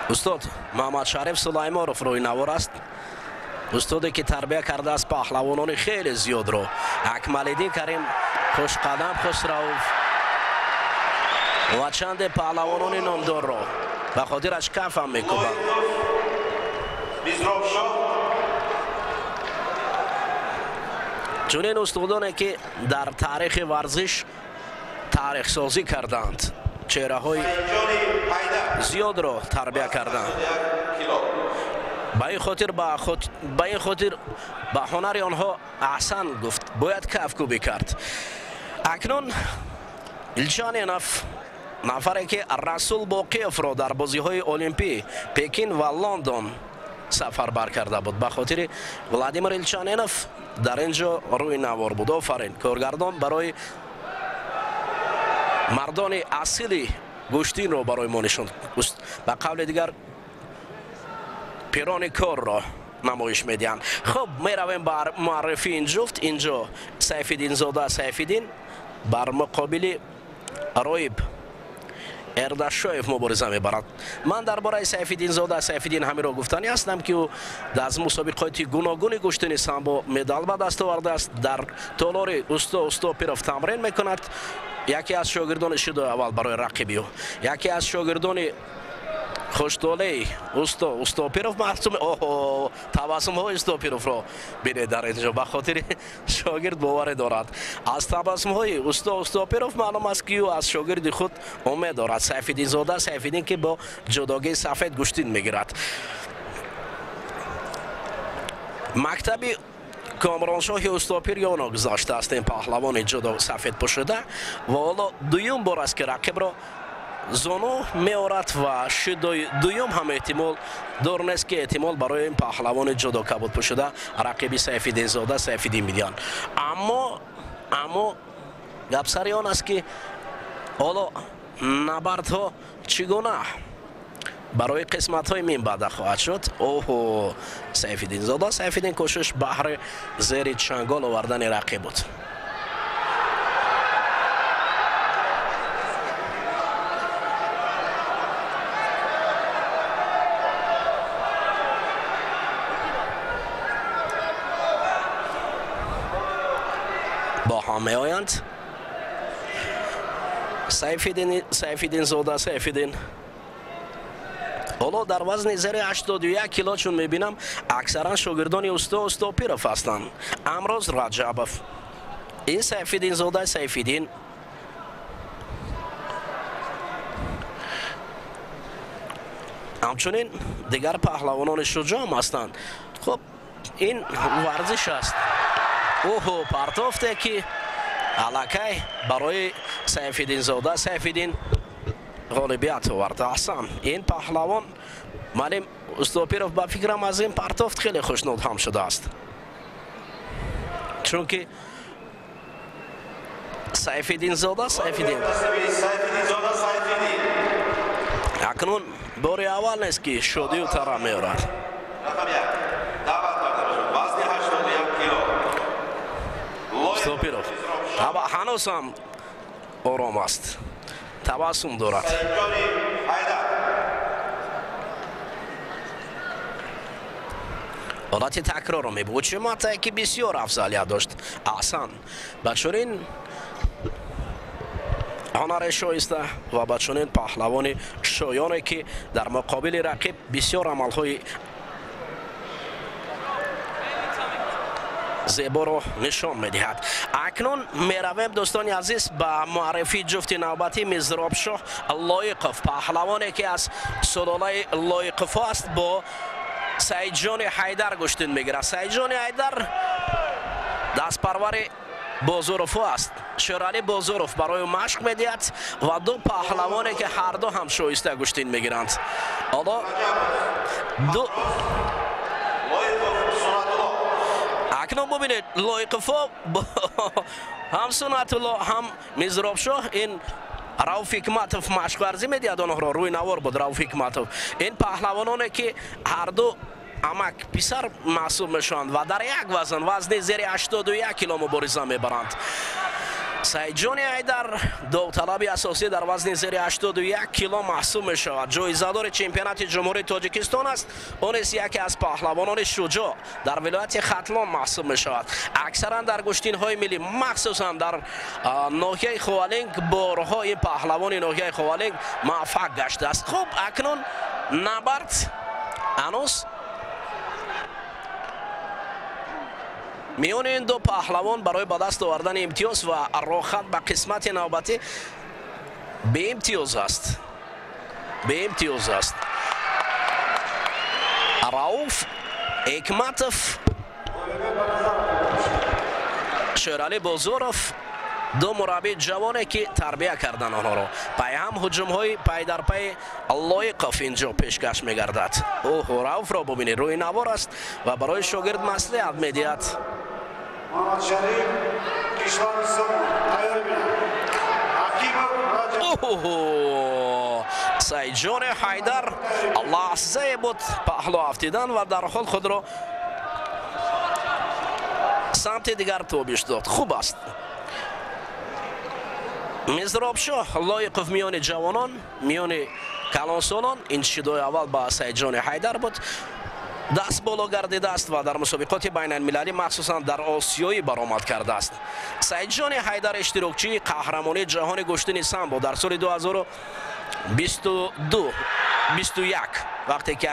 устод Муҳаммадшариф Сулаймонов рӯи навор аст, устоде ки тарбия кардааст паҳлавонони хеле зиёдро: Акмалиддин Карим, Хушқадам Хусрав ва чанде паҳлавонони номдорро ба хотираш кафам мекӯбанд. Чунин устодоне ки дар таърихи варзиш таърихсозӣ карданд, чеҳраҳои зиёдро тарбия карданд. Ба ин хотир ба ҳунари онҳо аҳсан гуфт, бояд кафкӯбӣ кард. Акнун Илчанинов, нафаре ки Расул Боқиевро дар бозиҳои Олимпӣ Пекин ва Лондон сафарбар карда буд, ба хотири Владимир Илчанинов дар ин ҷо рӯи навор буд. Офарин коргардон барои мардони асили гӯштинро барои мо нишон, ба қавли дигар пирони корро намоиш медиҳанд. Хуб, меравем бар муаррифии ин ҷуфт. Инҷо Сайфиддинзода Сайфиддин бар муқобили Роиб Эрдашоев мубориза мебарад. Ман дар бораи Сайфиддинзода Сайфиддин ҳаминро гуфтанӣ ҳастам, ки ӯ аз мусобиқоти гуногуни гӯштини самбо медал ба даст овардааст, дар толори усто Устопиров тамрин мекунад. Яке аз шогирдони шидои аввал барои рақиби ӯ, яке аз шогирдони хуштолеи усто Устопиров маҳсум. Оҳо, табассумҳои Устопировро бинед дар инҷо, ба хотири шогирд боварӣ дорад. Аз табассумҳои усто Устопиров маълум аст, ки ӯ аз шогирди худ умед дорад. Сайфиддинзода Сайфиддин ки бо ҷудогии сафед гӯштин мегирад. Мактаби Комроншоҳи Устопир ёно гузоштааст ин паҳлавони ҷудо сафед пӯшида ва ҳоло дуюм бор аст, ки рақибро зону меорад ва шидои дуюм ҳам эҳтимол дур нест, ки эҳтимол барои ин паҳлавони ҷудо кабуд пӯшида рақиби Сайфиддинзода Сайфиддин медиҳанд. Аммо гап сари он аст, ки ҳоло набардҳо чӣ гуна барои қисматҳои минбаъда хоҳад шуд. Оҳо, Сайфиддинзода Сайфиддин кӯшиш баҳри зери чангол овардани рақиб буд. Бо ҳам меоянд Сайфиддинзода Сайфиддин Ҳоло дар вазни зери 81 кило чун мебинам, аксаран шогирдони усто Устопиров ҳастанд. Амроз Раҷабов, ин Сайфиддинзода Сайфиддин, ҳамчунин дигар паҳлавонони шуҷоъ ҳастанд. Хуб, ин варзиш аст. Оҳо, партофте ки аллакай барои Сайфиддинзода Сайфиддин ғолибият овард. Аҳсан, ин паҳлавон Малим Устопиров ба фикрам аз ин партофт хеле хушнуд ҳам шудааст, чунки Сайфиддинзода Сайфиддин акнун бори аввал нест ки шодию тара меорад. Устопиров ҳанӯз ҳам ором аст, табассум дорад. Ҳолати такрорро мебуд, чиматае ки бисёр афзалият дошт. Аҳсан, ба чунин ҳунари шоиста ва ба чунин паҳлавони шоёне ки дар муқобили рақиб бисёр амалҳои зеборо нишон медиҳад. Акнун меравем, дӯстони азиз, ба муаррифии ҷуфти навбатӣ Мизробшоҳ Лоиқов, паҳлавоне ки аз сулолаи Лоиқовҳо аст, бо Саидҷони Ҳайдар гӯштин мегирад. Саидҷони Ҳайдар дастпарвари Бозуровҳо аст. Шералӣ Бозуров барои машқ медиҳад ва ду паҳлавоне ки ҳарду ҳам шоиста гӯштин мегиранд. Ҳоло ду акнун бубинед, Лоиқовҳо ҳам Сунатулло, ҳам Мизробшоҳ, ин Рауф Ҳикматов машқварзӣ медиҳад онҳоро, рӯи навор буд Рауф Ҳикматов. Ин паҳлавононе ки ҳарду амак писар маҳсуб мешаванд ва дар як вазн, вазни зери 81 кило мубориза мебаранд. Саидҷони Ҳайдар довталаби асосӣ дар вазни зери 81 кило маҳсуб мешавад. Ҷоизадори чемпионати Ҷумҳурии Тоҷикистон аст. Ӯ низ яке аз паҳлавонони шуҷоъ дар вилояти Хатлон маҳсуб мешавад. Аксаран дар гӯштинҳои миллӣ, махсусан дар ноҳияи Ховалинг, борҳо ин паҳлавони ноҳияи Ховалинг муваффақ гаштааст. Хуб, акнун набард ҳанӯз миёни ин ду паҳлавон барои ба даст овардани имтиёз ва рохат ба қисмати навбатӣ беимтиёз аст. Беимтиёз аст. Рауф Ҳикматов, Шералӣ Бозуров, ду мураббии ҷавоне ки тарбия карданд онҳоро. Пайҳам ҳуҷумҳои пайдарпайи Лоиқов инҷо пешкаш мегардад. Оҳо, Рауфро бубинед, рӯи навор аст ва барои шогирд маслиҳат медиҳад. Оҳо, Саидҷони Ҳайдар лаҳзае буд паҳлӯ афтидан ва дарҳол худро самти дигар тобиш дод. Хуб аст. Мизробшоҳ Лоиқов миёни ҷавонон, миёни калонсолон, ин шидои аввал ба Саидҷони Ҳайдар буд, даст боло гардидааст ва дар мусобиқоти байналмилалӣ, махсусан дар Осиёӣ баромад кардааст. Саидҷони Ҳайдар иштирокчии қаҳрамонии ҷаҳони гӯштини самбо дар соли 2022-21, вақте ки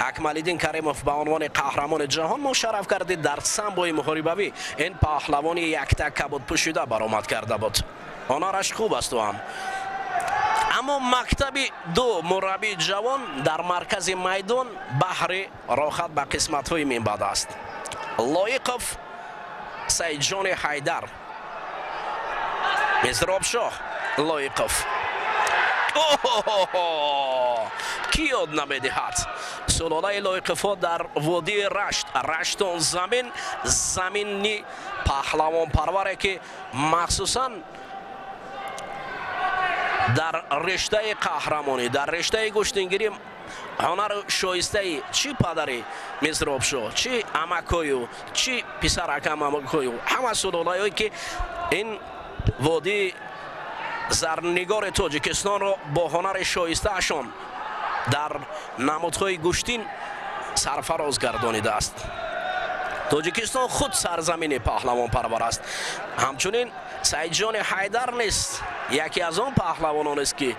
Акмалиддин Каримов ба унвони қаҳрамони ҷаҳон мушарраф гардид, дар самбои муҳорибавӣ ин паҳлавони якта кабудпӯшида баромад карда буд. Ҳунараш хуб аст ӯ ҳам. Аммо мактаби ду мураббии ҷавон дар маркази майдон баҳри рохат ба қисматҳои минбаъд аст. Лоиқов, Саидҷони Ҳайдар, Мизробшоҳ Лоиқов. Кӣ ёд намедиҳад сулолаи Лоиқовҳо дар водии Рашт, Раштон замин, замини паҳлавонпарваре ки махсусан дар риштаи қаҳрамонӣ, дар риштаи гӯштингирӣ ҳунару шоистаи чӣ падари Мизробшоҳ, чӣ амакою, чӣ писаракамакою, ҳама сулолаҳое ки ин водии зарнигори Тоҷикистонро бо ҳунари шоистаашон дар намудҳои гӯштин сарфароз гардонидааст. Тоҷикистон худ сарзамини паҳлавонпарвар аст. Ҳамчунин Саидҷони Ҳайдар низ Яке аз он паҳлавонон аст, ки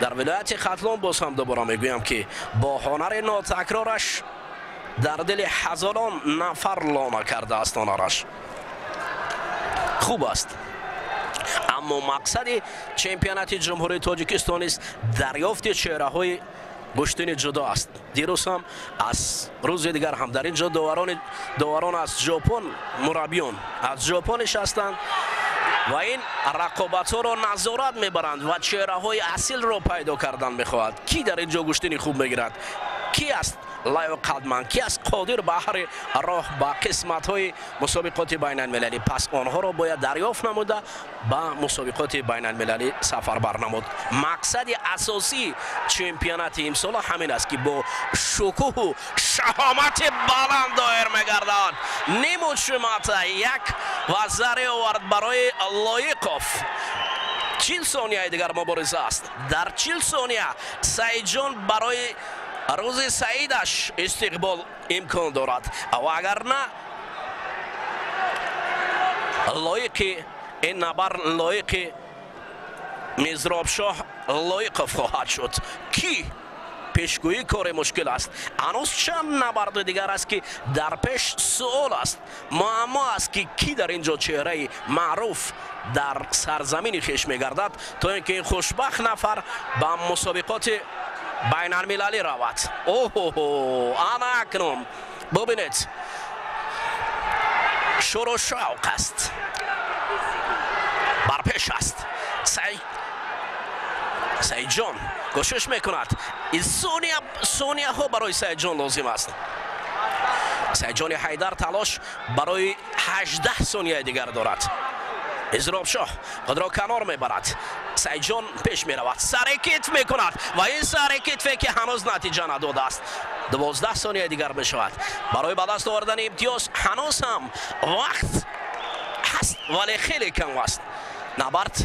дар вилояти Хатлон, боз ҳам дубора мегӯям, ки бо ҳунари нотакрораш дар дили ҳазорон нафар лона кардааст. Ҳунараш хуб аст, аммо мақсади чемпионати Ҷумҳурии Тоҷикистон низ дарёфти чеҳраҳои гӯштини ҷудо аст. Дирӯз ҳам, аз рӯзи дигар ҳам дар ин ҷо доварон аз Ҷопон, мураббиён аз Ҷопон нишастанд ва ин рақобатҳоро назорат мебаранд ва чеҳраҳои асилро пайдо кардан мехоҳад. Кӣ дар ин ҷо гӯштини хуб мегирад, кӣ аст лаёқатманд, кӣ аст қодир баҳри роҳ ба қисматҳои мусобиқоти байналмилалӣ. Пас онҳоро бояд дарёфт намуда ба мусобиқоти байналмилалӣ сафарбар намуд. Мақсади асосии чемпионати имсола ҳамин аст, ки бо шукӯҳу шаҳомати баланд доир мегардад. Нимучимата як вазаре овард барои Лоиқов. 40 сонияи дигар мубориза аст. Дар 40 сония Саидҷон барои рӯзи саидаш истиқбол имкон дорад, ва агар на, лоиқи ин набар лоиқи Мизробшоҳ Лоиқов хоҳад шуд. Кӣ пешгӯӣ кори мушкил аст. Ҳанӯз чанд набарди дигар аст, ки дар пеш суол аст, муаммо аст, ки кӣ дар ин ҷо чеҳраи маъруф дар сарзамини хеш мегардад, то ин ки ин хушбахт нафар ба мусобиқоти байналмилалӣ равад. Оҳо, ана акнун бубинед, шуру шавқ аст, барпеш аст. Саидҷон кӯшиш мекунад. Сонияҳо барои Саидҷон лозим аст. Саидҷони Ҳайдар талош барои 18 сонияи дигар дорад. Мизробшоҳ худро канор мебарад. Саидҷон пеш меравад, сари китф мекунад ва ин сари китфе, ки ҳанӯз натиҷа надодааст. 12 сонияи дигар мешавад барои ба даст овардани имтиёз. Ҳанӯз ҳам вақт ҳаст, вале хеле кам аст. Набард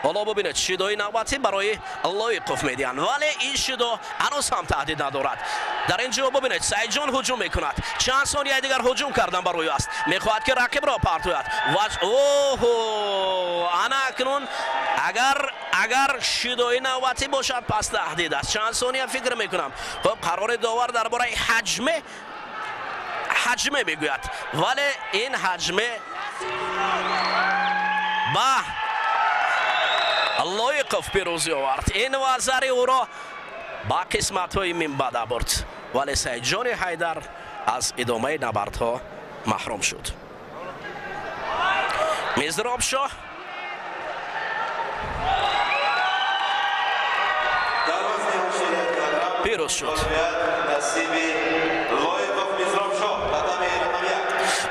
ҳоло бубинед, шидои навбатӣ барои Лоиқов медиҳанд, вале ин шидо ҳанӯз ҳам таҳдид надорад. Дар ин ҷо бубинед, Саидҷон ҳуҷум мекунад. Чанд сонияи дигар ҳуҷум кардан барои аст. Мехоҳад, ки рақибро партояд ва оҳо, ана акнун агар шидои навбатӣ бошад, пас таҳдид аст. Чанд сония фикр мекунам. Хуб, қарори довар дар бораи ҳаҷме мегӯяд, вале ин ҳаҷме ба Лоиқов пирӯзӣ овард. Ин вазари ӯро ба қисматҳои минбаъда бурд, вале Саидҷони Ҳайдар аз идомаи набардҳо маҳрум шуд. Мизробшоҳ пирӯз шуд.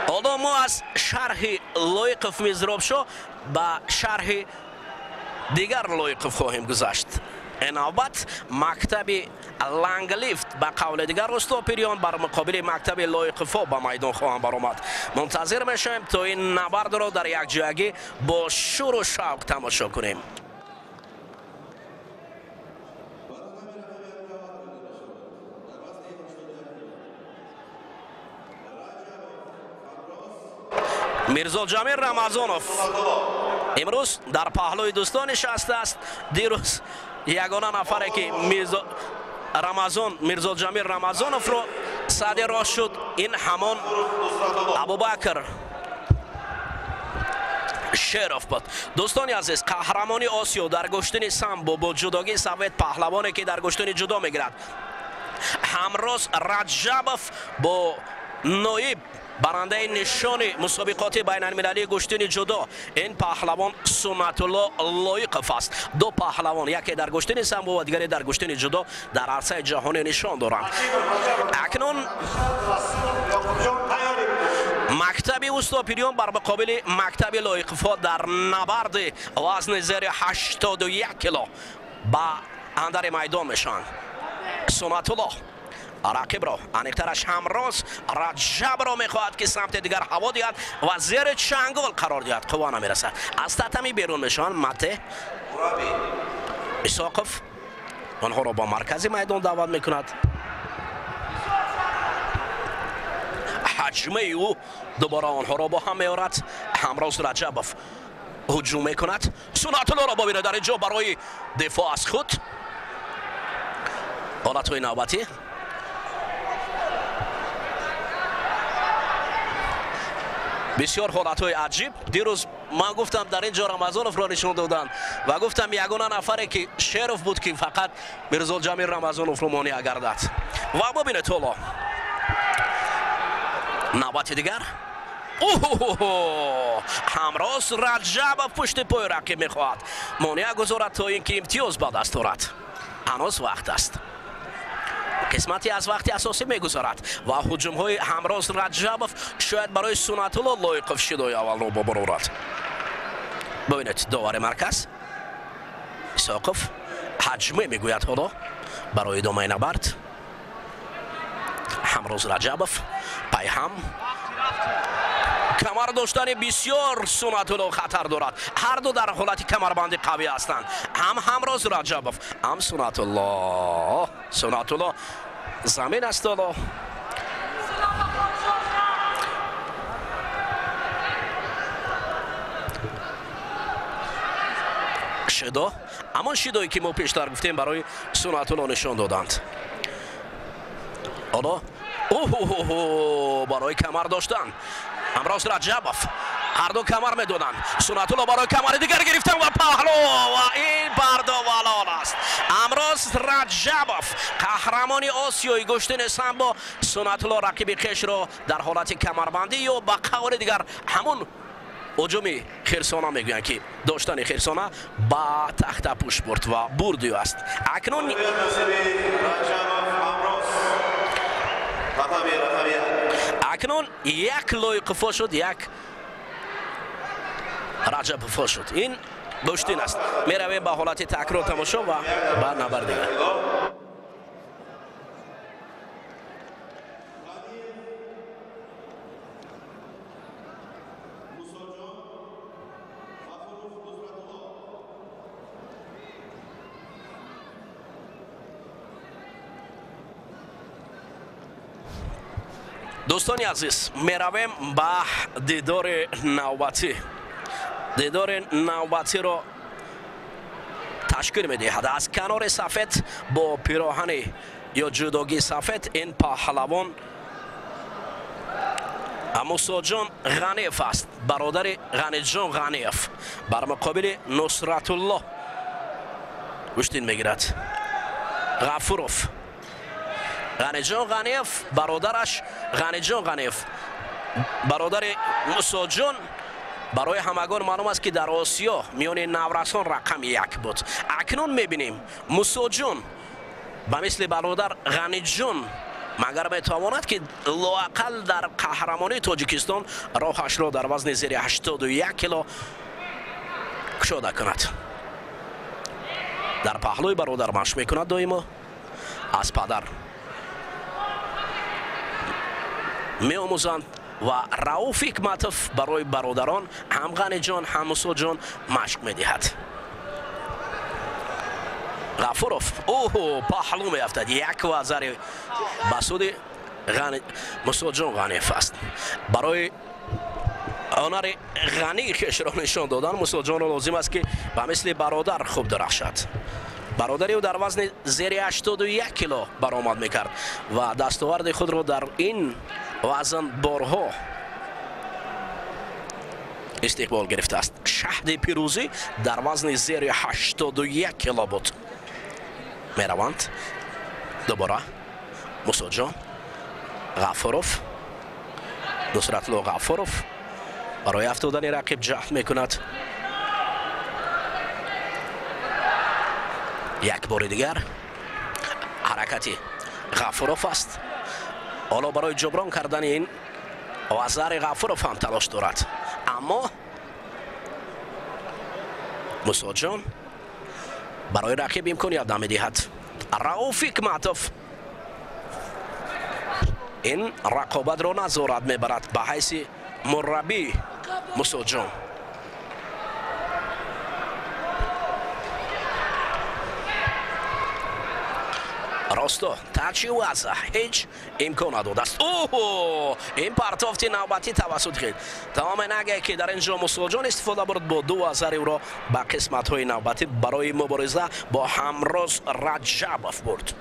Ҳоло мо аз шарҳи Лоиқов Мизробшоҳ ба шарҳи дигар Лоиқов хоҳем гузашт. Ин навбат мактаби Ланглифт, ба қавли дигар Устопириён, бар муқобили мактаби Лоиқовҳо ба майдон хоҳанд баромад. Мунтазир мешавем, то ин набардро дар якҷоягӣ бо шуру шавқ тамошо кунем. Мирзоҷамир Рамазонов имрӯз дар паҳлӯи дӯстон нишастааст. Дирӯз ягона нафаре, ки Мирзоҷамир Рамазоновро сади рост шуд, ин ҳамон Абубакр Шеров буд. Дӯстони азиз, қаҳрамони Осиё дар гӯштини самбо бо ҷудогии совет, паҳлавоне, ки дар гӯштини ҷудо мегирад, Ҳамроз Раҷабов бо ноиб барандаи нишони мусобиқоти байналмилалии гӯштини ҷудо, ин паҳлавон Суннатулло Лоиқов аст. Ду паҳлавон, яке дар гӯштини самбо ва дигаре дар гӯштини ҷудо, дар арсаи ҷаҳонӣ нишон доранд. Акнун мактаби Устопириён бар муқобили мактаби Лоиқовҳо дар набарди вазни зери 81 кило ба андари майдон мешаванд. Суннатулло рақибро, аниқтараш Ҳамроз Раҷабро мехоҳад, ки самти дигар ҳаво диҳад ва зери чангол қарор диҳад. Қувва намерасад. Аз татами берун мешаванд. Мате Исоқов онҳоро ба маркази майдон даъват мекунад. Ҳаҷмаи ӯ дубора онҳоро бо ҳам меорад. Ҳамроз Раҷабов Ҳуҷум мекунад. Сунатуллоро бибинед дар инҷо барои дифоъ аз худ. Ҳолатҳои навбатӣ. Бисёр ҳолатҳои аҷиб. Дирӯз ман гуфтам дар ин ҷо Рамазоновро нишон доданд ва гуфтам ягона нафаре ки Шеров буд ки фақат Мирзо Ҷамил Рамазоновро монеа гардад. Ва бибинед ҳоло навбати дигар. Ҳамроз Раҷабов пушти пои рақиб мехоҳад монеа гузорад то ин ки имтиёз ба даст орад. Ҳанӯз вақт аст. Қисмати аз вақти асосӣ мегузарад ва ҳуҷумҳои Ҳамроз Раҷабов шояд барои Сунатулло Лоиқов шидои аввалро бубарорад. Бибинед, довари марказ Исоқов ҳаҷме мегӯяд ҳоло барои идомаи набард. Ҳамроз Раҷабов пайҳам камар доштани бисёр Сунатулло хатар дорад. Ҳар ду дар ҳолати камарбанди қавӣ ҳастанд. Ҳам Ҳамроз Раҷабов, ҳам Сунатулло. Сунатулло замин аст ҳоло. Шидо, ҳамон шидое ки мо пештар гуфтем барои Сунатулло нишон доданд. Ҳоло барои камар доштан Ҳамроз Раҷабов ҳар ду камар медоданд. Сунатулло барои камари дигар гирифтан ва паҳлу ва ин бардовалон аст. Ҳамроз Раҷабов қаҳрамони Осиёи гӯштини самбо Сунатулло рақиби хешро дар ҳолати камарбандӣ ё ба қавли дигар ҳамон ҳуҷуми хирсона мегӯянд ки доштани хирсона ба тахтапӯш бурд ва бурдию аст. Акнун як Лоиқовҳо шуд, як Раҷабовҳо шуд. Ин гӯштин аст. Меравем ба ҳолати такрор тамошо ва ба набард дигар. Дӯстони азиз, меравем ба дидори навбатӣ. Дидори навбатиро ташкил медиҳад аз канори сафед бо пироҳани ё ҷудогии сафед ин паҳлавон Мусоҷон Ғаниев аст, бародари Ғаниҷон Ғаниев. Бар муқобили Нусратулло гӯштин мегирад Ғафуров. Ғаниҷон Ғаниев, бародараш Ғаниҷон Ғаниев, бародари Мусоҷон барои ҳамагон маълум аст ки дар Осиё миёни наврасон рақами як буд. Акнун мебинем Мусоҷон ба мисли бародар Ғаниҷон магар метавонад ки лоақал дар қаҳрамонии Тоҷикистон роҳашро дар вазни зери 81 кило кушода кунад. Дар паҳлӯи бародар машқ мекунад доимо, аз падар меомӯзанд ва Рауф Ҳикматов барои бародарон ҳам Ғаниҷон ҳам Мусоҷон машқ медиҳад. Ғафуров паҳлӯ меафтад, як вазари ба суди Мусоҷон Ғаниев аст. Барои ҳунари ғании хешро нишон додан Мусоҷонро лозим аст ки ба мисли бародар хуб дарахшад. Бародари ӯ дар вазни зери 81 кило баромад мекард ва дастоварди худро дар ин вазн борҳо истиқбол гирифтааст. Шаҳди пирӯзӣ дар вазни зери 81 кило буд. Мераванд дубора Мусоҷон Ғафуров, Нусратулло Ғафуров барои афтодани рақиб ҷаҳд мекунад. Як бори дигар ҳаракати Ғафуров аст. Ҳоло барои ҷуброн кардани ин вазари Ғафуров ҳам талош дорад, аммо Мусоҷон барои рақиб имконият намедиҳад. Рауф Ҳикматов ин рақобатро назорат мебарад ба ҳайси мураббӣ Мусоҷон. Росто тачи ваза ҳеҷ имкон надодааст. Оҳо, ин партофти навбатӣ тавассути хел тамоме наге ки дар ин ҷо Мусоҷон истифода бурд бо ду вазари ӯро ба қисматҳои навбатӣ барои мубориза бо Ҳамроз Раҷабов бурд.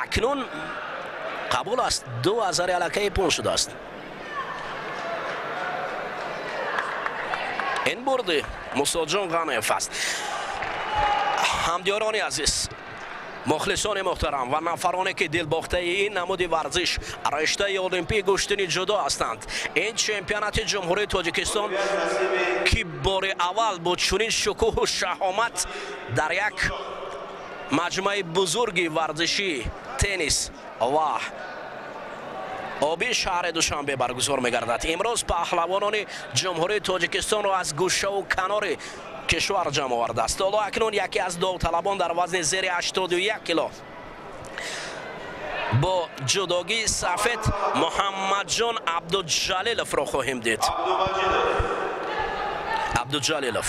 Акнун қабул аст, ду вазари аллакай пун шудааст. Ин бурди Мусоҷон Ғаниев аст. Ҳамдиёрони азиз, мухлисони муҳтарам ва нафароне ки дилбохтаи ин намуди варзиш, риштаи олимпии гӯштини ҷудо ҳастанд, ин чемпионати Ҷумҳурии Тоҷикистон ки бори аввал бо чунин шукӯҳу шаҳомат дар як маҷмӯаи бузурги варзишӣ теннис ва оби шаҳри Душанбе баргузор мегардад. Имрӯз паҳлавонони Ҷумҳурии Тоҷикистонро аз гӯшаву канори кишвар ҷамъ овардааст. Ҳоло акнун яке аз довталабон дар вазни зери 81 кило бо ҷудогии сафед Муҳаммадҷон Абдуҷалиловро хоҳем дид. Абдуҷалилов.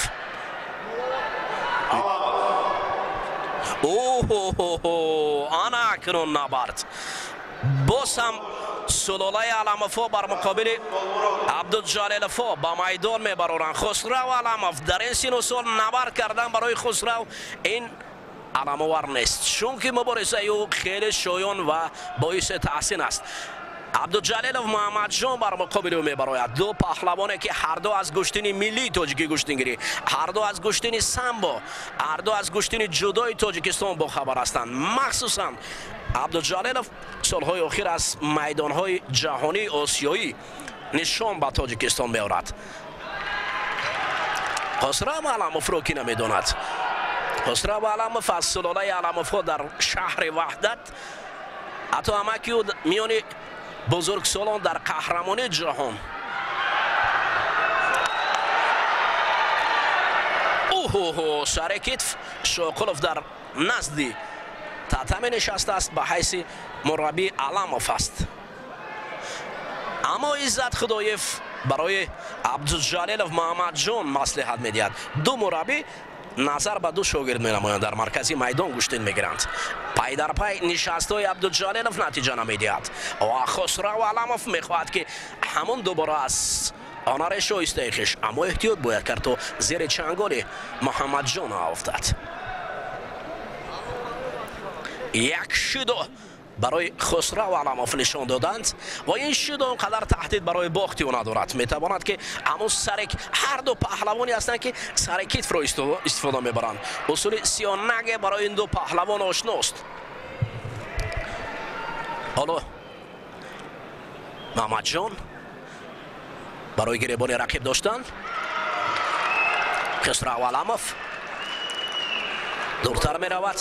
Оҳо, ана акнун набард. Боз ҳам сулолаи Аламовҳо бар муқобили Абдуҷалиловҳо ба майдон мебароранд. Хусрав Аламов дар ин сину сол набард кардан барои Хусрав ин аламовар нест, чунки муборизаи ӯ хеле шоён ва боиси таҳсин аст. Абдуҷалилов Муҳаммадҷон бар муқобили ӯ мебарояд. Ду паҳлавоне ки ҳарду аз гӯштини миллии тоҷикӣ гӯштингирӣ, ҳарду аз гӯштини самбо, ҳарду аз гӯштини ҷудои Тоҷикистон бохабар ҳастанд. Махсусан Абдуҷалилов солҳои охир аз майдонҳои ҷаҳонии осиёӣ нишон ба Тоҷикистон меорад. Хусрав Аламовро ки намедонад? Хусрав Аламов аз сулолаи Аламовҳо дар шаҳри Ваҳдат, ҳатто ҳамаки ӯ миёни бузургсолон дар қаҳрамонии ҷаҳон. Оҳо, сари китф Шоқулов дар назди татами нишастааст, ба ҳайси мураббии Аламов аст. Аммо Иззат Худоев барои Абдуҷалилов Муҳаммадҷон маслиҳат медиҳад. Ду мураббӣ назар ба ду шогирд менамоянд, дар маркази майдон гӯштин мегиранд. Пай дар пай нишастҳои Абдуҷалилов натиҷа намедиҳад ва Хусрав Аламов мехоҳад ки ҳамон дубора аз онари шоистаи хеш, аммо эҳтиёт бояд кард то зери чанголи Муҳаммадҷон афтад. Як шидо барои Хусрав Аламов нишон доданд ва ин шидо он қадар таҳдид барои бохти ӯ надорад. Метавонад ки ҳамон сарек, ҳар ду паҳлавоне ҳастанд ки сари китфро истифода мебаранд. Усули сиёнаге барои ин ду паҳлавон ошност. Ҳоло Муҳаммадҷон барои гиребони рақиб доштан Хусрав Аламов дуртар меравад.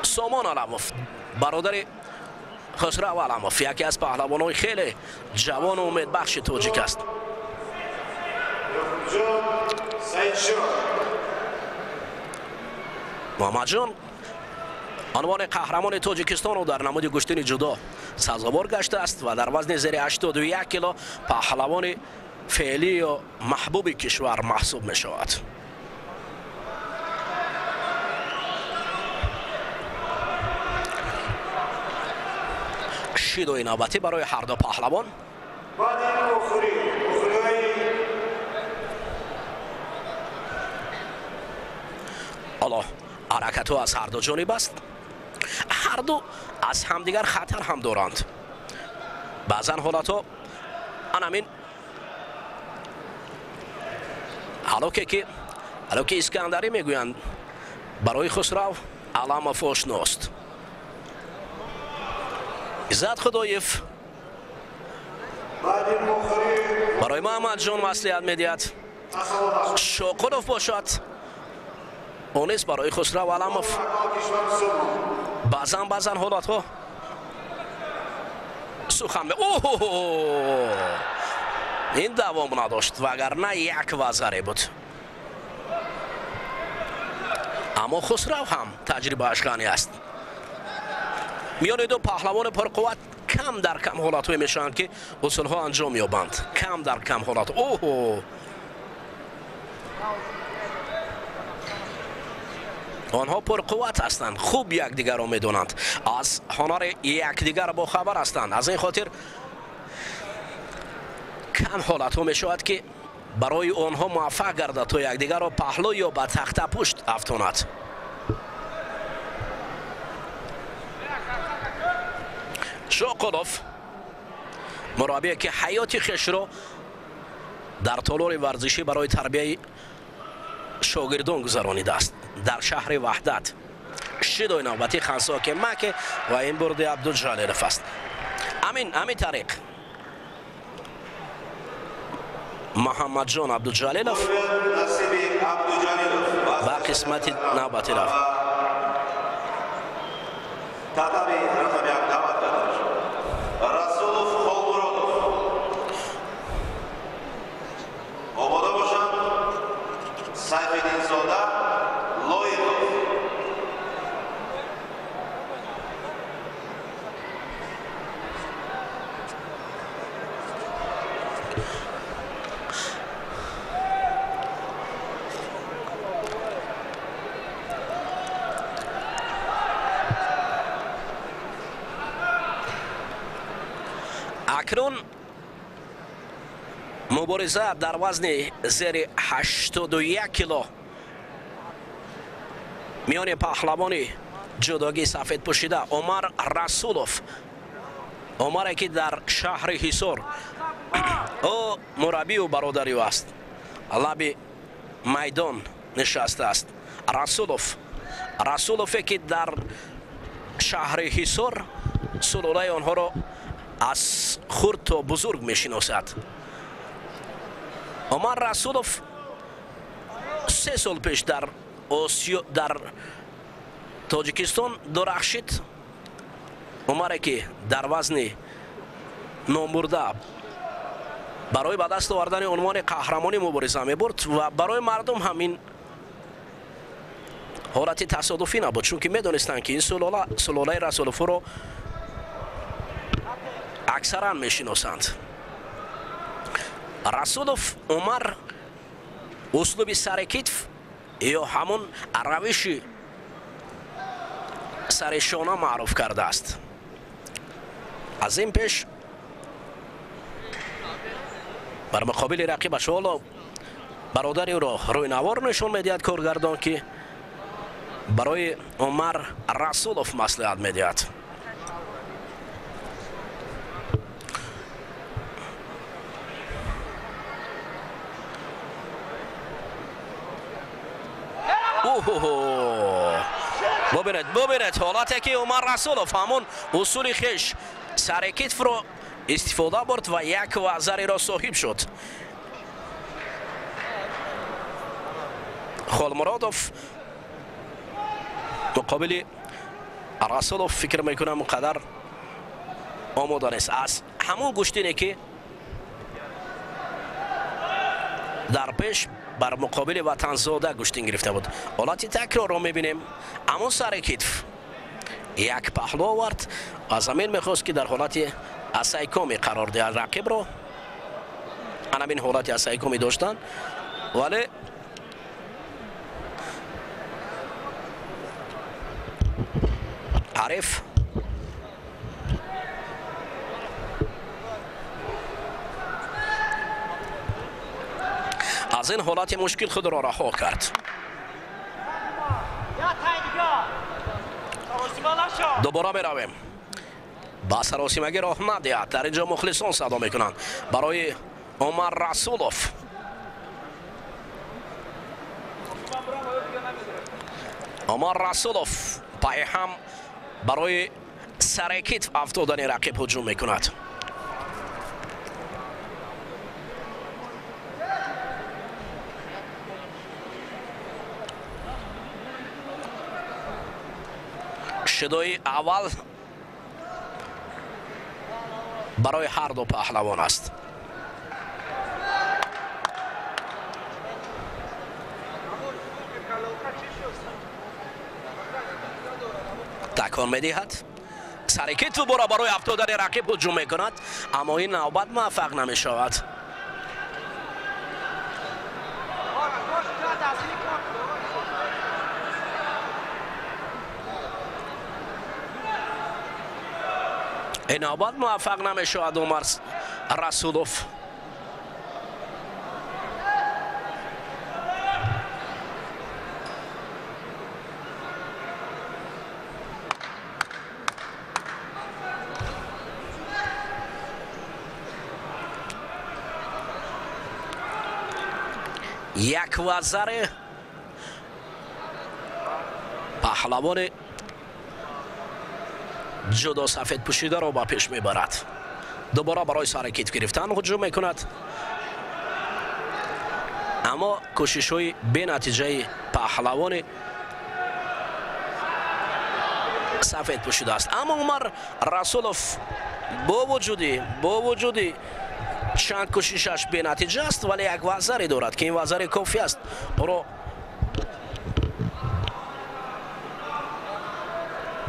Сомон Аламов, бародари Хусрав Аламов, яке аз паҳлавонҳои хеле ҷавону умедбахши тоҷик аст. Муҳаммадҷон унвони қаҳрамони Тоҷикистонро дар намуди гӯштини ҷудо сазовор гаштааст ва дар вазни зери 81 кило паҳлавони феълӣ ё маҳбуби кишвар маҳсуб мешавад. Шидои навбатӣ барои ҳарду паҳлавон. Ҳоло ҳаракатҳо аз ҳарду ҷониб аст. Ҳарду аз ҳамдигар хатар ҳам доранд. Баъзан ҳолатҳо анамин ҳалоке ки Искандарӣ мегӯянд барои Хусрав Аламов ошност. Иззат Худоев барои Муҳаммадҷон маслиҳат медиҳад. Шоқулов бошад, ӯ низ барои Хусрав Аламов. Баъзан ҳолатҳо сухан. Оҳо, ин давом надошт, вагарна як вазаре буд. Аммо Хусрав ҳам таҷрибааш ғанӣ аст. Миёни ду паҳлавони пурқувват кам дар кам ҳолатҳое мешаванд ки усулҳо анҷом меёбанд. Кам дар кам ҳолат. Оҳо, Онҳо пурқувват ҳастанд, хуб якдигарро медонанд, аз ҳунари якдигар бохабар ҳастанд. Аз ин хотир кам ҳолатҳо мешавад, ки барои онҳо муваффақ гардад, то якдигарро паҳлӯ ё ба тахтапушт афтонад. Шоқулов, мураббие ки ҳаёти хешро дар толори варзишӣ барои тарбияи шогирдон гузаронидааст дар шаҳри Ваҳдат. Шидои навбатӣ Хансоки Маке ва ин бурди Абдуҷалилов аст. Ҳамин тариқ Муҳаммадҷон Абдуҷалилов ба қисмати навбатӣ рафт. Татами рақами як даъват карда мешавад. Расулов Холмуродов. Омода бошанд Сайфиддинзода Лоиқов. Акнун мубориза дар вазни зери 81 кило миёни паҳлавони ҷудогии сафедпӯшида Умар Расулов, Умаре ки дар шаҳри Ҳисор ӯ мураббию бародари ӯ аст, лаби майдон нишастааст. Расулове ки дар шаҳри Ҳисор сулолаи онҳоро аз хурд то бузург мешиносад. Умар Расулов 3 сол пеш дар Осиё, дар Тоҷикистон дурахшид. Умаре ки дар вазни номбурда барои ба даст овардани унвони қаҳрамонӣ мубориза мебурд ва барои мардум ҳамин ҳолати тасодуфӣ набуд, чунки медонистанд, ки ин сулолаи Расуловро аксаран мешиносанд. Расулов Умар услуби сари китф ё ҳамон равиши сари шона маъруф кардааст. Аз ин пеш бар муқобили рақибаш ҳоло бародари ӯро рӯи навор нишон медиҳад коргардон, ки барои Умар Расулов маслиҳат медиҳад. Бубинед ҳолате ки Умар Расулов ҳамон усули хеш сари китфро истифода бурд ва як вазариро соҳиб шуд. Холмуродов муқобили Расулов фикр мекунам он қадар омода нест. Аз ҳамон гӯштине ки дар пеш бар муқобили Ватанзода гӯштин гирифта буд. Ҳолати такрорро мебинем. Ҳамон сари китф як паҳлӯ овард ва замин мехост, ки дар ҳолати асайкоми қарор диҳад рақибро. Анамин ҳолати асайкоми доштан, вале ҳариф аз ин ҳолати мушкил худро раҳо кард. Дубора меравем. Ба саросимагӣ роҳ надиҳад. Дар инҷо мухлисон садо мекунанд барои Умар Расулов. Умар Расулов пайҳам барои сари китф афтодани рақиб ҳуҷум мекунад. Шидои аввал барои ҳар ду паҳлавон аст. Такон медиҳад, сари китф бора барои афтодани рақиб ҳуҷум мекунад, аммо ин навбат муваффақ намешавад. Ин навбат муваффақ намешавад Умар Расулов. Як вазаре паҳлавони ҷудо сафед пӯшидаро ба пеш мебарад. Дубора барои саракит гирифтан ҳуҷум мекунад, аммо кӯшишҳои бенатиҷаи паҳлавони сафед пӯшидааст. Аммо Умар Расулов бо вуҷуди чанд кӯшишаш бенатиҷа аст, вале як вазаре дорад, ки ин вазари кофӣ аст ӯро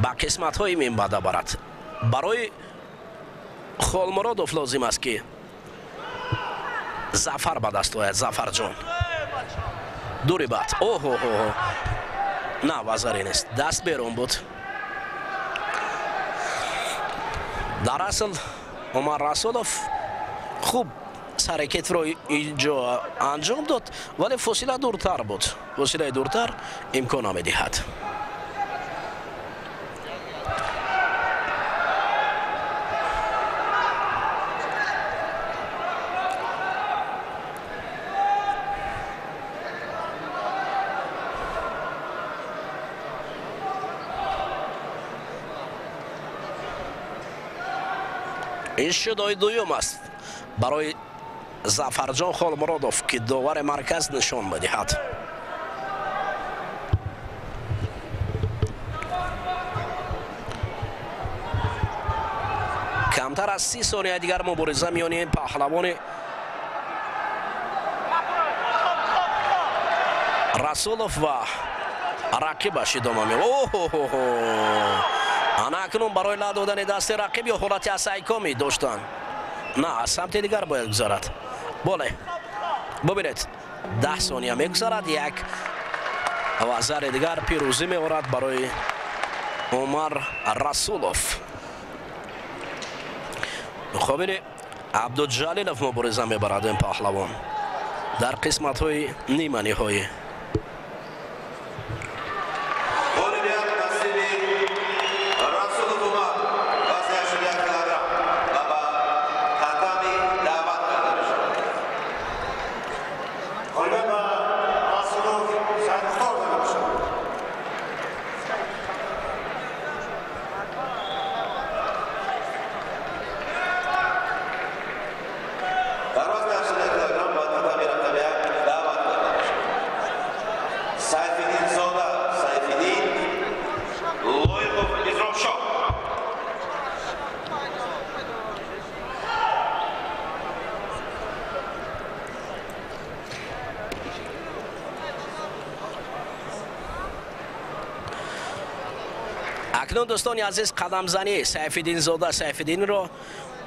ба қисматҳои минбаъда барад. Барои Холмуродов лозим аст, ки зафар ба даст ояд. Зафарҷон дури бад. Оҳоҳо, на, вазаре нест, даст берун буд. Дар асл Умар Расулов хуб саракетро инҷо анҷом дод, вале фосила дуртар буд. Фосилаи дуртар имкон намедиҳад. Ин шудои дуюм аст барои Зафарҷон Холмуродов, ки довари марказ нишон медиҳад. Камтар аз 30 сония дигар мубориза миёни паҳлавони Расулов ва рақибаш идома меёбад. Оҳоҳо, ана акнун барои ла додани дасти рақиб ё ҳолати асайкомӣ доштанд. На, аз самти дигар бояд гузарад. Боле, бубинед, 10 сония мегузарад, як вазари дигар пирӯзӣ меорад барои Умар Расулов. Муқобили Абдуҷалилов мубориза мебарад ин паҳлавон дар қисматҳои ниманиҳоӣ. Акнун дӯстони азиз, қадамзанӣ Сайфиддинзода Сайфиддинро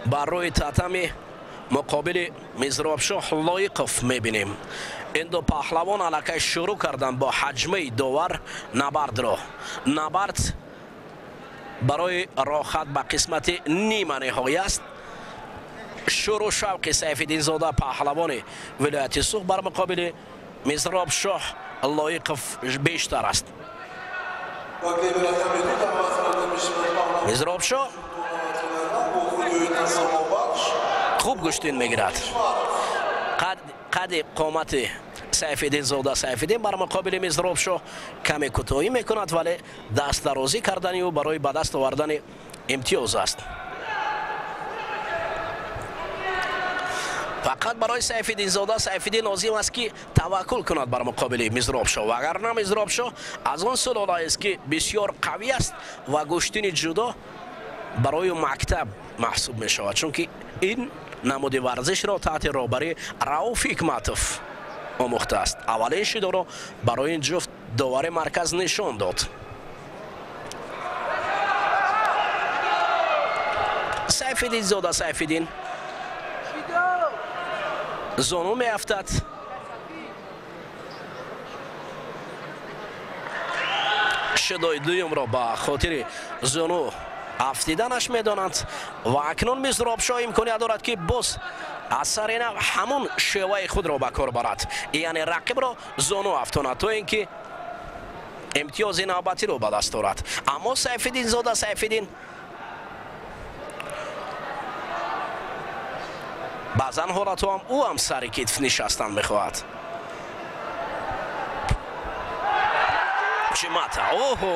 бар рӯи татами муқобили Мизробшоҳ Лоиқов мебинем. Ин ду паҳлавон аллакай шурӯъ карданд бо ҳаҷмаи довар набардро. Набард барои роҳат ба қисмати нима ниҳоӣ аст. Шурӯъ шавқи Сайфиддинзода паҳлавони вилояти Суғд бар муқобили Мизробшоҳ Лоиқов бештар аст. Мизробшоҳ хуб гӯштин мегирад. Қади қомати Сайфиддинзода Сайфиддин бар муқобили Мизробшоҳ каме кӯтоҳӣ мекунад, вале дастдарозӣ кардани ӯ барои ба даст овардани имтиёз аст. Фақат барои Сайфиддинзода Сайфиддин лозим аст, ки таваккул кунад бар муқобили Мизробшоҳ, вагарна Мизробшоҳ аз он сулолаест, ки бисёр қавӣ аст ва гӯштини ҷудо барои мактаб маҳсуб мешавад, чунки ин намуди варзишро таҳти роҳбарии Рауф Ҳикматов омӯхтааст. Аввалин шидоро барои ин ҷуфт довари марказ нишон дод. Сайфиддинзода Сайфиддин зону меафтад. Шидои дуюмро ба хотири зону Афтиданаш медонанд ва акнун Мизробшоҳ имконият дорад, ки боз аз сари нав ҳамон шеваи худро ба кор барад, яъне рақибро зону афтонад, то ин ки имтиёзи навбатиро ба даст орад. Аммо Сайфиддинзода Сайфиддин баъзан ҳолатҳо ҳам ӯ ҳам сари китф нишастан мехоҳад. Чимата, оҳо,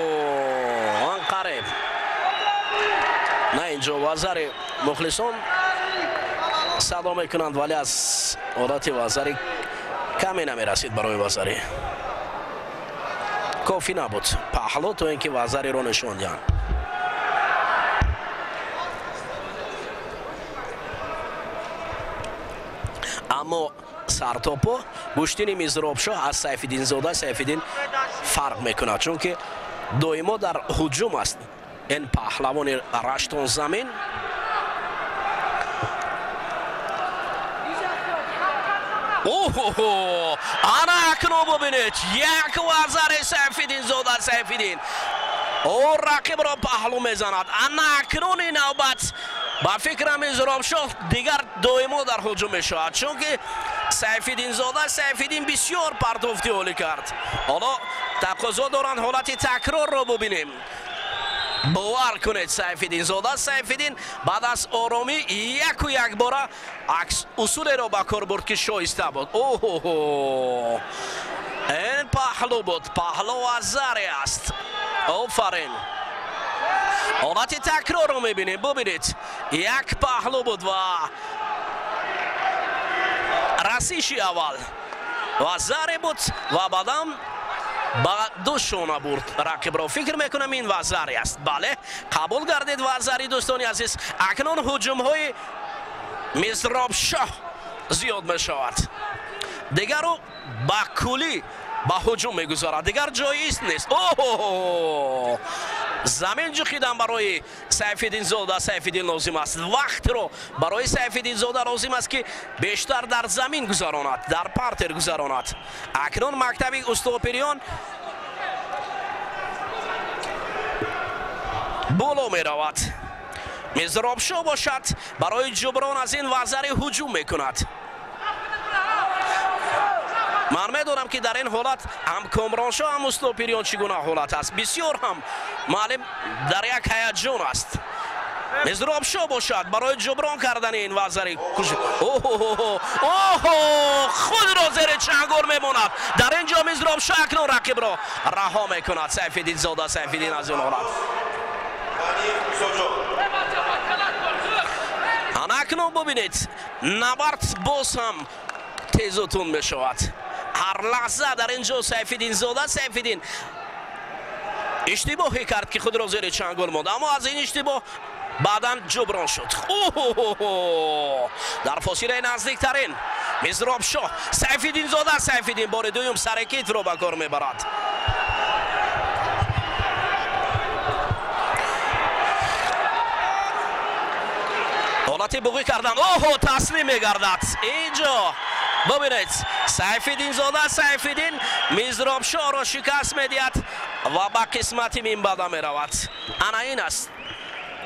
он қариб на инҷо вазари мухлисон садо мекунанд, вале аз ҳолати вазари каме намерасид. Барои вазари кофӣ набуд паҳлӯ, то ин ки вазариро нишон диҳанд. Аммо сартопо гӯштини Мизробшоҳ аз Сайфиддинзода Сайфиддин фарқ мекунад, чунки доимо дар ҳуҷум аст ин паҳлавони раштонзамин. Оҳо, ана акнун бубинед, як вазари Сайфиддинзода Сайфиддин ӯ рақибро паҳлӯ мезанад. Ана акнун ин навбат ба фикрам Мизробшоҳ дигар доимо дар ҳуҷум мешавад, чунки Сайфиддинзода Сайфиддин бисёр партофти олӣ кард. Ҳоло тақозо доранд ҳолати такрорро бубинем. Бовар кунед, Сайфиддинзода Сайфиддин баъд аз оромӣ яку якбора акс усулеро ба кор бурд, ки шоиста буд. Оҳо, ин паҳлӯ буд, паҳлӯ вазаре аст. Офарин. Ҳолати такрорро мебинем. Бубинед, як паҳлӯ буд ва расиши аввал вазаре буд ва баъдам ба ду шона бурд рақибро. Фикр мекунам, ин вазаре аст. Бале, қабул гардид вазари, дӯстони азиз. Акнун ҳуҷумҳои Мизробшоҳ зиёд мешавад, дигару ба куллӣ ба ҳуҷум мегузорад, дигар ҷоиз нест. Оҳо, замин ҷухидан барои Сайфиддинзода Сайфиддин лозим аст. Вақтро барои Сайфиддинзода лозим аст, ки бештар дар замин гузаронад, дар партер гузаронад. Акнун мактаби устопириён боло меравад. Мизробшоҳ бошад, барои ҷуброн аз ин вазари ҳуҷум мекунад. Ман медонам, ки дар ин ҳолат ҳам Комроншоҳ, ҳам устопириён чӣ гуна ҳолат аст. Бисёр ҳам маълим дар як ҳаяҷон аст. Мизробшоҳ бошад, барои ҷуброн кардани ин вазари, оҳо, худро зери чангол мемонад. Дар ин ҷо Мизробшоҳ акнун рақибро раҳо мекунад. Сайфиддинзода Сайфиддин аз ин ҳолат ана акнун бубинед, набард боз ҳам тезу тунд мешавад. Ҳар лаҳза дар ин ҷо Сайфиддинзода Сайфиддин иштибоҳе кард, ки худро зери чангол монд, аммо аз ин иштибоҳ баъдан ҷуброн шуд. Дар фосилаи наздиктарин Мизробшоҳ Сайфиддинзода Сайфиддин бори дуюм сарекитро ба кор мебарад. Ҳолати буғӣ кардан, оҳо, таслим мегардад. Инҷо бубинед, Сайфиддинзода Сайфиддин Мизробшоҳро шикаст медиҳад ва ба қисмати минбаъда меравад. Ана ин аст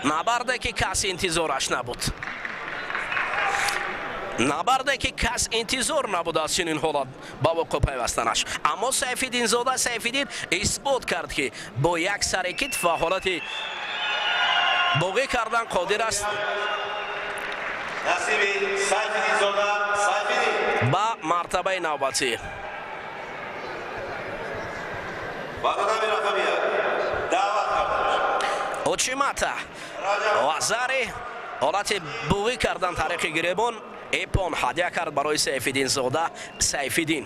набарде, ки кас интизораш набуд, набарде, ки кас интизор набуд аз чунин ҳолат ба вуқӯъ пайвастанаш. Аммо Сайфиддинзода Сайфиддин исбот кард, ки бо як сари китф ва ҳолати боғӣ кардан қодир аст насиби Сайфиддинзода Сайфиддин ба мартабаи навбатӣ. Очимата вазари ҳолати буғӣ кардан тариқи гиребон эпон ҳадя кард барои Сайфиддинзода Сайфиддин.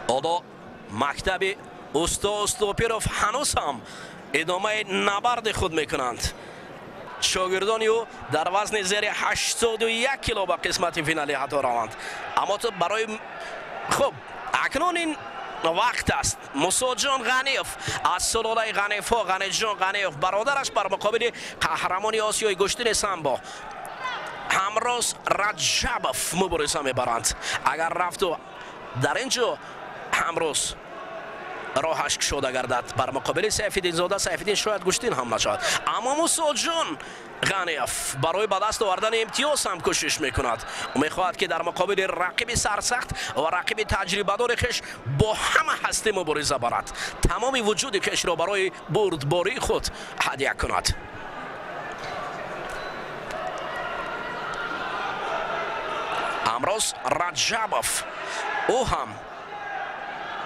Ҳоло мактаби усто Устопиров ҳанӯз ҳам идомаи набарди худ мекунанд. Шогирдони ӯ дар вазни зери 81 кило ба қисмати финалӣ ҳатто раванд. Аммо ту барои хуб, акнун ин вақт аст. Мусоҷон Ғаниев аз сулолаи Ғаниевҳо, Ғаниҷон Ғаниев бародараш бар муқобили қаҳрамони Осиёи гӯштини самбо Ҳамроз Раҷабов мубориза мебаранд. Агар рафту дар ин ҷо Ҳамроз роҳаш кушода гардад. Бар муқобили Сайфиддинзода Сайфиддин шояд гӯштин ҳам нашавад, аммо Мусоҷон Ғаниев барои ба даст овардани имтиёз ҳам кӯшиш мекунад. Ӯ мехоҳад, ки дар муқобили рақиби сарсахт ва рақиби таҷрибадори хеш бо ҳама ҳастӣ мубориза барад, тамоми вуҷуди хешро барои бурдбории худ ҳадя кунад. Ҳамроз Раҷабов, ӯ ҳам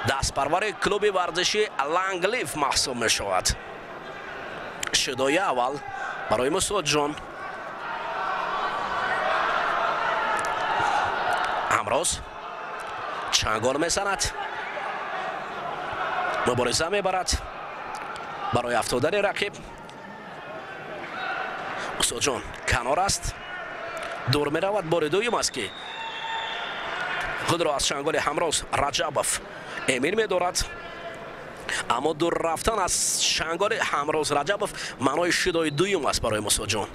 дастпарвари клуби варзиши Ланглиф маҳсуб мешавад. Шидои аввал барои Мусоҷон. Ҳамроз чангол мезанад, мубориза мебарад барои афтодани рақиб. Мусоҷон канор аст, дур меравад. Бори дуюм аст, ки худро аз чанголи Ҳамроз Раҷабов эмин медорад, аммо дур рафтан аз чанголи Ҳамроз Раҷабов маънои шидои дуюм аст барои Мусоҷон.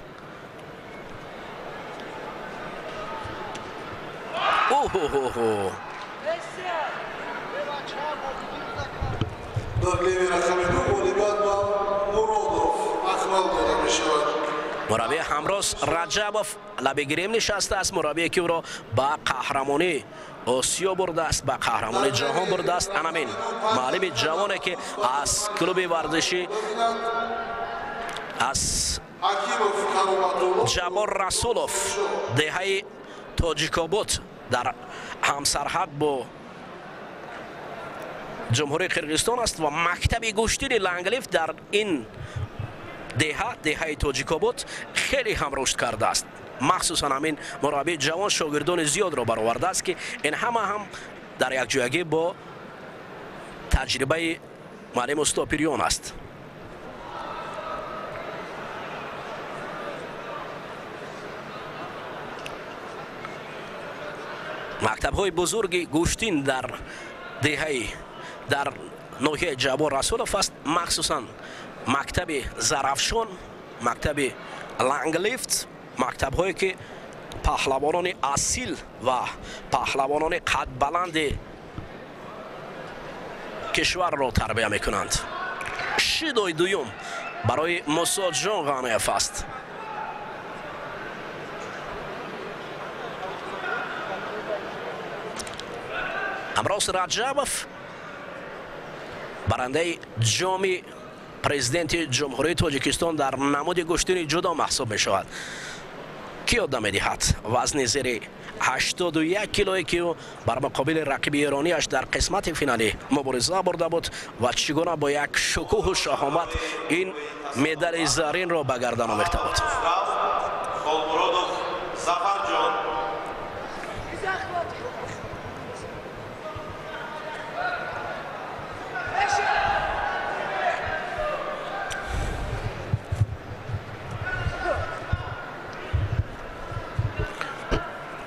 Оҳоҳоҳо! Дар леви рақами 2 ғолибият ба Муродов Акмал дода мешавад. Мураббии Ҳамроз Раҷабов лаби гирем нишастааст, мураббие ки ӯро ба қаҳрамонӣ Осиё бурдааст, ба қаҳрамони ҷаҳон бурдааст. Анамин муаллими ҷавоне, ки аз клуби варзишӣ аз Ҷаббор Расулов, деҳаи Тоҷикобод дар ҳамсарҳад бо Ҷумҳурии Қирғизистон аст ва мактаби гӯштини Ланглиф дар ин деҳа, деҳаи Тоҷикобод, хеле ҳам рушд кардааст. Махсусан ҳамин мураббии ҷавон шогирдони зиёдро баровардааст, ки ин ҳама ҳам дар якҷоягӣ бо таҷрибаи муаллим усто Пирён аст. Мактабҳои бузурги гӯштин дар деҳаи дар ноҳияи Ҷаббор Расулов аст, махсусан мактаби Зарафшон, мактаби Ланглифт, мактабҳое ки паҳлавонони асил ва паҳлавонони қадбаланди кишварро тарбия мекунанд. Шидои дуюм барои Мусоҷон Ғаниев аст. Ҳамроз Раҷабов барандаи ҷоми президенти Ҷумҳурии Тоҷикистон дар намуди гӯштини ҷудо маҳсуб мешавад. Ки ёд намедиҳад вазни зери 81 килое, ки ӯ бар муқобили рақиби эронияш дар қисмати финалӣ мубориза бурда буд ва чӣ гуна бо як шукӯҳу шаҳомат ин медали заринро ба гардан овехта буд.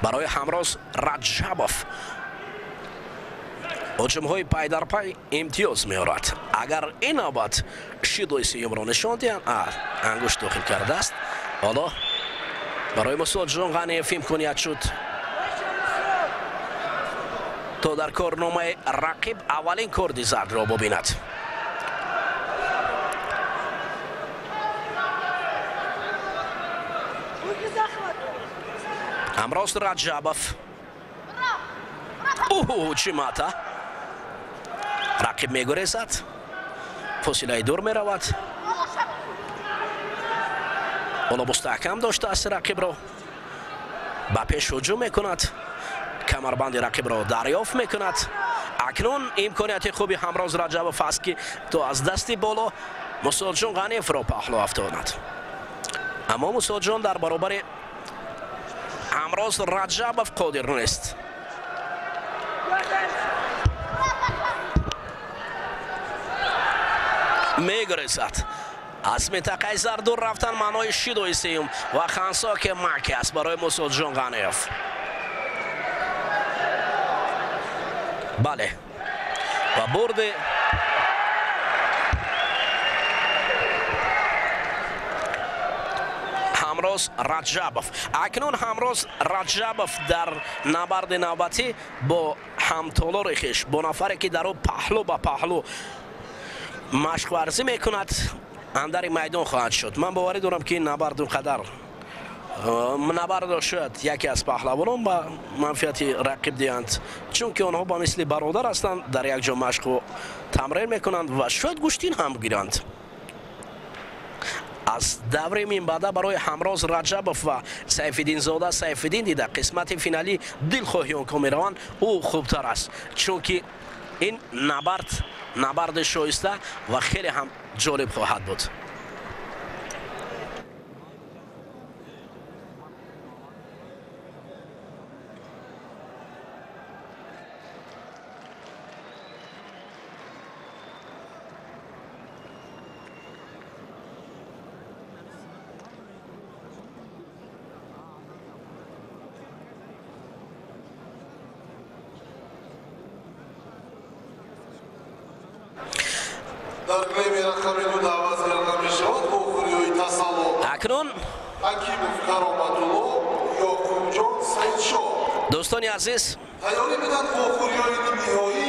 Барои Ҳамроз Раҷабов ҳуҷумҳои пайдарпай имтиёз меорад. Агар ин навбат шидои сеюмро нишон диҳанд, ангушт дохил кардааст. Ҳоло барои Мусоҷон Ғаниев имконият шуд то дар корномаи рақиб аввалин корди зардро бубинад. Ҳамроз Раҷабов. Оҳ, чӣ мата! Рақиб мегурезад, фосилаи дур меравад. Ҳоло мустаҳкам доштааст рақибро, ба пеш ҳуҷум мекунад, камарбанди рақибро дарёфт мекунад. Акнун имконияти хуби Ҳамроз Раҷабов аст, ки то аз дасти боло Мусоҷон Ғаниевро паҳлӯ афтонад. Аммо Мусоҷон дар баробари Ҳамроз Раҷабов қодир нест. Мегурезад. Аз минтақаи зард дур рафтан маънои шидои сеюм ва хансоки маки аст барои Мусоҷон Ғаниев. Бале, ва бурди Ҳамроз Раҷабов. Акнун Ҳамроз Раҷабов дар набарди навбатӣ бо ҳамтолори хеш, бо нафаре ки дар ӯ паҳлӯ ба паҳлӯ машқварзӣ мекунад, андари майдон хоҳад шуд. Ман боварӣ дорам, ки ин набард он қадар набардро шояд яке аз паҳлавонон ба манфиати рақиб диҳанд, чунки онҳо ба мисли бародар ҳастанд, дар як ҷо машқу тамрин мекунанд ва шояд гӯштин ҳам гиранд. Аз даври минбаъда барои Ҳамроз Раҷабов ва Сайфиддинзода Сайфиддин дида қисмати финалӣ дилхоҳи онҳо мераванд, ӯ хубтар аст, чунки ин набард набарди шоиста ва хеле ҳам ҷолиб хоҳад буд. Дар клейми рақами 2 даъват карда мешавад вохӯриҳои тасалло Акнун Ҳакимов Кароматулло, Ёқубҷон Саидшоҳ. Дӯстони азиз, тайёрӣ биданд вохӯриҳои нимниҳоӣ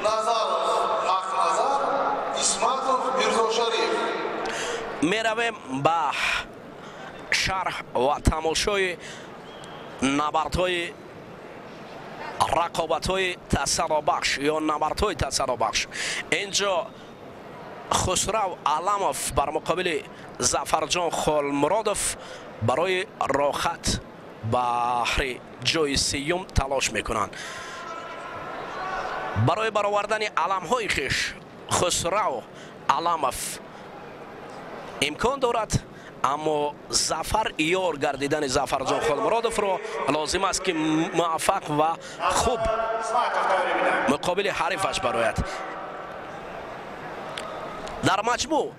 Назаров Ҳақназар, Исматов Мирзошариф. Меравем ба шарҳ ва тамошои набардҳои рақобатҳои тасарробахш ё набардҳои тасарробахш. Инҷо Хусрав Аламов бар муқобили Зафарҷон Холмуродов барои рохат баҳри ҷои сеюм талош мекунанд. Барои баровардани аламҳои хеш Хусрав Аламов имкон дорад, аммо зафар ёр гардидани Зафарҷон Холмуродовро лозим аст, ки муваффақ ва хуб муқобили ҳарифаш барояд. Дар маҷмӯъ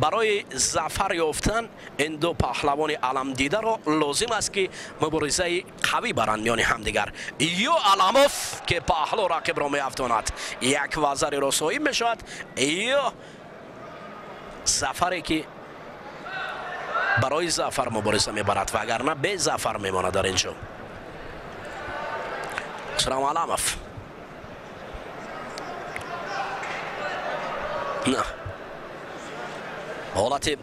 барои зафар ёфтан ин ду паҳлавони аламдидаро лозим аст, ки муборизаи қавӣ баранд миёни ҳамдигар. Ё Аламов, ки паҳлӯ рақибро меафтонад, як вазариро соҳиб мешавад, ё Зафаре, ки барои зафар мубориза мебарад, вагарна безафар мемонад. Дар ин ҷо Хусрав Аламов на ҳолати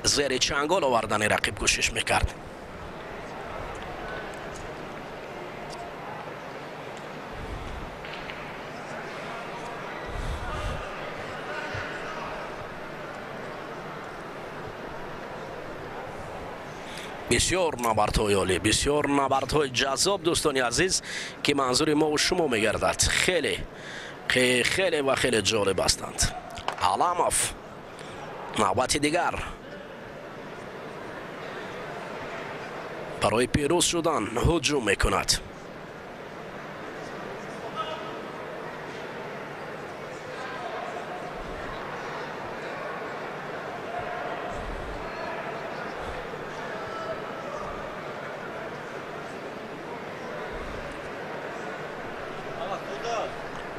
зери чангол овардани рақиб кӯшиш мекард. Бисёр набардҳои олӣ, бисёр набардҳои ҷаззоб, дӯстони азиз, ки манзури мову шумо мегардад, хеле хеле ва хеле ҷолиб ҳастанд. Аламов навбати дигар барои пирӯз шудан ҳуҷум мекунад.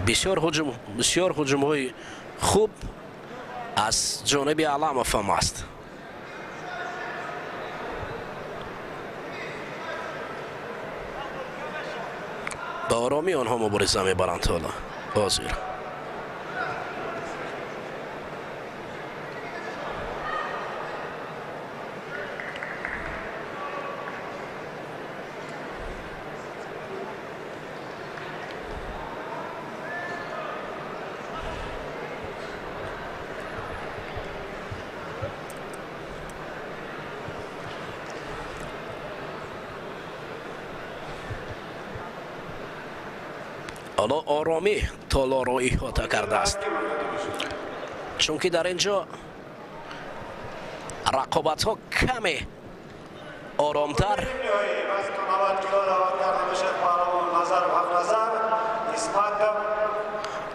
Бисёр ҳуҷум, бисёр ҳуҷумҳои хуб аз ҷониби Аламов ҳам аст. Ба оромӣ онҳо мубориза мебаранд ҳоло ҳозир. Ҳоло оромӣ толорро иҳота кардааст, чунки дар ин ҷо рақобатҳо каме оромтар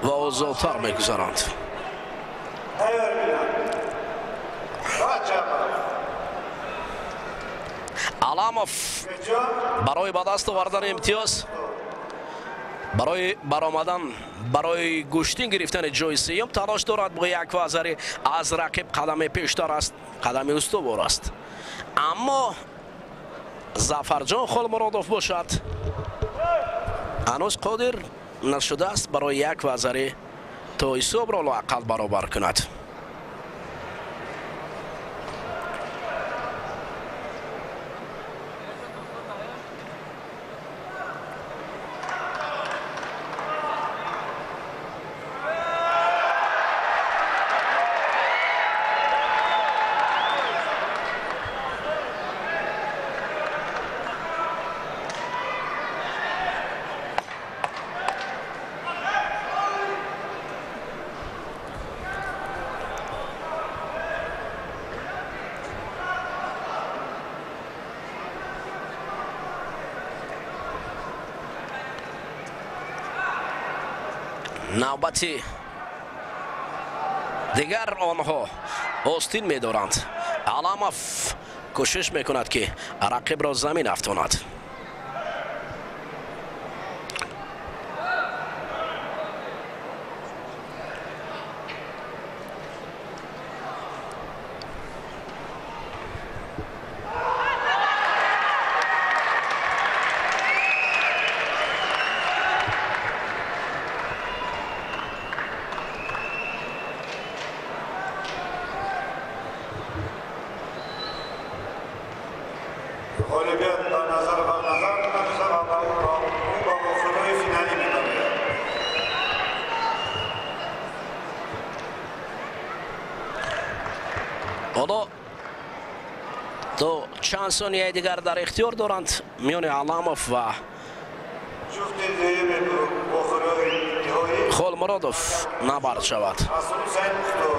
ва озодтар мегузаранд. Аламов барои ба даст овардани имтиёз, барои баромадан, барои гӯштин гирифтани ҷои сеюм талош дорад. Бо як вазари аз рақиб қадами пештар аст, қадами устувор аст, аммо Зафарҷон Холмуродов бошад, Ҳанӯз қодир нашудааст барои як вазаре то ҳисобро лоақал баробар кунад. Навбати дигар онҳо остин медоранд. Аламов кӯшиш мекунад, ки рақибро замин афтонад. Ғолибият ба назар ва назар дода ва ӯ ба вохӯриҳои финалӣ мебарояд. Ҳоло то чанд сонияи дигар дар ихтиёр доранд миёни Аламов ва ҷуфти дуюми вохӯриҳои ниҳоӣ Холмуродов набард шавад. Расул Саидмухтор.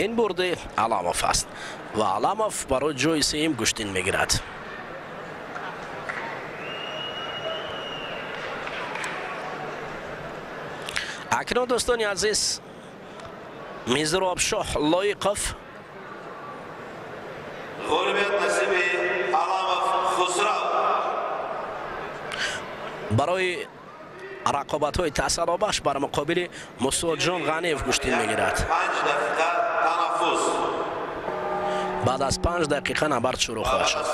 Ин бурди Аламов аст ва Аламов барои ҷои сеюм гӯштин мегирад. Акнун, дӯстони азиз, Мизробшоҳ Лоиқов Ғолибият насиби Аламов Хусрав. Барои рақобатҳои таъсиробахш бар муқобили Мусоҷон Ғаниев гӯштин мегирад. 5 дақиқа танаффус. Баъд аз 5 дақиқа набард шурӯъ хоҳад шуд.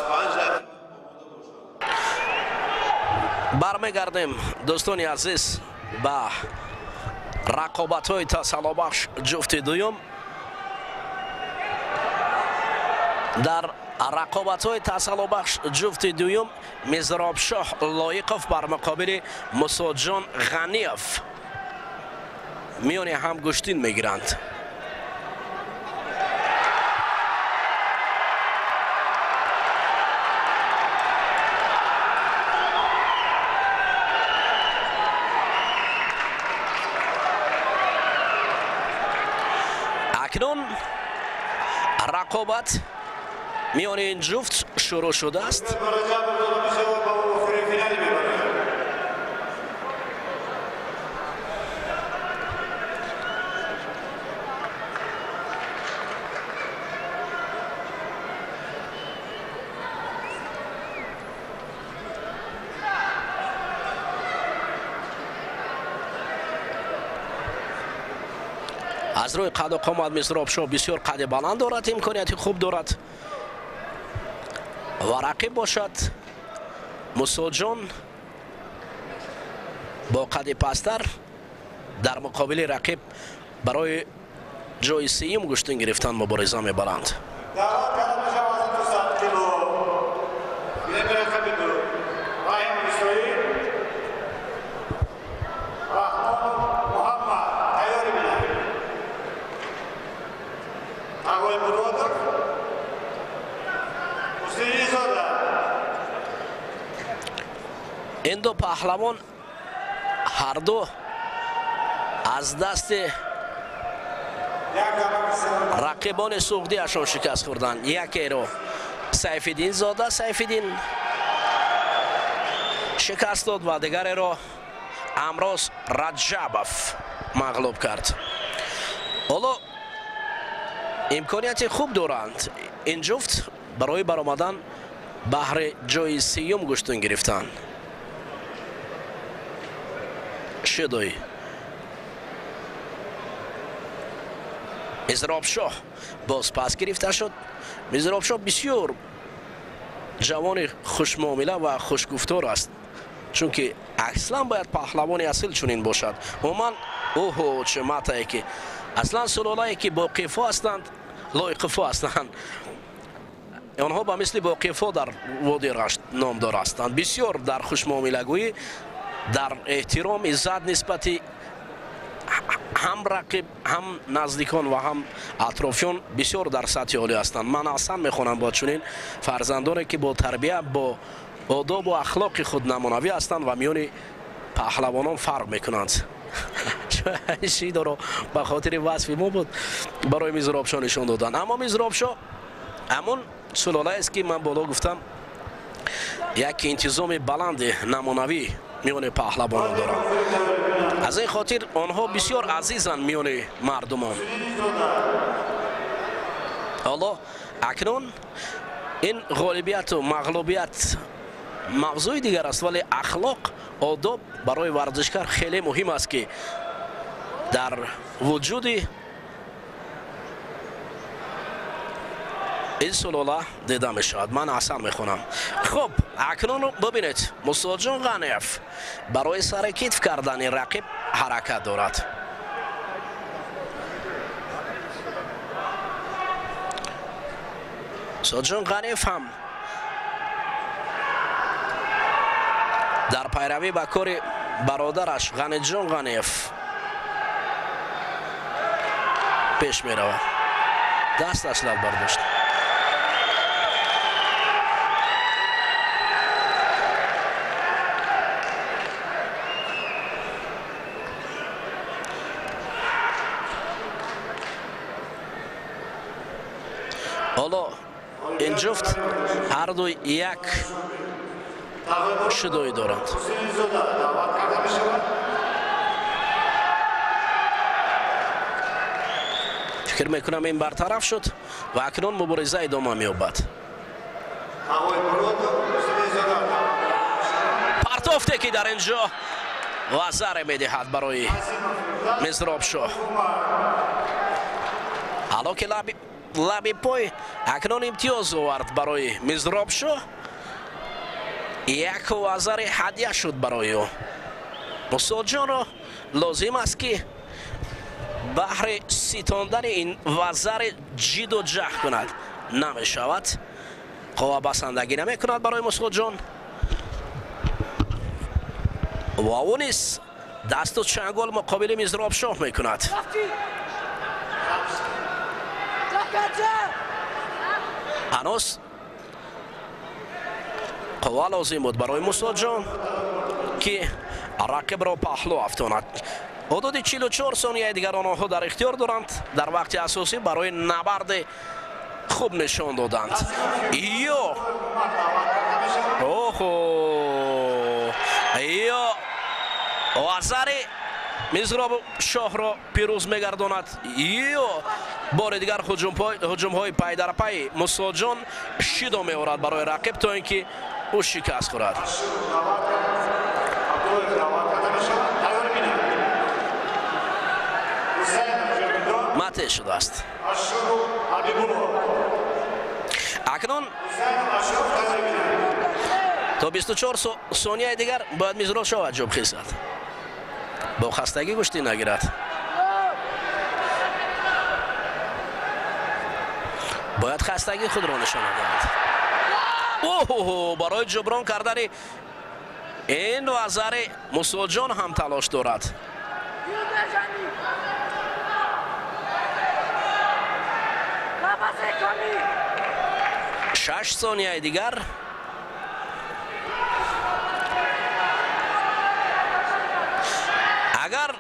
Бармегардем, дӯстони азиз, ба рақобатҳои тасаллобахш ҷуфти дуюм. Дар рақобатҳои тасаллобахш ҷуфти дуюм Мизробшоҳ Лоиқов бар муқобили Мусоҷон Ғаниев миёни ҳам гӯштин мегиранд. Акнун рақобат миёни ин ҷуфт шурӯъ шудааст. Аз рӯи қаду қомат Мизробшоҳ бисёр қади баланд дорад, имконияти хуб дорад ва рақиб бошад Мусоҷон бо қади пасттар дар муқобили рақиб барои ҷои сеюм гӯштин гирифтан мубориза мебаранд. Даъват карда мешавад аз 200 кило рақаби ду Раҳим Исроил Раҳмонов Муҳаммад тайёрӣ бинад. Ағои Муродов Ҳусейнизода. Ин ду паҳлавон ҳарду аз дасти рақибони суғдиашон шикаст хӯрданд. Якеро Сайфиддинзода Сайфиддин шикаст дод ва дигареро Амроз Раҷабов мағлуб кард. Ҳоло имконияти хуб доранд ин ҷуфт барои баромадан баҳри ҷои сеюм гӯштин гирифтан. Шидои Мизробшоҳ боз пас гирифта шуд. Мизробшоҳ бисёр ҷавони хушмуомила ва хушгуфтор аст, чунки аслан бояд паҳлавони асил чунин бошад. Умуман оҳо чӣ матае ки аслан сулолае ки боқифо ҳастанд, лоиқифо ҳастанд, онҳо ба мисли боқифо дар водии Рашт номдор ҳастанд. Бисёр дар хушмуомилагӯӣ, дар эҳтиром, иззат нисбати ҳам рақиб, ҳам наздикон ва ҳам атрофиён бисёр дар сатҳи олӣ ҳастанд. Ман аслан мехонам бо чунин фарзандоне ки бо тарбия, бо одобу ахлоқи худ намунавӣ ҳастанд ва миёни паҳлавонон фарқ мекунанд. Шидоро ба хотири васфи мо буд барои Мизробшоҳ нишон доданд. Аммо Мизробшоҳ ҳамон сулолаест ки ман боло гуфтам, як интизоми баланди намунавӣ миёни паҳлавонон доранд. Аз ин хотир онҳо бисёр азизанд миёни мардумон. Ҳоло акнун ин ғолибияту мағлубият мавзӯи дигар аст, вале ахлоқ, одоб барои варзишкар хеле муҳим аст, ки дар вуҷуди ин сулола дида мешавад. Ман асан мехонам. Хуб, акнун бибинед, Мусоҷон Ғаниев барои сари китф кардани рақиб ҳаракат дорад. Мусоҷон Ғаниев ҳам дар пайравӣ ба кори бародараш Ғаниҷон Ғаниев пеш меравад. Дасташ лаб бардошт. Ҳоло ин ҷуфт ҳарду як шудоӣ доранд. Фикр мекунам ин бартараф шуд ва акнун мубориза идома меёбад. Партофте ки дар ин ҷо вазаре медиҳад барои Мизробшоҳ. Ҳало ки лаби пой акнун имтиёз овард барои Мизробшоҳ. Як вазари ҳадя шуд барои ӯ. Мусоҷонро лозим аст ки баҳри ситондани ин вазари ҷиду ҷаҳд кунад. Намешавад, қувва басандагӣ намекунад барои Мусоҷон ва ӯ низ дасту чангол муқобили Мизробшоҳ мекунад. Ҳанӯз қувва лозим буд барои Мусоҷон ки рақибро паҳлӯ афтонад. Ҳудуди 44 сонияи дигар онҳо дар ихтиёр доранд. Дар вақти асосӣ барои набарди хуб нишон доданд. Ё оҳо, ё вазари Мизробшоҳро пирӯз мегардонад, ё бори дигар ҳуҷумҳои пайдарпайи Мусоҷон шидо меорад барои рақиб то ин ки ӯ шикаст хӯрад. Матеъ шудааст. Акнун то 24 сонияи дигар бояд Мизробшоҳ аҷоб хезад, бо хастагӣ гӯштӣ нагирад. Бояд хастагӣ худро нишона диҳад. Оҳо, барои ҷуброн кардани ин вазари Мусоҷон ҳам талош дорад. Шаш сонияи дигар. Агар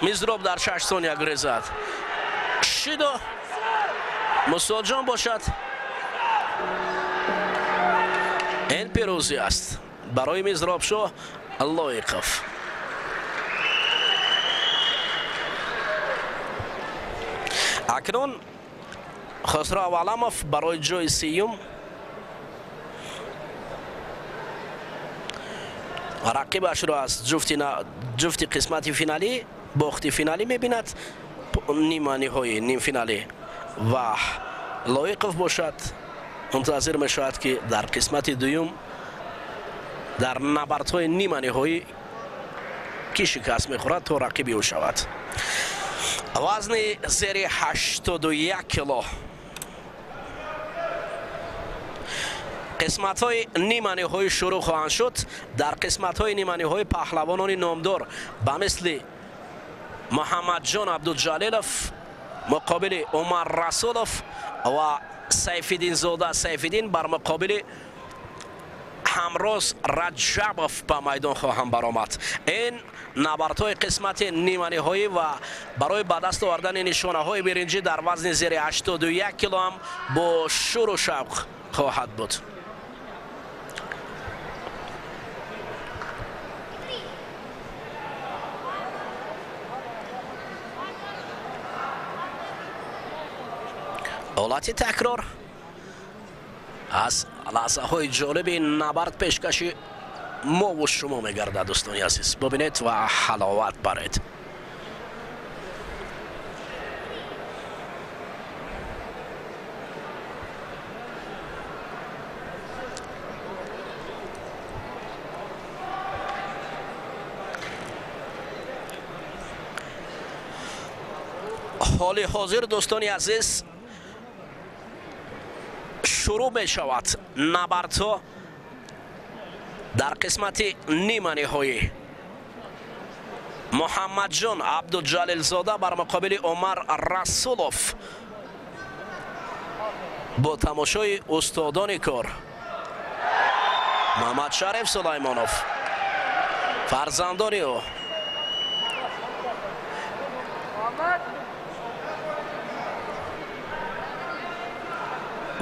Мизроб дар 6 сония гурезад, шидо Мусоҷон бошад, ин пирӯзӣ аст барои Мизробшоҳ Лоиқов. Акнун Хосрав Аламов барои ҷои сеюм Рақибашро аз ҷуфти қисмати финалӣ, бохти финалӣ мебинад, нима ниҳоӣ, нимфиналӣ, ва Лоиқов бошад мунтазир мешавад, ки дар қисмати дуюм дар набардҳои нима ниҳоӣ ки шикаст мехӯрад то рақиби ӯ шавад. Вазни зери 81 кило. Қисматҳои нима ниҳоӣ шурӯъ хоҳанд шуд. Дар қисматҳои нима ниҳоӣ паҳлавонони номдор ба мисли Муҳаммадҷон Абдуҷалилов муқобили Умар Расулов ва Сайфиддинзода Сайфиддин бар муқобили Ҳамроз Раҷабов ба майдон хоҳанд баромад. Ин набардҳои қисмати ниманиҳоӣ ва барои ба даст овардани нишонаҳои биринҷӣ дар вазни зери 81 кило ҳам бо шуру шавқ хоҳад буд. Ҳолати такрор аз лаҳзаҳои ҷолиби набард пешкаши мову шумо мегардад, дӯстони азиз. Бубинед ва ҳаловат баред. Ҳоли ҳозир, дӯстони азиз, шурӯъ мешавад набардҳо дар қисмати нима ниҳоӣ. Муҳаммадҷон Абдуҷалилзода бар муқобили Умар Расулов бо тамошои устодони кор Муҳаммадшариф Сулаймонов, фарзандони ӯ.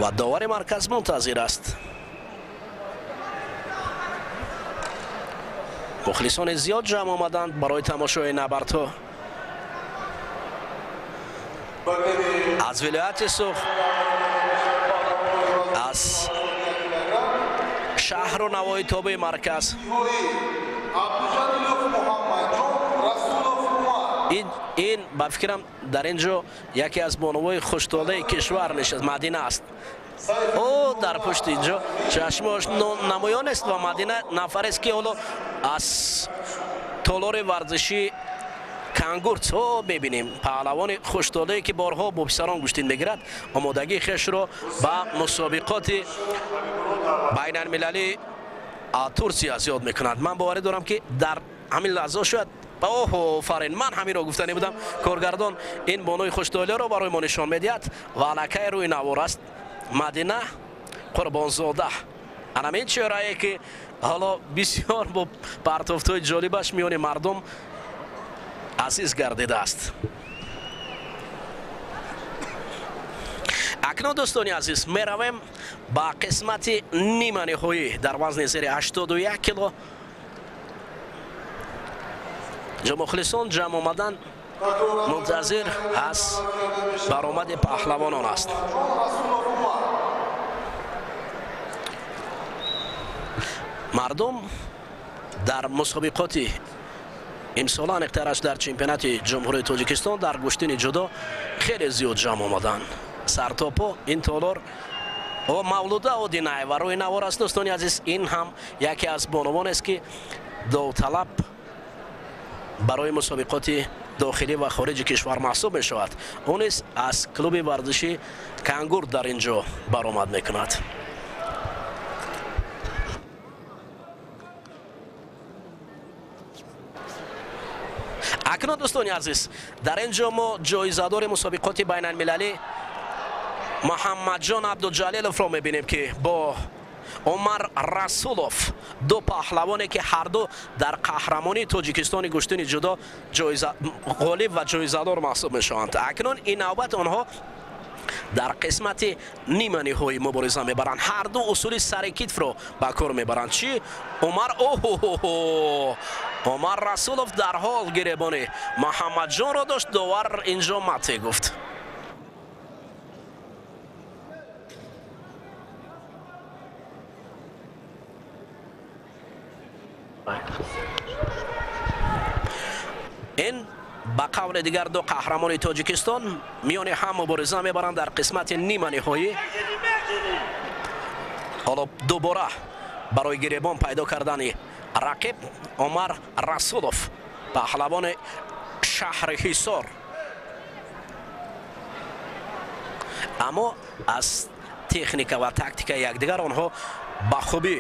Ва довари марказ мунтазир аст. Мухлисони зиёд ҷамъ омаданд барои тамошои набардҳо. Аз вилояти Суғд, аз шаҳру навои тобеи марказ. Ин ба фикрам дар ин ҷо яке аз бонувои хуштолеи кишвар нишаст, Мадина аст. Ӯ дар пушти ин ҷо чашмош намоён аст ва Мадина нафарест, ки ҳоло аз толори варзишӣ Кангурт мебинем. Паҳлавони хуштолее, ки борҳо бо писарон гӯштин мегирад, омодагии хешро ба мусобиқоти байналмилалии Турсия зиёд мекунад. Ман боварӣ дорам, ки дар ҳамин лаҳза шояд. Офарин, ман ҳаминро гуфтанӣ будам. Коргардон ин бонуи хуштолеро барои мо нишон медиҳад ва аллакай рӯи навор аст Мадина Қурбонзода. Анамин чеҳрае, ки ҳоло бисёр бо партофтҳои ҷолибаш миёни мардум азиз гардидааст. Акнун, дӯстони азиз, меравем ба қисмати нима ниҳоӣ дар вазни зери 81 кило. Мухлисон ҷамъ омадан, мунтазир аз баромади паҳлавонон аст. Мардум дар мусобиқоти имсола, аниқтараш дар чемпионати Ҷумҳурии Тоҷикистон дар гӯштини ҷудо, хеле зиёд ҷамъ омаданд. Сартопо ин толор. О, Мавлуда Одинаева рӯи навор аст, дӯстони азиз. Ин ҳам яке аз бонувонест, ки довталаб барои мусобиқоти дохилӣ ва хориҷи кишвар маҳсуб мешавад. Ӯ низ аз клуби варзишӣ Кангур дар ин ҷо баромад мекунад. Акнун, дӯстони азиз, дар ин ҷо мо ҷоизадори мусобиқоти байналмилалӣ Муҳаммадҷон Абдуҷалиловро мебинем, ки бо Умар Расулов, ду паҳлавоне, ки ҳарду дар қаҳрамонии Тоҷикистони гӯштини ҷудо ғолиб ва ҷоизадор маҳсуб мешаванд. Акнун ин навбат онҳо дар қисмати нима ниҳоӣ мубориза мебаранд. Ҳарду усули сари китфро ба кор мебаранд. Чӣ, Умар, оҳо, Умар Расулов дар ҳол гиребони Муҳаммадҷонро дошт. Довар инҷо мате гуфт. Ин ба қавли дигар ду қаҳрамони Тоҷикистон миёни ҳам мубориза мебаранд дар қисмати нима ниҳоӣ. Ҳоло дубора барои гиребон пайдо кардани рақиб Умар Расулов, паҳлавони шаҳри Ҳисор. Аммо аз техника ва тактикаи якдигар онҳо ба хубӣ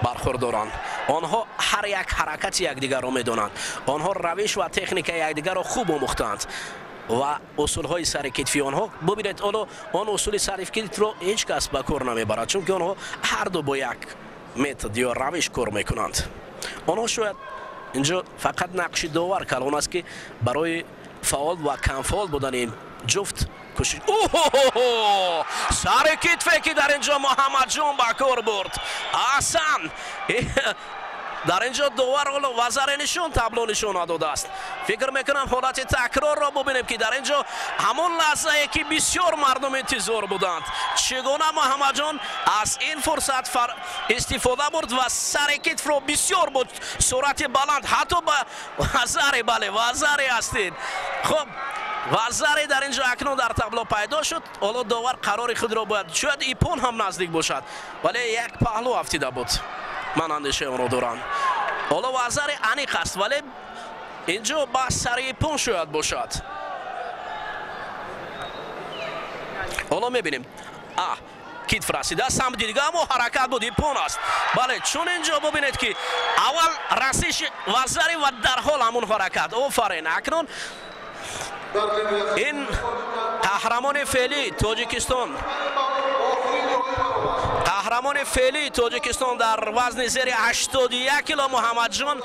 бархурдоранд. Онҳо ҳар як ҳаракати якдигарро медонанд. Онҳо равиш ва техникаи якдигарро хуб омӯхтаанд ва усулҳои сари китфи онҳо бубинед, ҳоло он усули сари китфро ҳеҷ кас ба кор намебарад, чунки онҳо ҳарду бо як метод ё равиш кор мекунанд. Онҳо шояд инҷо фақат нақши довар калон аст, ки барои фаъол ва камфаъол будани ҷуфт кӯшиш. Оҳо, сари китфе ки дар инҷо Муҳаммадҷон ба кор бурд, аҳсан! Дар инҷо довар ҳоло вазаре нишон табло нишон надодааст. Фикр мекунам, ҳолати такрорро бубинем, ки дар инҷо ҳамон лаҳзае ки бисёр мардум интизор буданд, чӣ гуна Муҳаммадҷон аз ин фурсат истифода бурд ва сари китфро бисёр бо суръати баланд, ҳатто ба вазаре, бале, вазаре ҳастед. Хуб, вазаре дар инҷо акнун дар табло пайдо шуд. Ҳоло довар қарори худро бояд, шояд ипон ҳам наздик бошад, вале як паҳлӯ афтида буд, ман андешаи онро дорам. Ҳоло вазари аниқ аст, вале инҷо ба сари ипон шояд бошад. Ҳоло мебинем. А китф расида самти дига, аммо ҳаракат буд, ипон аст, бале, чун инҷо бубинед, ки аввал расиши вазари ва дарҳол ҳамун ҳаракат. Офарин! Акнун ин қаҳрамони феълии Тоҷикистон, қаҳрамони феълии Тоҷикистон дар вазни зери 81 кило Муҳаммадҷон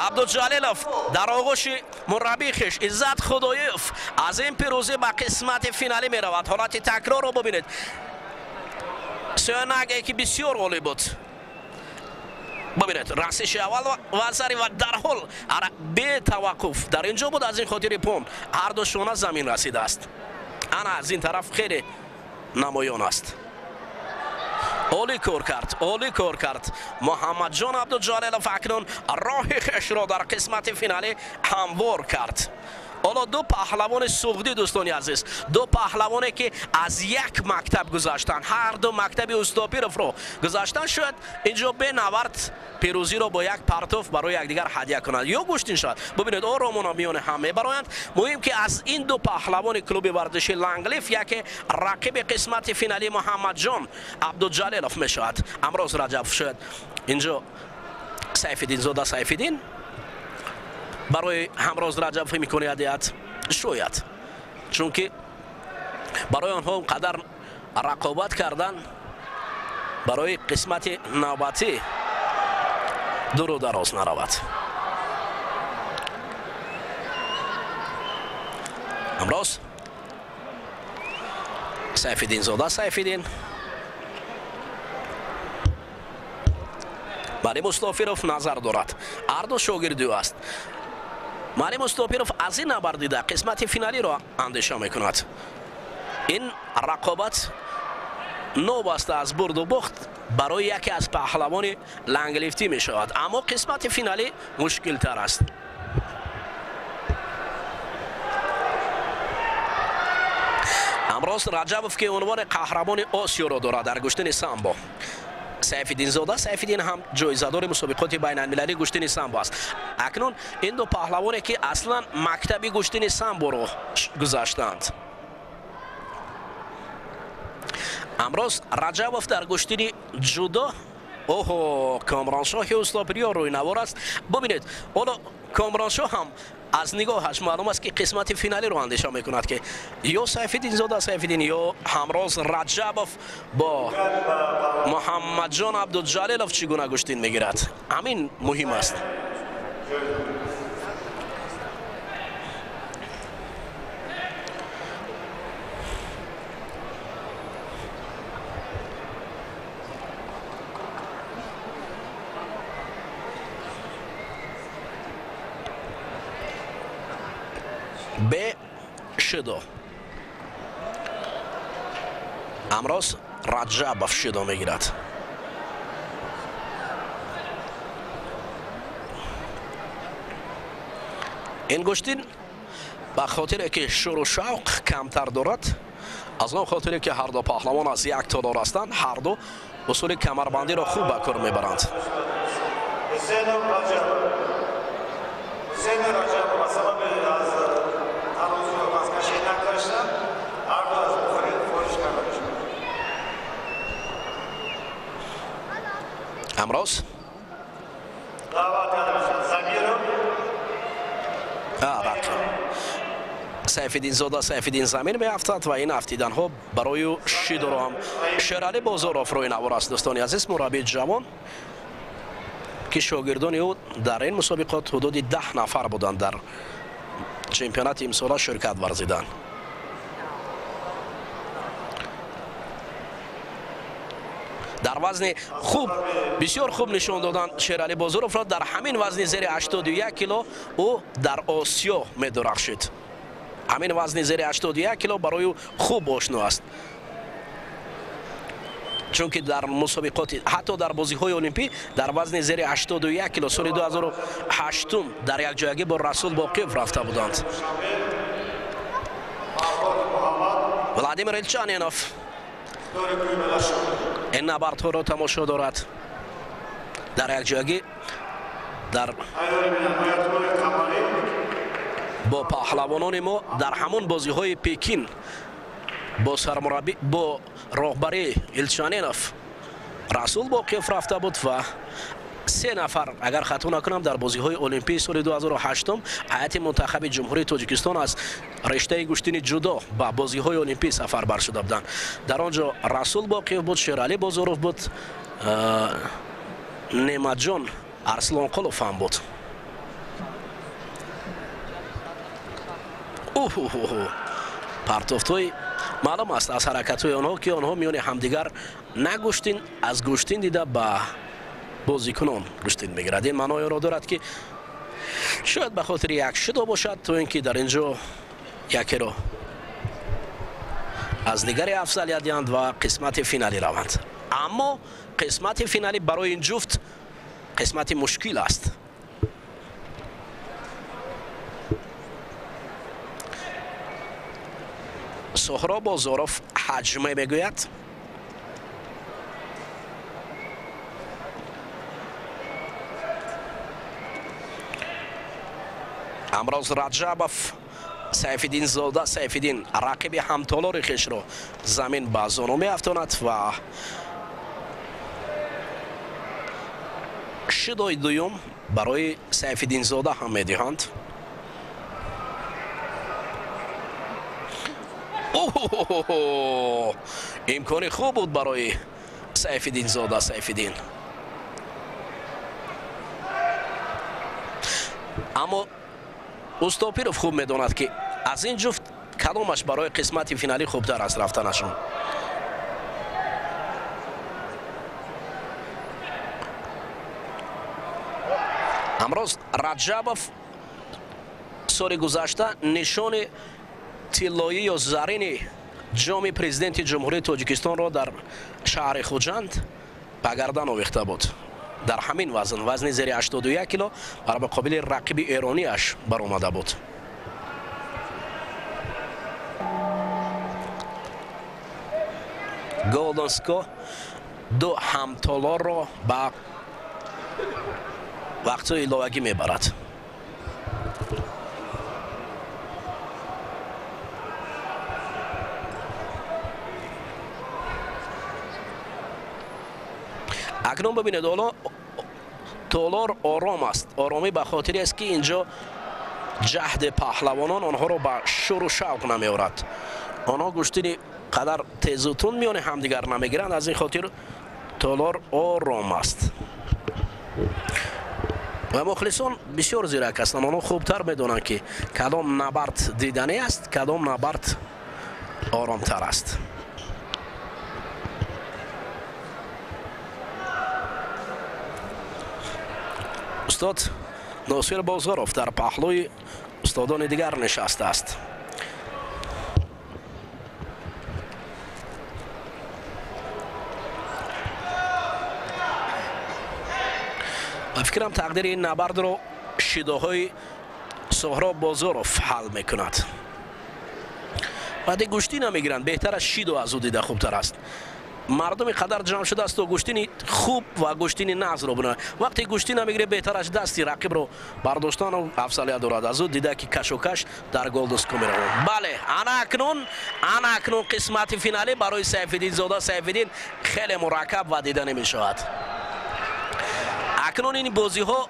Абдуҷалилов дар оғӯши мураббии хеш Иззат Худоев аз ин пирӯзӣ ба қисмати финалӣ меравад. Ҳолати такрорро бубинед, сӯнаге ки бисёр олӣ буд. Бубинед, расиши аввал вазари ва дарҳол бетаваққуф дар ин ҷо буд. Аз ин хотир ипон, ҳарду шона замин расидааст. Ана аз ин тараф хеле намоён аст. Олӣ кор кард, олӣ кор кард Муҳаммадҷон Абдуҷалилов. Акнун роҳи хешро дар қисмати финалӣ ҳамвор кард. Ҳоло ду паҳлавони суғдӣ, дӯстони азиз, ду паҳлавоне ки аз як мактаб гузаштанд, ҳарду мактаби Устопировро гузаштанд, шояд инҷо бенавард пирӯзиро бо як партоф барои якдигар ҳадя кунанд ё гӯштин шавад. Бубинед, оромона миёни ҳам мебароянд. Муҳим ки аз ин ду паҳлавони клуби варзиши Ланглиф яке рақиби қисмати финалии Муҳаммадҷон Абдуҷалилов мешавад. Амроз Раҷабов, шояд инҷо Сайфиддинзода Сайфиддин барои Ҳамроз Раҷабов имконият диҳад, шояд, чунки барои онҳо он қадар рақобат кардан барои қисмати навбатӣ дуру дароз наравад. Ҳамроз Сайфиддинзода Сайфиддин, Малим Мустафиров назар дорад, ҳарду шогирди ӯ аст. Малим Мустафиров аз ин набард дида қисмати финалиро андеша мекунад. Ин рақобат новобаста аз бурду бохт барои яке аз паҳлавони ланглифтӣ мешавад, аммо қисмати финалӣ мушкилтар аст. Амроз Раҷабов, ки унвони қаҳрамони Осиёро дорад дар гӯштини самбо, Сайфиддинзода Сайфиддин ҳам ҷоизадори мусобиқоти байналмилалии гӯштини самбо аст. Акнун ин ду паҳлавоне ки аслан мактаби гӯштини самборо гузаштанд. Амроз Раҷабов дар гӯштини ҷудо. Оҳо, Комроншоҳи Устопириё рӯи навор аст. Бубинед, ҳоло Комроншоҳ ҳам аз нигоҳаш маълум аст, ки қисмати финалиро андеша мекунад, ки ё Сайфиддинзода Сайфиддин, ё Ҳамроз Раҷабов бо Муҳаммадҷон Абдуҷалилов чӣ гуна гӯштин мегирад. Ҳамин муҳим аст. Б шидо, Амроз Раҷабов шидо мегирад. Ин гӯштин ба хотире ки шуру шавқ камтар дорад, аз он хотире ки ҳарду паҳлавон аз як толор ҳастанд, ҳарду усули камарбандиро хуб ба кор мебаранд. Амроз Сайфиддинзода Сайфиддин замин меафтад ва ин афтиданҳо барои шидоро ҳам Шералӣ Бозоров рӯи навор аст. Дӯстони азиз, мураббии ҷавон ки шогирдони ӯ дар ин мусобиқот ҳудуди 10 нафар буданд, дар чемпионати имсола ширкат варзиданд. Дар вазни хуб, бисёр хуб нишон доданд Шералӣ Бозоровро. Дар ҳамин вазни зери 81 кило ӯ дар Осиё медурахшид. Ҳамин вазни зери 81 кило барои ӯ хуб ошно аст, чунки дар мусобиқоти ҳатто дар бозиҳои олимпӣ дар вазни зери 81 кило соли 2008 дар якҷоягӣ бо Расул Боқиев рафта буданд. Владимир Илчанинов ин набардҳоро тамошо дорад. Дар якҷоягӣ дар бо паҳлавонони мо дар ҳамон бозиҳои Пекин бо сармураббӣ, бо роҳбарии Илчанинов Расул Боқиев рафта буд ва 3 нафар, агар хато накунам, дар бозиҳои олимпии соли 2008 ҳайати мунтахаби Ҷумҳурии Тоҷикистон аз риштаи гӯштини ҷудо ба бозиҳои олимпӣ сафарбар шуда буданд. Дар он ҷо Расул Боқиев буд, Шералӣ Бозоров буд, Неъматҷон Арслонқулов ҳам буд. Партофтҳои маълум аст аз ҳаракатҳои онҳо, ки онҳо миёни ҳамдигар на гӯштин, аз гӯштин дида ба бозикунон гӯштин мегирад. Ин маънои онро дорад, ки шояд ба хотири як шидо бошад, то ин ки дар ин ҷо якеро аз дигаре афзалият диҳанд ва қисмати финалӣ раванд. Аммо қисмати финалӣ барои ин ҷуфт қисмати мушкил аст. Соҳроб Бозоров ҳаҷме мегӯяд. Амроз Раҷабов Сайфиддинзода Сайфиддин рақиби ҳамтолори хешро замин ба зону меафтонад ва шидои дуюм барои Сайфиддинзода ҳам медиҳанд. Имкони хуб буд барои Сайфиддинзода Сайфиддин, аммо Устопиров хуб медонад, ки аз ин ҷуфт кадомаш барои қисмати финалӣ хубтар аст рафтанашон. Амроз Раҷабов соли гузашта нишони тиллоӣ ё зарини ҷоми президенти Ҷумҳурии Тоҷикистонро дар шаҳри Хуҷанд ба гардан овехта буд. Дар ҳамин вазн, вазни зери 81 кило, бар муқобили рақиби эронияш баромада буд. Голденско ду ҳамтолорро ба вақтҳои иловагӣ мебарад. Акнун бибинед, ҳоло толор ором аст. Оромӣ ба хотире аст, ки инҷо ҷаҳди паҳлавонон онҳоро ба шуру шавқ намеорад. Онҳо гӯштини қадар тезу тунд миёни ҳамдигар намегиранд, аз ин хотир толор ором аст. Ва мухлисон бисёр зирак ҳастанд, онҳо хубтар медонанд, ки кадом набард диданӣ аст, кадом набард оромтар аст. Устод Носир Бозоров дар паҳлӯи устодони дигар нишастааст. Ба фикрам, тақдири ин набардро шидоҳои Соҳроб Бозоров ҳал мекунад. Вақте гӯштӣ намегиранд, беҳтар аст шиду аз ӯ дида хубтар аст. Мардуми қадар ҷамъ шудааст то гӯштини хуб ва гӯштини нағзро бинанд. Вақте гӯштӣ намегирад, беҳтар аст дасти рақибро бардоштану афзалият дорад. Аз ӯ дида ки кашокаш дар голдуску меравад. Бале, ана акнун қисмати финалӣ барои Сайфиддинзода Сайфиддин хеле мураккаб ва дида намешавад. Акнун ин бозиҳо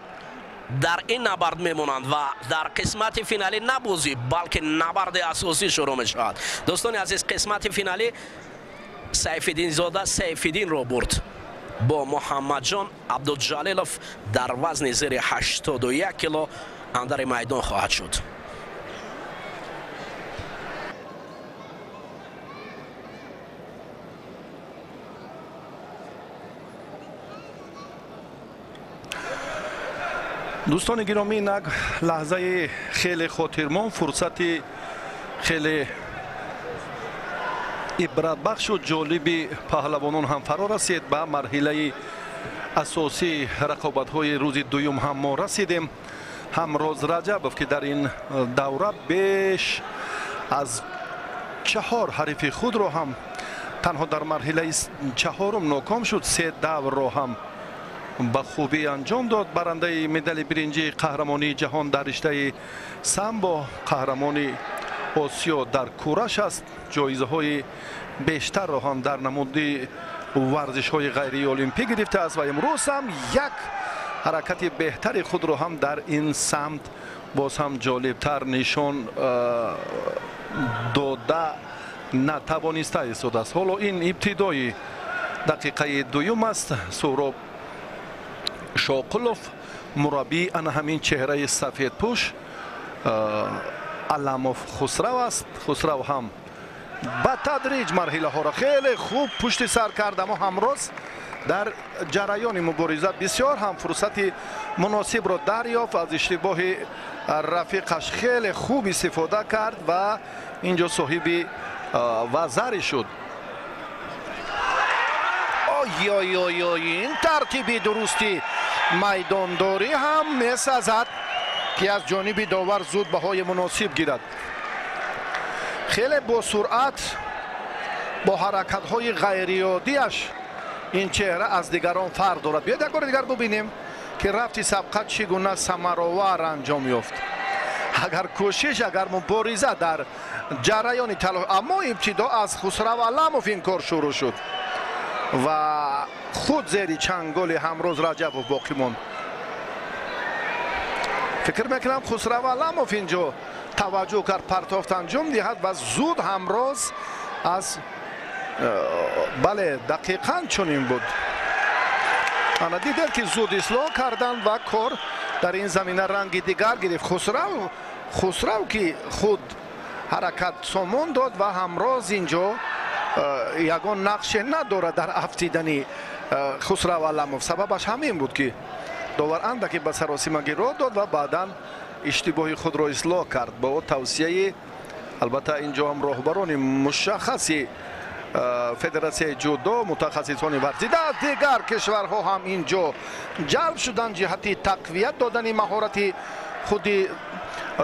дар ин набард мемонанд ва дар қисмати финалӣ на бозӣ, балки набарди асосӣ шурӯъ мешавад. Дӯстони азиз, қисмати финалӣ Сайфиддинзода Сайфиддинро бурд бо Муҳаммадҷон Абдуҷалилов дар вазни зери 81 кило андари майдон хоҳад шуд. Дӯстони гиромӣ, инак лаҳзаи хеле хотирмон, фурсати хеле ибратбахшу ҷолиби паҳлавонон ҳам фаро расид. Ба марҳилаи асосии рақобатҳои рӯзи дуюм ҳам мо расидем. Ҳамроз Раҷабов, ки дар ин давра беш аз 4 ҳарифи худро ҳам танҳо дар марҳилаи чаҳорум ноком шуд, 3 даврро ҳам ба хубӣ анҷом дод. Барандаи медали биринҷии қаҳрамонии ҷаҳон дар риштаи самбо, қаҳрамони Осиё дар кураш аст. Ҷоизаҳои бештарро ҳам дар намуди варзишҳои ғайриолимпӣ гирифтааст ва имрӯз ҳам як ҳаракати беҳтари худро ҳам дар ин самт боз ҳам ҷолибтар нишон дода натавониста истодааст. Ҳоло ин ибтидои дақиқаи дуюм аст. Суҳроб Шоқулов, мураббии ана ҳамин чеҳраи сафедпӯш Аламов Хусрав аст. Хусрав ҳам ба тадриҷ марҳилаҳоро хеле хуб пушти сар кард, аммо ҳамроз дар ҷараёни мубориза бисёр ҳам фурсати муносибро дарёфт, аз иштибоҳи рафиқаш хеле хуб истифода кард ва инҷо соҳиби вазаре шуд. Ой-ой-ой, ин тартиби дурусти майдондорӣ ҳам месазад ки аз ҷониби довар зуд баҳои муносиб гирад. Хеле бо суръат, бо ҳаракатҳои ғайриоддиаш ин чеҳра аз дигарон фарқ дорад. Биёед як бори дигар бубинем ки рафти сабқат чӣ гуна самаровар анҷом ёфт. Агар кӯшиш, агар мубориза дар ҷараёни талош, аммо ибтидо аз Хусрав Аламов ин кор шурӯъ шуд ва худ зери чанголи Ҳамроз Раҷабов боқӣ монд. Фикр мекунам Хусрав Аламов инҷо таваҷҷӯҳ кард, партофт анҷом диҳад ва зуд Ҳамроз аз бале, дақиқан чунин буд. Ана дидед ки зуд ислоҳ карданд ва кор дар ин замина ранги дигар гирифт. Хусрав ки худ ҳаракат сомон дод ва Ҳамроз инҷо ягон нақше надорад дар афтидани Хусрав Аламов. Сабабаш ҳамин буд ки довар андаке ба саросимагӣ роҳ дод ва баъдан иштибоҳи худро ислоҳ кард бо тавсияи албатта инҷо ҳам роҳбарони мушаххаси федератсияи ҷудо, мутахассисони варзида аз дигар кишварҳо ҳам инҷо ҷалб шуданд ҷиҳати тақвият додани маҳорати худи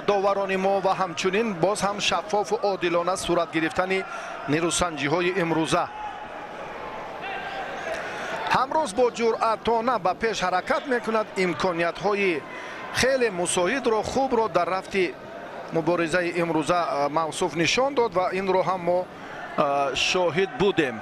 доварони мо ва ҳамчунин боз ҳам шаффофу одилона сурат гирифтани нерӯсанҷиҳои имрӯза. Ҳамроз бо ҷуръатона ба пеш ҳаракат мекунад, имкониятҳои хеле мусоидро, хубро дар рафти муборизаи имрӯза мавсуф нишон дод ва инро ҳам мо шоҳид будем.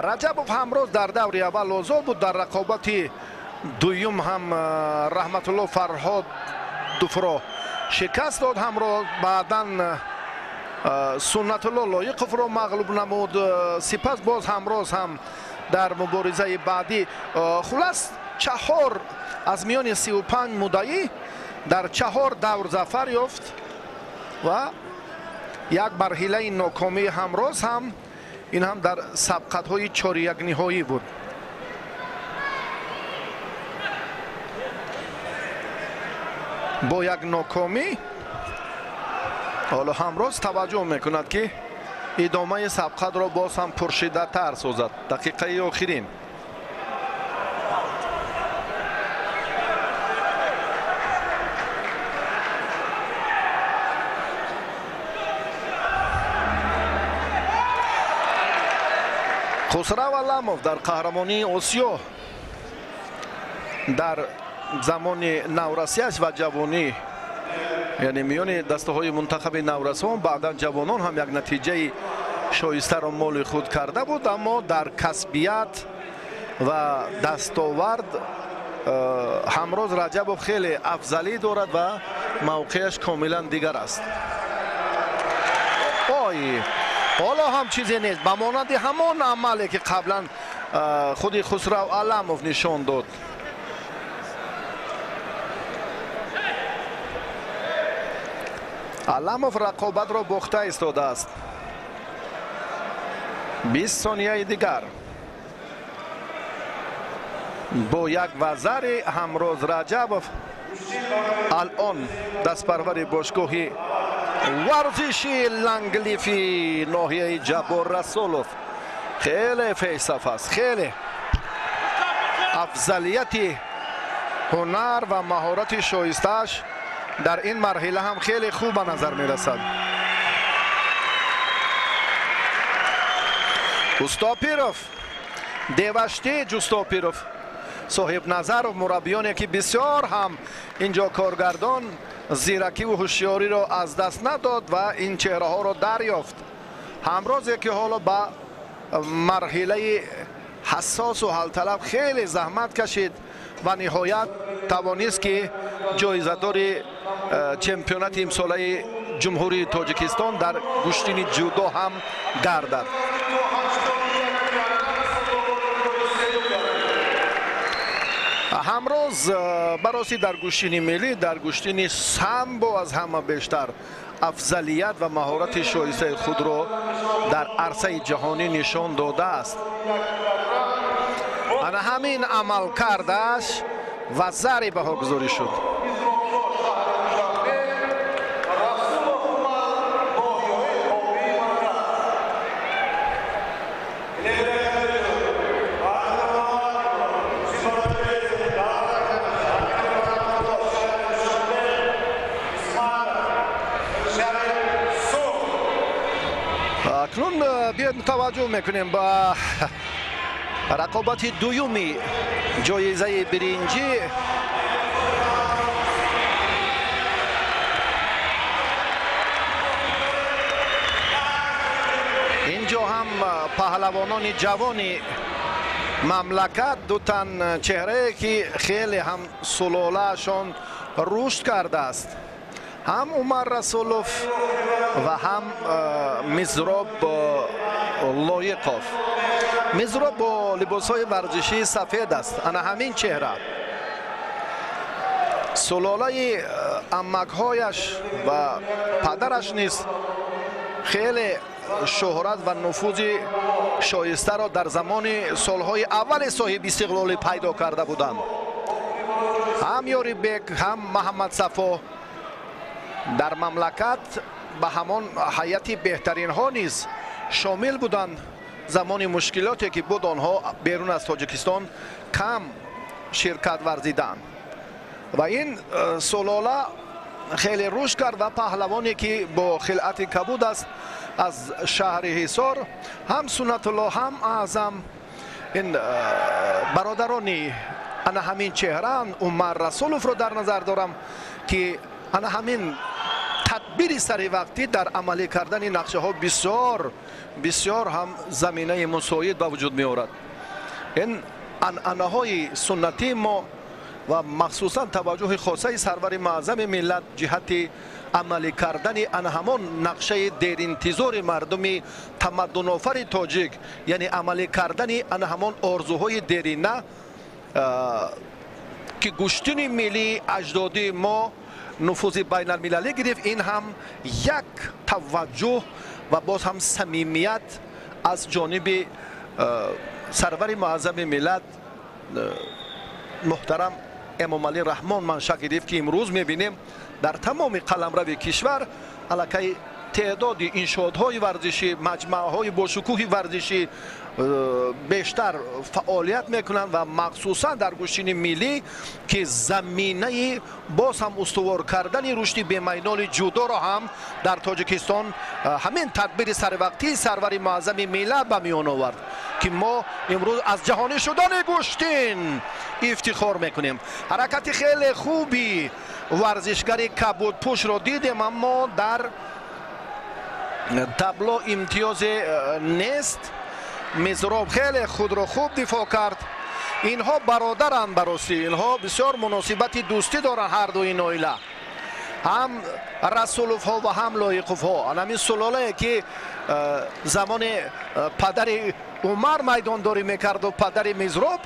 Раҷабов ҳамроз дар даври аввал озод буд. Дар рақобати дуюм ҳам Раҳматулло Фарҳодовро шикаст дод. Ҳамроз баъдан Суннатулло Лоиқовро мағлуб намуд. Сипас боз ҳамроз ҳам дар муборизаи баъдӣ, хулас 4 аз миёни 35 муддаӣ дар 4 давр зафар ёфт ва як марҳилаи нокомии ҳамроз ҳам ин ҳам дар сабқатҳои чорякниҳоӣ буд. Бо як нокомӣ ҳоло ҳамроз таваҷҷӯҳ мекунад ки Идомаи сабқатро боз ҳам пуршиддаттар созад. Дақиқаи охирин. Хусрав Аламов дар қаҳрамонии Осиё дар замони наврасиаш ва ҷавонӣ, яъне миёни дастаҳои мунтахаби наврасон, баъдан ҷавонон ҳам як натиҷаи шоистаро моли худ карда буд, аммо дар касбият ва дастовард Ҳамроз Раҷабов хеле афзалӣ дорад ва мавқеаш комилан дигар аст. Ой, ҳоло ҳам чизе нест, ба монанди ҳамон амале ки қаблан худи Хусрав Аламов нишон дод. Аламов рақобатро бохта истодааст. 20 сонияи дигар. Бо як вазари Ҳамроз Раҷабов алон дастпарвари бошгоҳи варзиши Ланглифи ноҳияи Ҷаббор Расулов хеле фейсаф аст, хеле афзалияти ҳунар ва маҳорати шоистааш дар ин марҳила ҳам хеле хуб ба назар мерасад. Устопиров, Деваштиҷ Устопиров, Соҳибназаров, мураббиёне ки бисёр ҳам инҷо коргардон зиракиву ҳушёриро аз даст надод ва ин чеҳраҳоро дарёфт. Ҳамрозе ки ҳоло ба марҳилаи ҳассосу ҳалталаб хеле заҳмат кашид ва ниҳоят тавонист ки ҷоизадори чемпионати имсолаи Ҷумҳурии Тоҷикистон дар гӯштини ҷудо ҳам гардад. Ҳамроз бароси дар гӯштини миллӣ, дар гӯштини самбо аз ҳама бештар афзалият ва маҳорати шоистаи худро дар арсаи ҷаҳонӣ нишон додааст. Ана ҳамин амалкардаш ва зари баҳогузорӣ шуд. Акнун биёед таваҷҷӯҳ мекунем ба рақобати дуюми ҷоизаи биринҷӣ. Инҷо ҳам паҳлавонони ҷавони мамлакат, ду тан чеҳрае ки хеле ҳам сулолаашон рушд кардааст, ҳам Умар Расулов ва ҳам Мизроб Лоиқов. Мизроб бо либосҳои варзишии сафед аст. Ана ҳамин чеҳра сулолаи амакҳояш ва падараш низ хеле шӯҳрат ва нуфузи шоистаро дар замони солҳои аввали соҳиби истиқлолӣ пайдо карда буданд. Ҳам Ёрибек, ҳам Маҳаммадсафо дар мамлакат ба ҳамон ҳайати беҳтаринҳо низ шомил буданд. Замони мушкилоте ки буд, онҳо берун аз Тоҷикистон кам ширкат варзиданд ва ин сулола хеле рушд кард ва паҳлавоне ки бо хилъати кабуд аст аз шаҳри Ҳисор, ҳам Суннатулло, ҳам Аъзам, ин бародарони ана ҳамин чеҳраанд. Умар Расуловро дар назар дорам ки ана ҳамин тадбири саривақтӣ дар амалӣ кардани нақшаҳо бисёр бисёр ҳам заминаи мусоид ба вуҷуд меорад. Ин анъанаҳои суннатии мо ва махсусан таваҷҷӯҳи хосаи сарвари муаззами миллат ҷиҳати амалӣ кардани ана ҳамон нақшаи деринтизори мардуми тамаддунофари тоҷик, яъне амалӣ кардани ана ҳамон орзуҳои дерина ки гӯштини миллии аҷдодии мо нуфузи байналмилалӣ гирифт, ин ҳам як таваҷҷӯҳ ва боз ҳам самимият аз ҷониби сарвари муаззами миллат муҳтарам Эмомалӣ Раҳмон манша гирифт, ки имрӯз мебинем дар тамоми қаламрави кишвар аллакай Теъдоди иншоотҳои варзишӣ, маҷмӯаҳои бошукӯҳи варзишӣ бештар фаъолият мекунанд ва махсусан дар гӯштини миллӣ, ки заминаи боз ҳам устувор кардани рушди бемайноли ҷудоро ҳам дар Тоҷикистон ҳамин тадбири саривақтии сарвари муаззами миллат ба миён овард, ки мо имрӯз аз ҷаҳонӣ шудани гӯштин ифтихор мекунем. Ҳаракати хеле хуби варзишгари кабудпӯшро дидем, аммо дар табло имтиёзе нест. Мизроб хеле худро хуб дифоъ кард. Инҳо бародаранд, баростӣ инҳо бисёр муносибати дӯстӣ доранд ҳар ду ин оила, ҳам Расуловҳо ва ҳам Лоиқовҳо. Ҳамин сулолае ки замони падари Умар майдондорӣ мекарду падари Мизроб,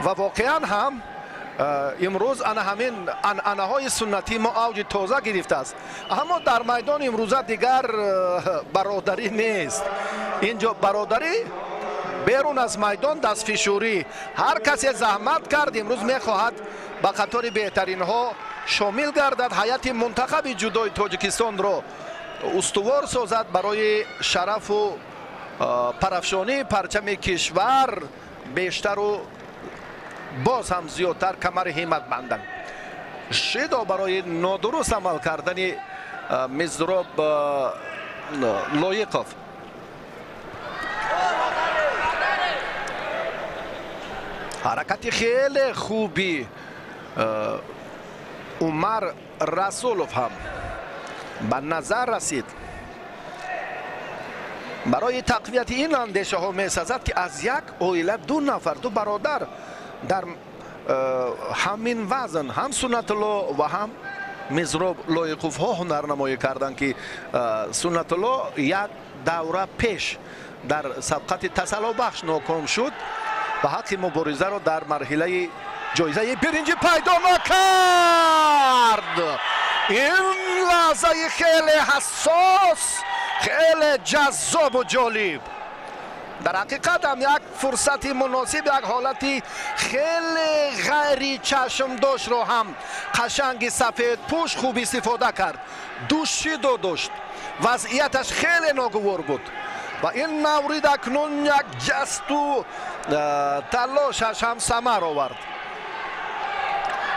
ва воқеан ҳам имрӯз ана ҳамин анъанаҳои суннатии мо авҷи тоза гирифтааст. Аммо дар майдони имрӯза дигар бародарӣ нест. Инҷо бародарӣ, берун аз майдон дастфишурӣ. Ҳар касе заҳмат кард, имрӯз мехоҳад ба қатори беҳтаринҳо шомил гардад, ҳайати мунтахаби ҷудои Тоҷикистонро устувор созад, барои шарафу парафшонии парчами кишвар бештару боз ҳам зиёдтар камари ҳиммат банданд. Шидо барои нодуруст амал кардани Мизроб Лоиқов. Ҳаракати хеле хуби Умар Расулов ҳам ба назар расид. Барои тақвияти ин андешаҳо месазад, ки аз як оила ду нафар, ду бародар дар ҳамин вазн, ҳам Суннатулло ва ҳам Мизроб Лоиқовҳо ҳунарнамоӣ карданд, ки Суннатулло як давра пеш дар сабқати тасаллобахш ноком шуд ва ҳаққи муборизаро дар марҳилаи ҷоизаи биринҷӣ пайдо накард. Ин лаҳзаи хеле ҳассос, хеле ҷаззобу ҷолиб, дар ҳақиқат ҳам як фурсати муносиб, як ҳолати хеле ғайричашмдоштро ҳам қашанги сафедпӯш хуб истифода кард. Ду шидо дошт, вазъияташ хеле ногувор буд ва ин маврид акнун як ҷасту талошаш ҳам самар овард.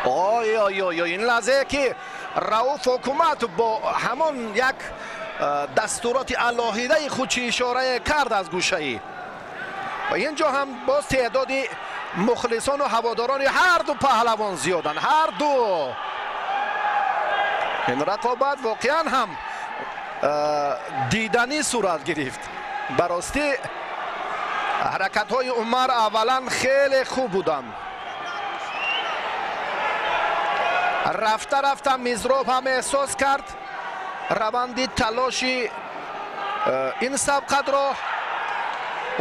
Ой ой ой, ин лаҳзае ки Рауф ҳукумат бо ҳамон як дастуроти алоҳидаи худ чӣ ишорае кард аз гӯшаӣ, ва ин ҷо ҳам боз теъдоди мухлисону ҳаводорони ҳарду паҳлавон зиёданд. Ҳарду ин рақобат воқеан ҳам диданӣ сурат гирифт. Баростӣ ҳаракатҳои Умар аввалан хеле хуб буданд. Рафта рафта Мизроб ҳам эҳсос кард раванди талоши ин сабқатро.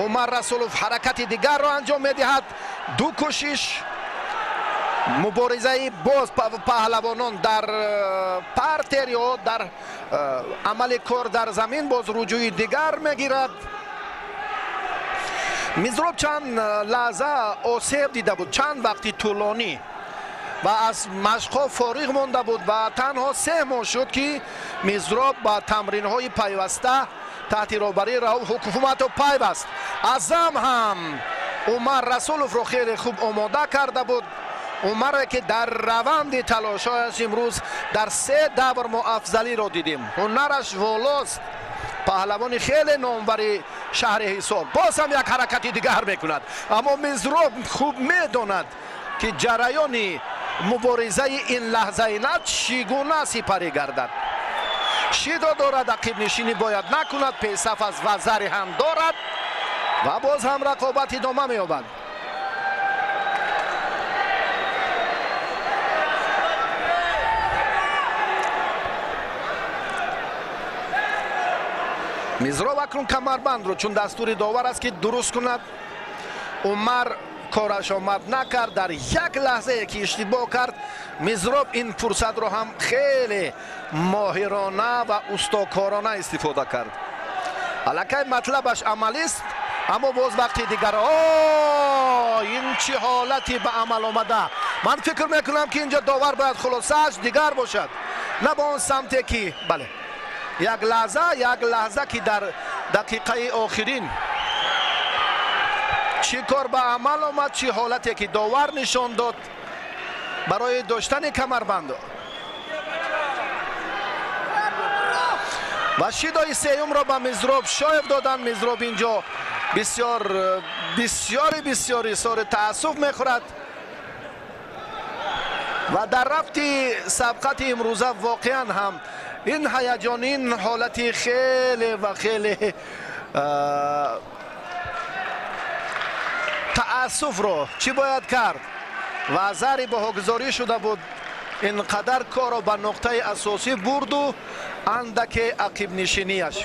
Умар Расулов ҳаракати дигарро анҷом медиҳад. Ду кӯшиш, муборизаи боз паҳлавонон дар партер ё дар амали кор дар замин боз руҷӯи дигар мегирад. Мизроб чанд лаҳза осеб дида буд, чанд вақти тӯлонӣ ва аз машқҳо фориғ монда буд ва танҳо 3 моҳ шуд, ки Мизроб ба тамринҳои пайваста таҳти роҳбарии Рауф ҳукуматов пайваст. Азам ҳам Умар Расуловро хеле хуб омода карда буд. Умаре ки дар раванди талошҳояш имрӯз дар 3 давр мо афзалиро дидем. Ҳунараш волост, паҳлавони хеле номвари шаҳри Ҳисор. Боз ҳам як ҳаракати дигар мекунад, аммо Мизроб хуб медонад, ки ҷараёни муборизаи ин лаҳзаи на чӣ гуна сипарӣ гардад. Шидо дорад, ақибнишинӣ бояд накунад, пешсаф аз вазари ҳам дорад ва боз ҳам рақобат идома меёбад. Мизроб акнун камарбандро, чун дастури довар аст, ки дуруст кунад. Умар кораш омад накард. Дар як лаҳзае ки иштибоҳ кард, Мизроб ин фурсатро ҳам хеле моҳирона ва устокорона истифода кард. Аллакай матлабаш амалист, аммо боз вақти дигар. О, ин чӣ ҳолате ба амал омада! Ман фикр мекунам, ки инҷо довар бояд хулосааш дигар бошад, на ба он самте ки бале. Як лаҳза, як лаҳза ки дар дақиқаи охирин чӣ кор ба амал омад, чӣ ҳолате ки довар нишон дод барои доштани камарбанд. Ва шидои сеюмро ба Мизроб Шоев доданд. Мизроб инҷо бисёр бисёри бисёр изҳори таассуф мехӯрад ва дар рафти сабқати имрӯза воқеан ҳам ин ҳаяҷон, ин ҳолати хеле ва хеле таассуфро чӣ бояд кард? Ва зари баҳогузорӣ шуда буд, ин қадар корро ба нуқтаи асосӣ бурду андаке ақибнишинияш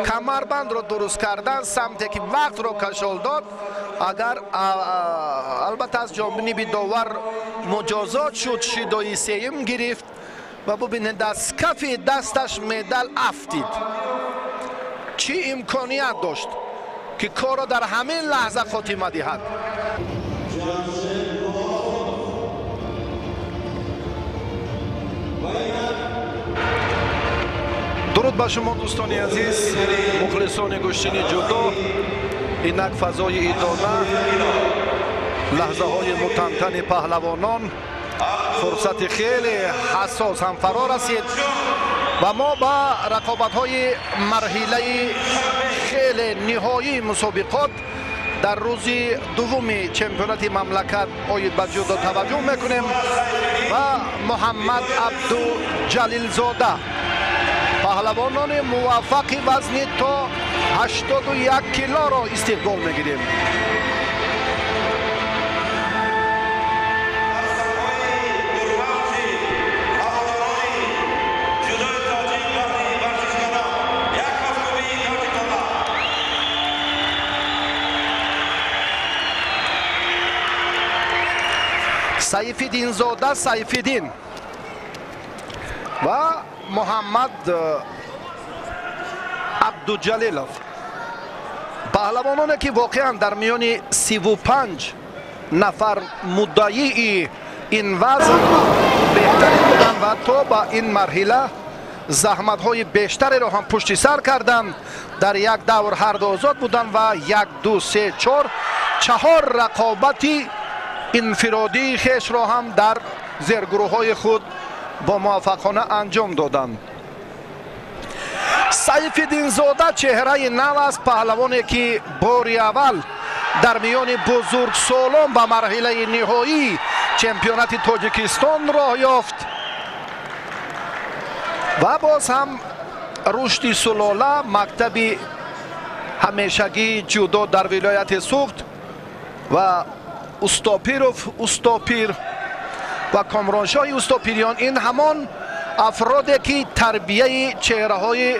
камарбандро дуруст кардан самте ки вақтро кашол дод. Агар албатта аз ҷониби довар муҷозот шуд, шидои сеюм гирифт ва бубинед, аз кафи дасташ медал афтид. Чӣ имконият дошт ки корро дар ҳамин лаҳза хотима диҳад. Дуруд ба шумо, дӯстони азиз, мухлисони гӯштини ҷудо. Инак фазои идона, лаҳзаҳои мутантани паҳлавонон, фурсати хеле ҳассос ҳам фаро расид ва мо ба рақобатҳои марҳилаи хеле ниҳоии мусобиқот дар рӯзи дуввуми чемпионати мамлакат оид ба ҷудо таваҷҷӯҳ мекунем. Ва Муҳаммад Абдуҷалилзода, паҳлавонони муваффақи вазни то 81 килоро истиқбол мегирем. Сайфиддинзода Сайфиддин ва Муҳаммад Абдуҷалилов, паҳлавононе ки воқеан дар миёни 35 нафар муддаии ин вазн беҳтарин буданд ва то ба ин марҳила заҳматҳои бештареро ҳам пушти сар карданд. Дар як давр ҳарду озод буданд ва 1, 2, 3, 4 чаҳор рақобати инфиродии хешро ҳам дар зергурӯҳҳои худ бо муваффақона анҷом доданд. Сайфиддинзода чеҳраи нав аст, паҳлавоне ки бори аввал дар миёни бузургсолон ба марҳилаи ниҳоии чемпионати Тоҷикистон роҳ ёфт ва боз ҳам рушди сулола, мактаби ҳамешагии ҷудо дар вилояти Суғд ва Устопиров Устопир ва Комроншоҳи Устопириён, ин ҳамон афроде ки тарбияи чеҳраҳои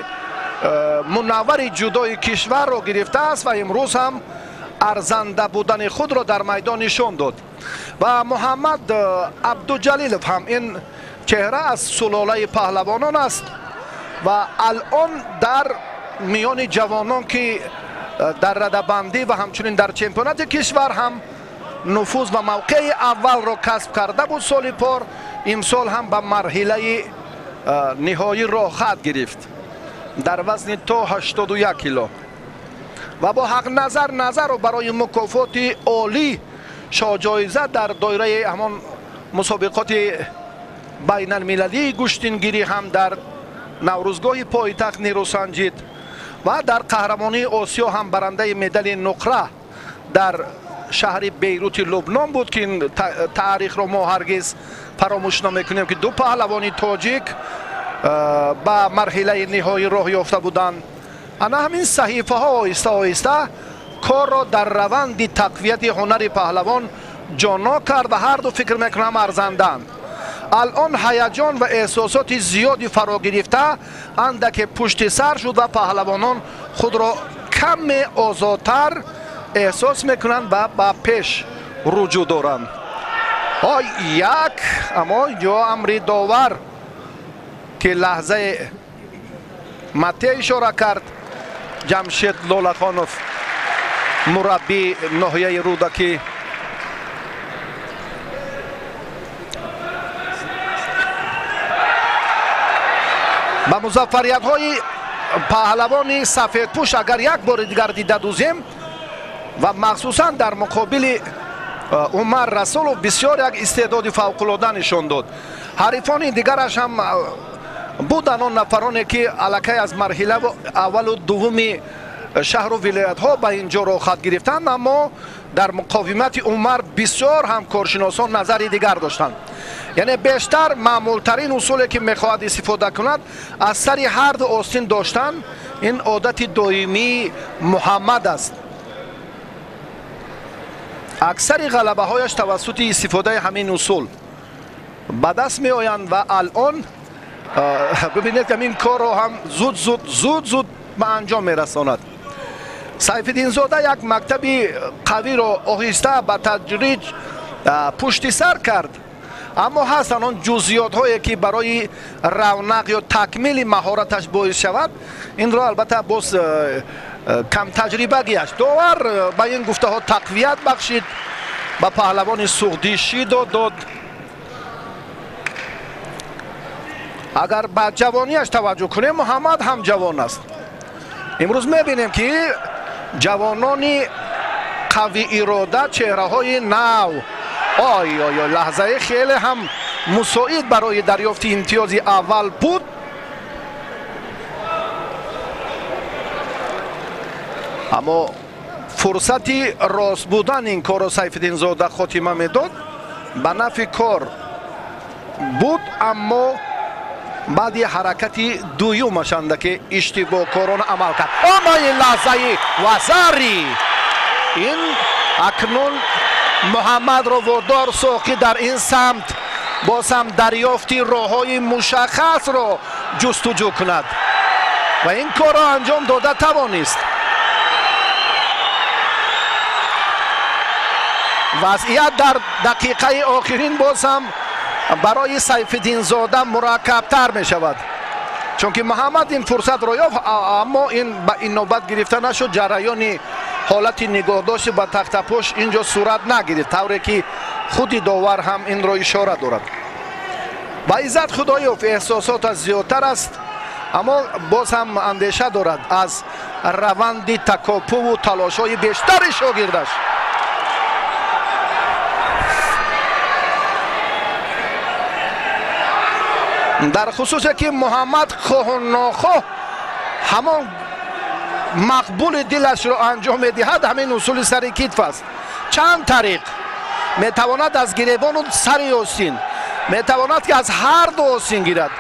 мунаввари ҷудои кишварро гирифтааст ва имрӯз ҳам арзанда будани худро дар майдон нишон дод. Ва Муҳаммад Абдуҷалилов ҳам ин чеҳра аз сулолаи паҳлавонон аст ва алон дар миёни ҷавонон ки дар радабандӣ ва ҳамчунин дар чемпионати кишвар ҳам нуфуз ва мавқеи аввалро касб карда буд соли пор, имсол ҳам ба марҳилаи ниҳоӣ роҳ гирифт дар вазни то 81 кило ва бо Ҳақназар Назаров барои мукофоти олӣ шоҳҷоиза дар доираи ҳамон мусобиқоти байналмилалии гӯштингирӣ ҳам дар Наврӯзгоҳи пойтахт нерӯсанҷид ва дар қаҳрамонии Осиё ҳам барандаи медали нуқра дар шаҳри Бейрути Лубнон буд ки ин таърихро мо ҳаргиз фаромӯш намекунем ки ду паҳлавони тоҷик ба марҳилаи ниҳоӣ роҳ ёфта буданд. Ана ҳамин саҳифаҳо оҳиста оҳиста корро дар раванди тақвияти ҳунари паҳлавон ҷоно кард ва ҳарду фикр мекунам арзанданд. Алон ҳаяҷон ва эҳсосоти зиёди фаро гирифта андаке пушти сар шуд ва паҳлавонон худро каме озодтар эҳсос мекунанд ва ба пеш руҷӯъ доранд. Ой, як, аммо инҷо амри довар ки лаҳзаи мате ишора кард, Ҷамшед Лолахонов, мураббии ноҳияи Рӯдакӣ, ба музаффариятҳои Паҳлавони сафедпӯш агар як бори дигар дида дузем ва махсусан дар муқобили Умар Расулов бисёр як истеъдоди фавқулода нишон дод. Ҳарифони дигараш ҳам буданд, он нафароне ки аллакай аз марҳила аввалу дуввуми шаҳру вилоятҳо ба ин ҷо роҳхат гирифтанд, аммо дар муқовимати Умар бисёр ҳам коршиносон назари дигар доштанд. Яъне бештар маъмултарин усуле ки мехоҳад истифода кунад аз сари ҳар ду остин доштан, ин одати доимии Муҳаммад аст. Аксари ғалабаҳояш тавассути истифодаи ҳамин усул ба даст меоянд ва алон бибинед, ҳамин корро ҳам зуд зуд зуд зуд ба анҷом мерасонад. Сайфиддинзода як мактаби қавиро оҳиста ба тадриҷ пушти сар кард, аммо ҳастанд он ҷузъиётҳое ки барои равнақ ё такмили маҳораташ боис шавад. Инро албатта боз камтаҷрибагиаш довар ба ин гуфтаҳо тақвият бахшид, ба паҳлавони суғдӣ шидо дод. Агар ба ҷавонияш таваҷҷӯҳ кунем, Муҳаммад ҳам ҷавон аст. Имрӯз мебинем ки ҷавонони қавиирода, чеҳраҳои нав, ой ой ой, лаҳзаи хеле ҳам мусоид барои дарёфти имтиёзи аввал буд. Аммо фурсати рост будан ин корро Сайфиддинзода хотима медод, ба нафи кор буд, аммо баъди ҳаракати дуюмаш андаке иштибоҳкорона амал кард. Ама ин лаҳзаи вазари ин акнун Муҳаммадро водор сохт, ки дар ин самт боз ҳам дарёфти роҳҳои мушаххасро ҷустуҷӯ кунад ва ин корро анҷом дода тавонист. Вазъият дар дақиқаи охирин боз ҳам барои Сайфиддинзода мураккабтар мешавад, чунки Муҳаммад ин фурсатро ёфт, аммо ин ба ин навбат гирифта нашуд. Ҷараёни ҳолати нигоҳдошти ба тахтапӯш инҷо сурат нагирифт, тавре ки худи довар ҳам инро ишора дорад. Ба Иззат Худоёв эҳсосоташ зиёдтар аст, аммо боз ҳам андеша дорад аз раванди такопуву талошҳои бештари шогирдаш. Дар хусусе ки Муҳаммад хоҳу нохоҳ ҳамон мақбули дилашро анҷом медиҳад, ҳамин усули сари китф аст. Чанд тариқ метавонад аз гиребону сари остин, метавонад ки аз ҳар ду остин гирад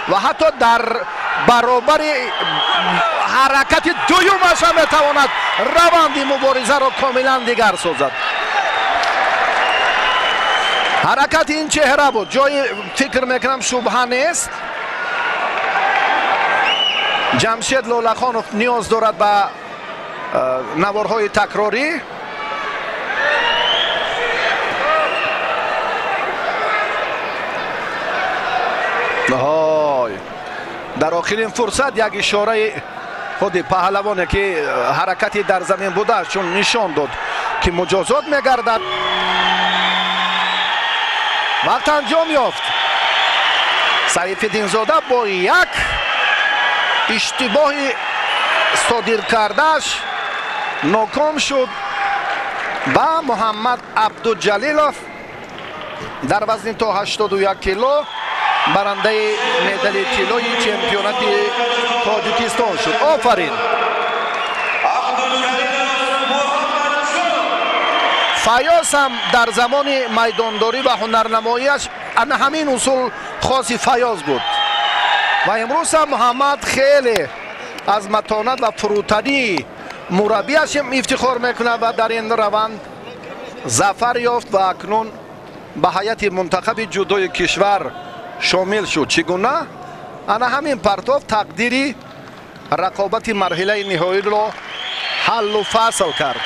ва ҳатто дар баробари ҳаракати дуюмаш ҳам метавонад раванди муборизаро комилан дигар созад. Ҳаракати ин чеҳра буд, ҷои фикр мекунам шубҳа нест. Ҷамшед Лолахонов ниёз дорад ба наворҳои такрорӣ. Ҳой, дар охирин фурсат як ишораи худи паҳлавоне ки ҳаракати дар замин будааст, чун нишон дод ки муҷозот мегардад. Вақт анҷом ёфт. Сайфиддинзода бо як иштибоҳи содир кардааш ноком шуд ба Муҳаммад Абдуҷалилов дар вазни то 81 кило барандаи медали тиллои чемпионати Тоҷикистон шуд. Офарин! Фаёз ҳам дар замони майдондорӣ ва ҳунарнамоияш ана ҳамин усул хоси Фаёз буд ва имрӯз ҳам Муҳаммад хеле аз матонат ва фурӯтании мураббияш ифтихор мекунад ва дар ин раванд зафар ёфт ва акнун ба ҳайати мунтахаби ҷудои кишвар шомил шуд. Чӣ гуна? Ана ҳамин партов тақдири рақобати марҳилаи ниҳоиро ҳаллу фасл кард.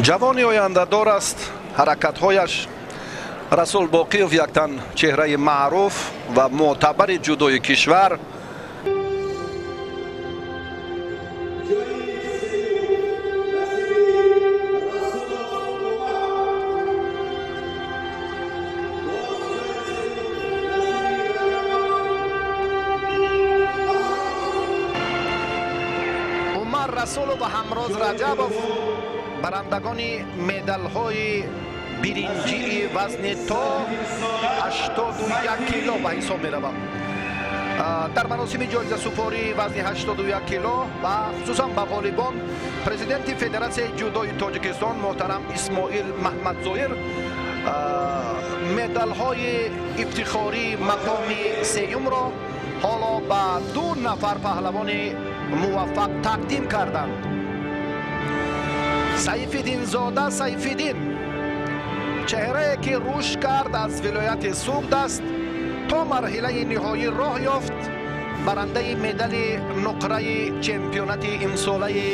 Ҷавони ояндадор аст, ҳаракатҳояш Расул Боқиев яктан чеҳраи маъруф ва мӯътабари ҷудои кишвар. Умар Расулов ва Ҳамроз Раҷабов барандагони медалҳои биринҷии вазни то 81 кило ба ҳисоб мераванд. Дар маросими ҷоизасупории вазни 81 кило ва хусусан ба ғолибон президенти Федератсияи ҷудои Тоҷикистон муҳтарам Исмоил Маҳмадзоир медалҳои ифтихории мақоми сеюмро ҳоло ба ду нафар паҳлавони муваффақ тақдим карданд. Сайфиддинзода Сайфиддин, чеҳрае ки рушд кард аз вилояти Суғд аст, то марҳилаи ниҳоӣ роҳ ёфт, барандаи медали нуқраи чемпионати имсолаи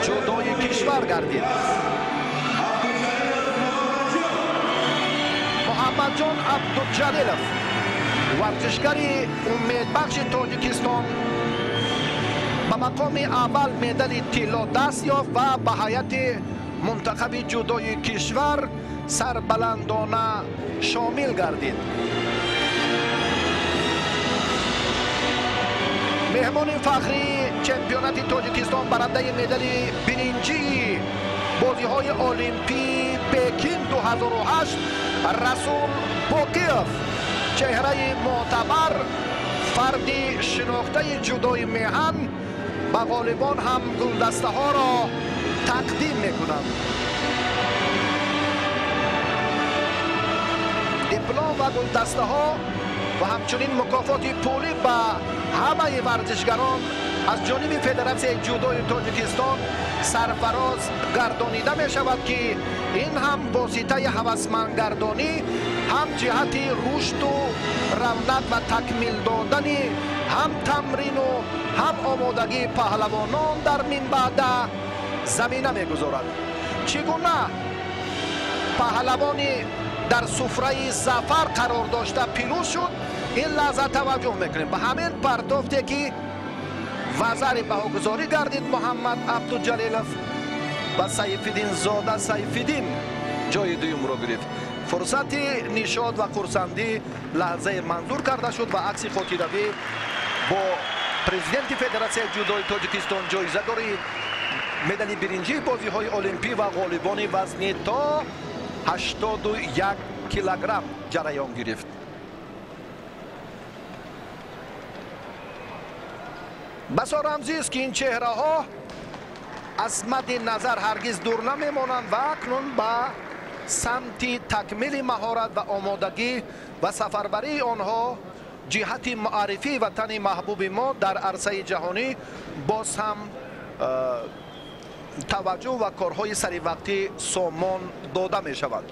ҷудои кишвар гардид. Муҳаммадҷон Абдуҷалилов, варзишгари умедбахши Тоҷикистон, ба мақоми аввал медали тилло даст ёфт ва ба ҳайати мунтахаби ҷудои кишвар сарбаландона шомил гардид. Меҳмони фахрии чемпионати Тоҷикистон, барандаи медали биринҷии бозиҳои Олимпии Пекин 2008 Расул Боқиев, чеҳраи мӯътабар, фарди шинохтаи ҷудои меҳан, ба ғолибон ҳам гулдастаҳоро тақдим мекунанд. Диплом ва гулдастаҳо ва ҳамчунин мукофоти пулӣ ба ҳамаи варзишгарон аз ҷониби Федератсияи ҷудои Тоҷикистон сарфароз гардонида мешавад, ки ин ҳам воситаи ҳавасмандгардонӣ, ҳам ҷиҳати рушду равнақ ва такмил додани ҳам тамрину ҳам омодагии паҳлавонон дар минбаъда замина мегузорад. Чӣ гуна паҳлавони дар суфраи зафар қарор дошта пирӯз шуд, ин лаҳза таваҷҷӯҳ мекунем. Ба ҳамин партофте ки вазари баҳогузорӣ гардид Муҳаммад Абдуҷалилов ва Сайфиддинзода Сайфиддин ҷои дуюмро гирифт. Фурсати нишод ва хурсандӣ лаҳзаи манзур карда шуд ва акси хотиравӣ бо президенти Федератсияи ҷудои Тоҷикистон, ҷоизадори медали биринҷии бозиҳои олимпӣ ва ғолибони вазни то 81 килограмм ҷараён гирифт. Басо рамзист ки ин чеҳраҳо аз мадди назар ҳаргиз дур намемонанд ва акнун ба самти такмили маҳорат ва омодагӣ ва сафарбарии онҳо ҷиҳати муаррифии ватани маҳбуби мо дар арсаи ҷаҳонӣ боз ҳам таваҷҷӯҳ ва корҳои саривақтӣ сомон дода мешавад.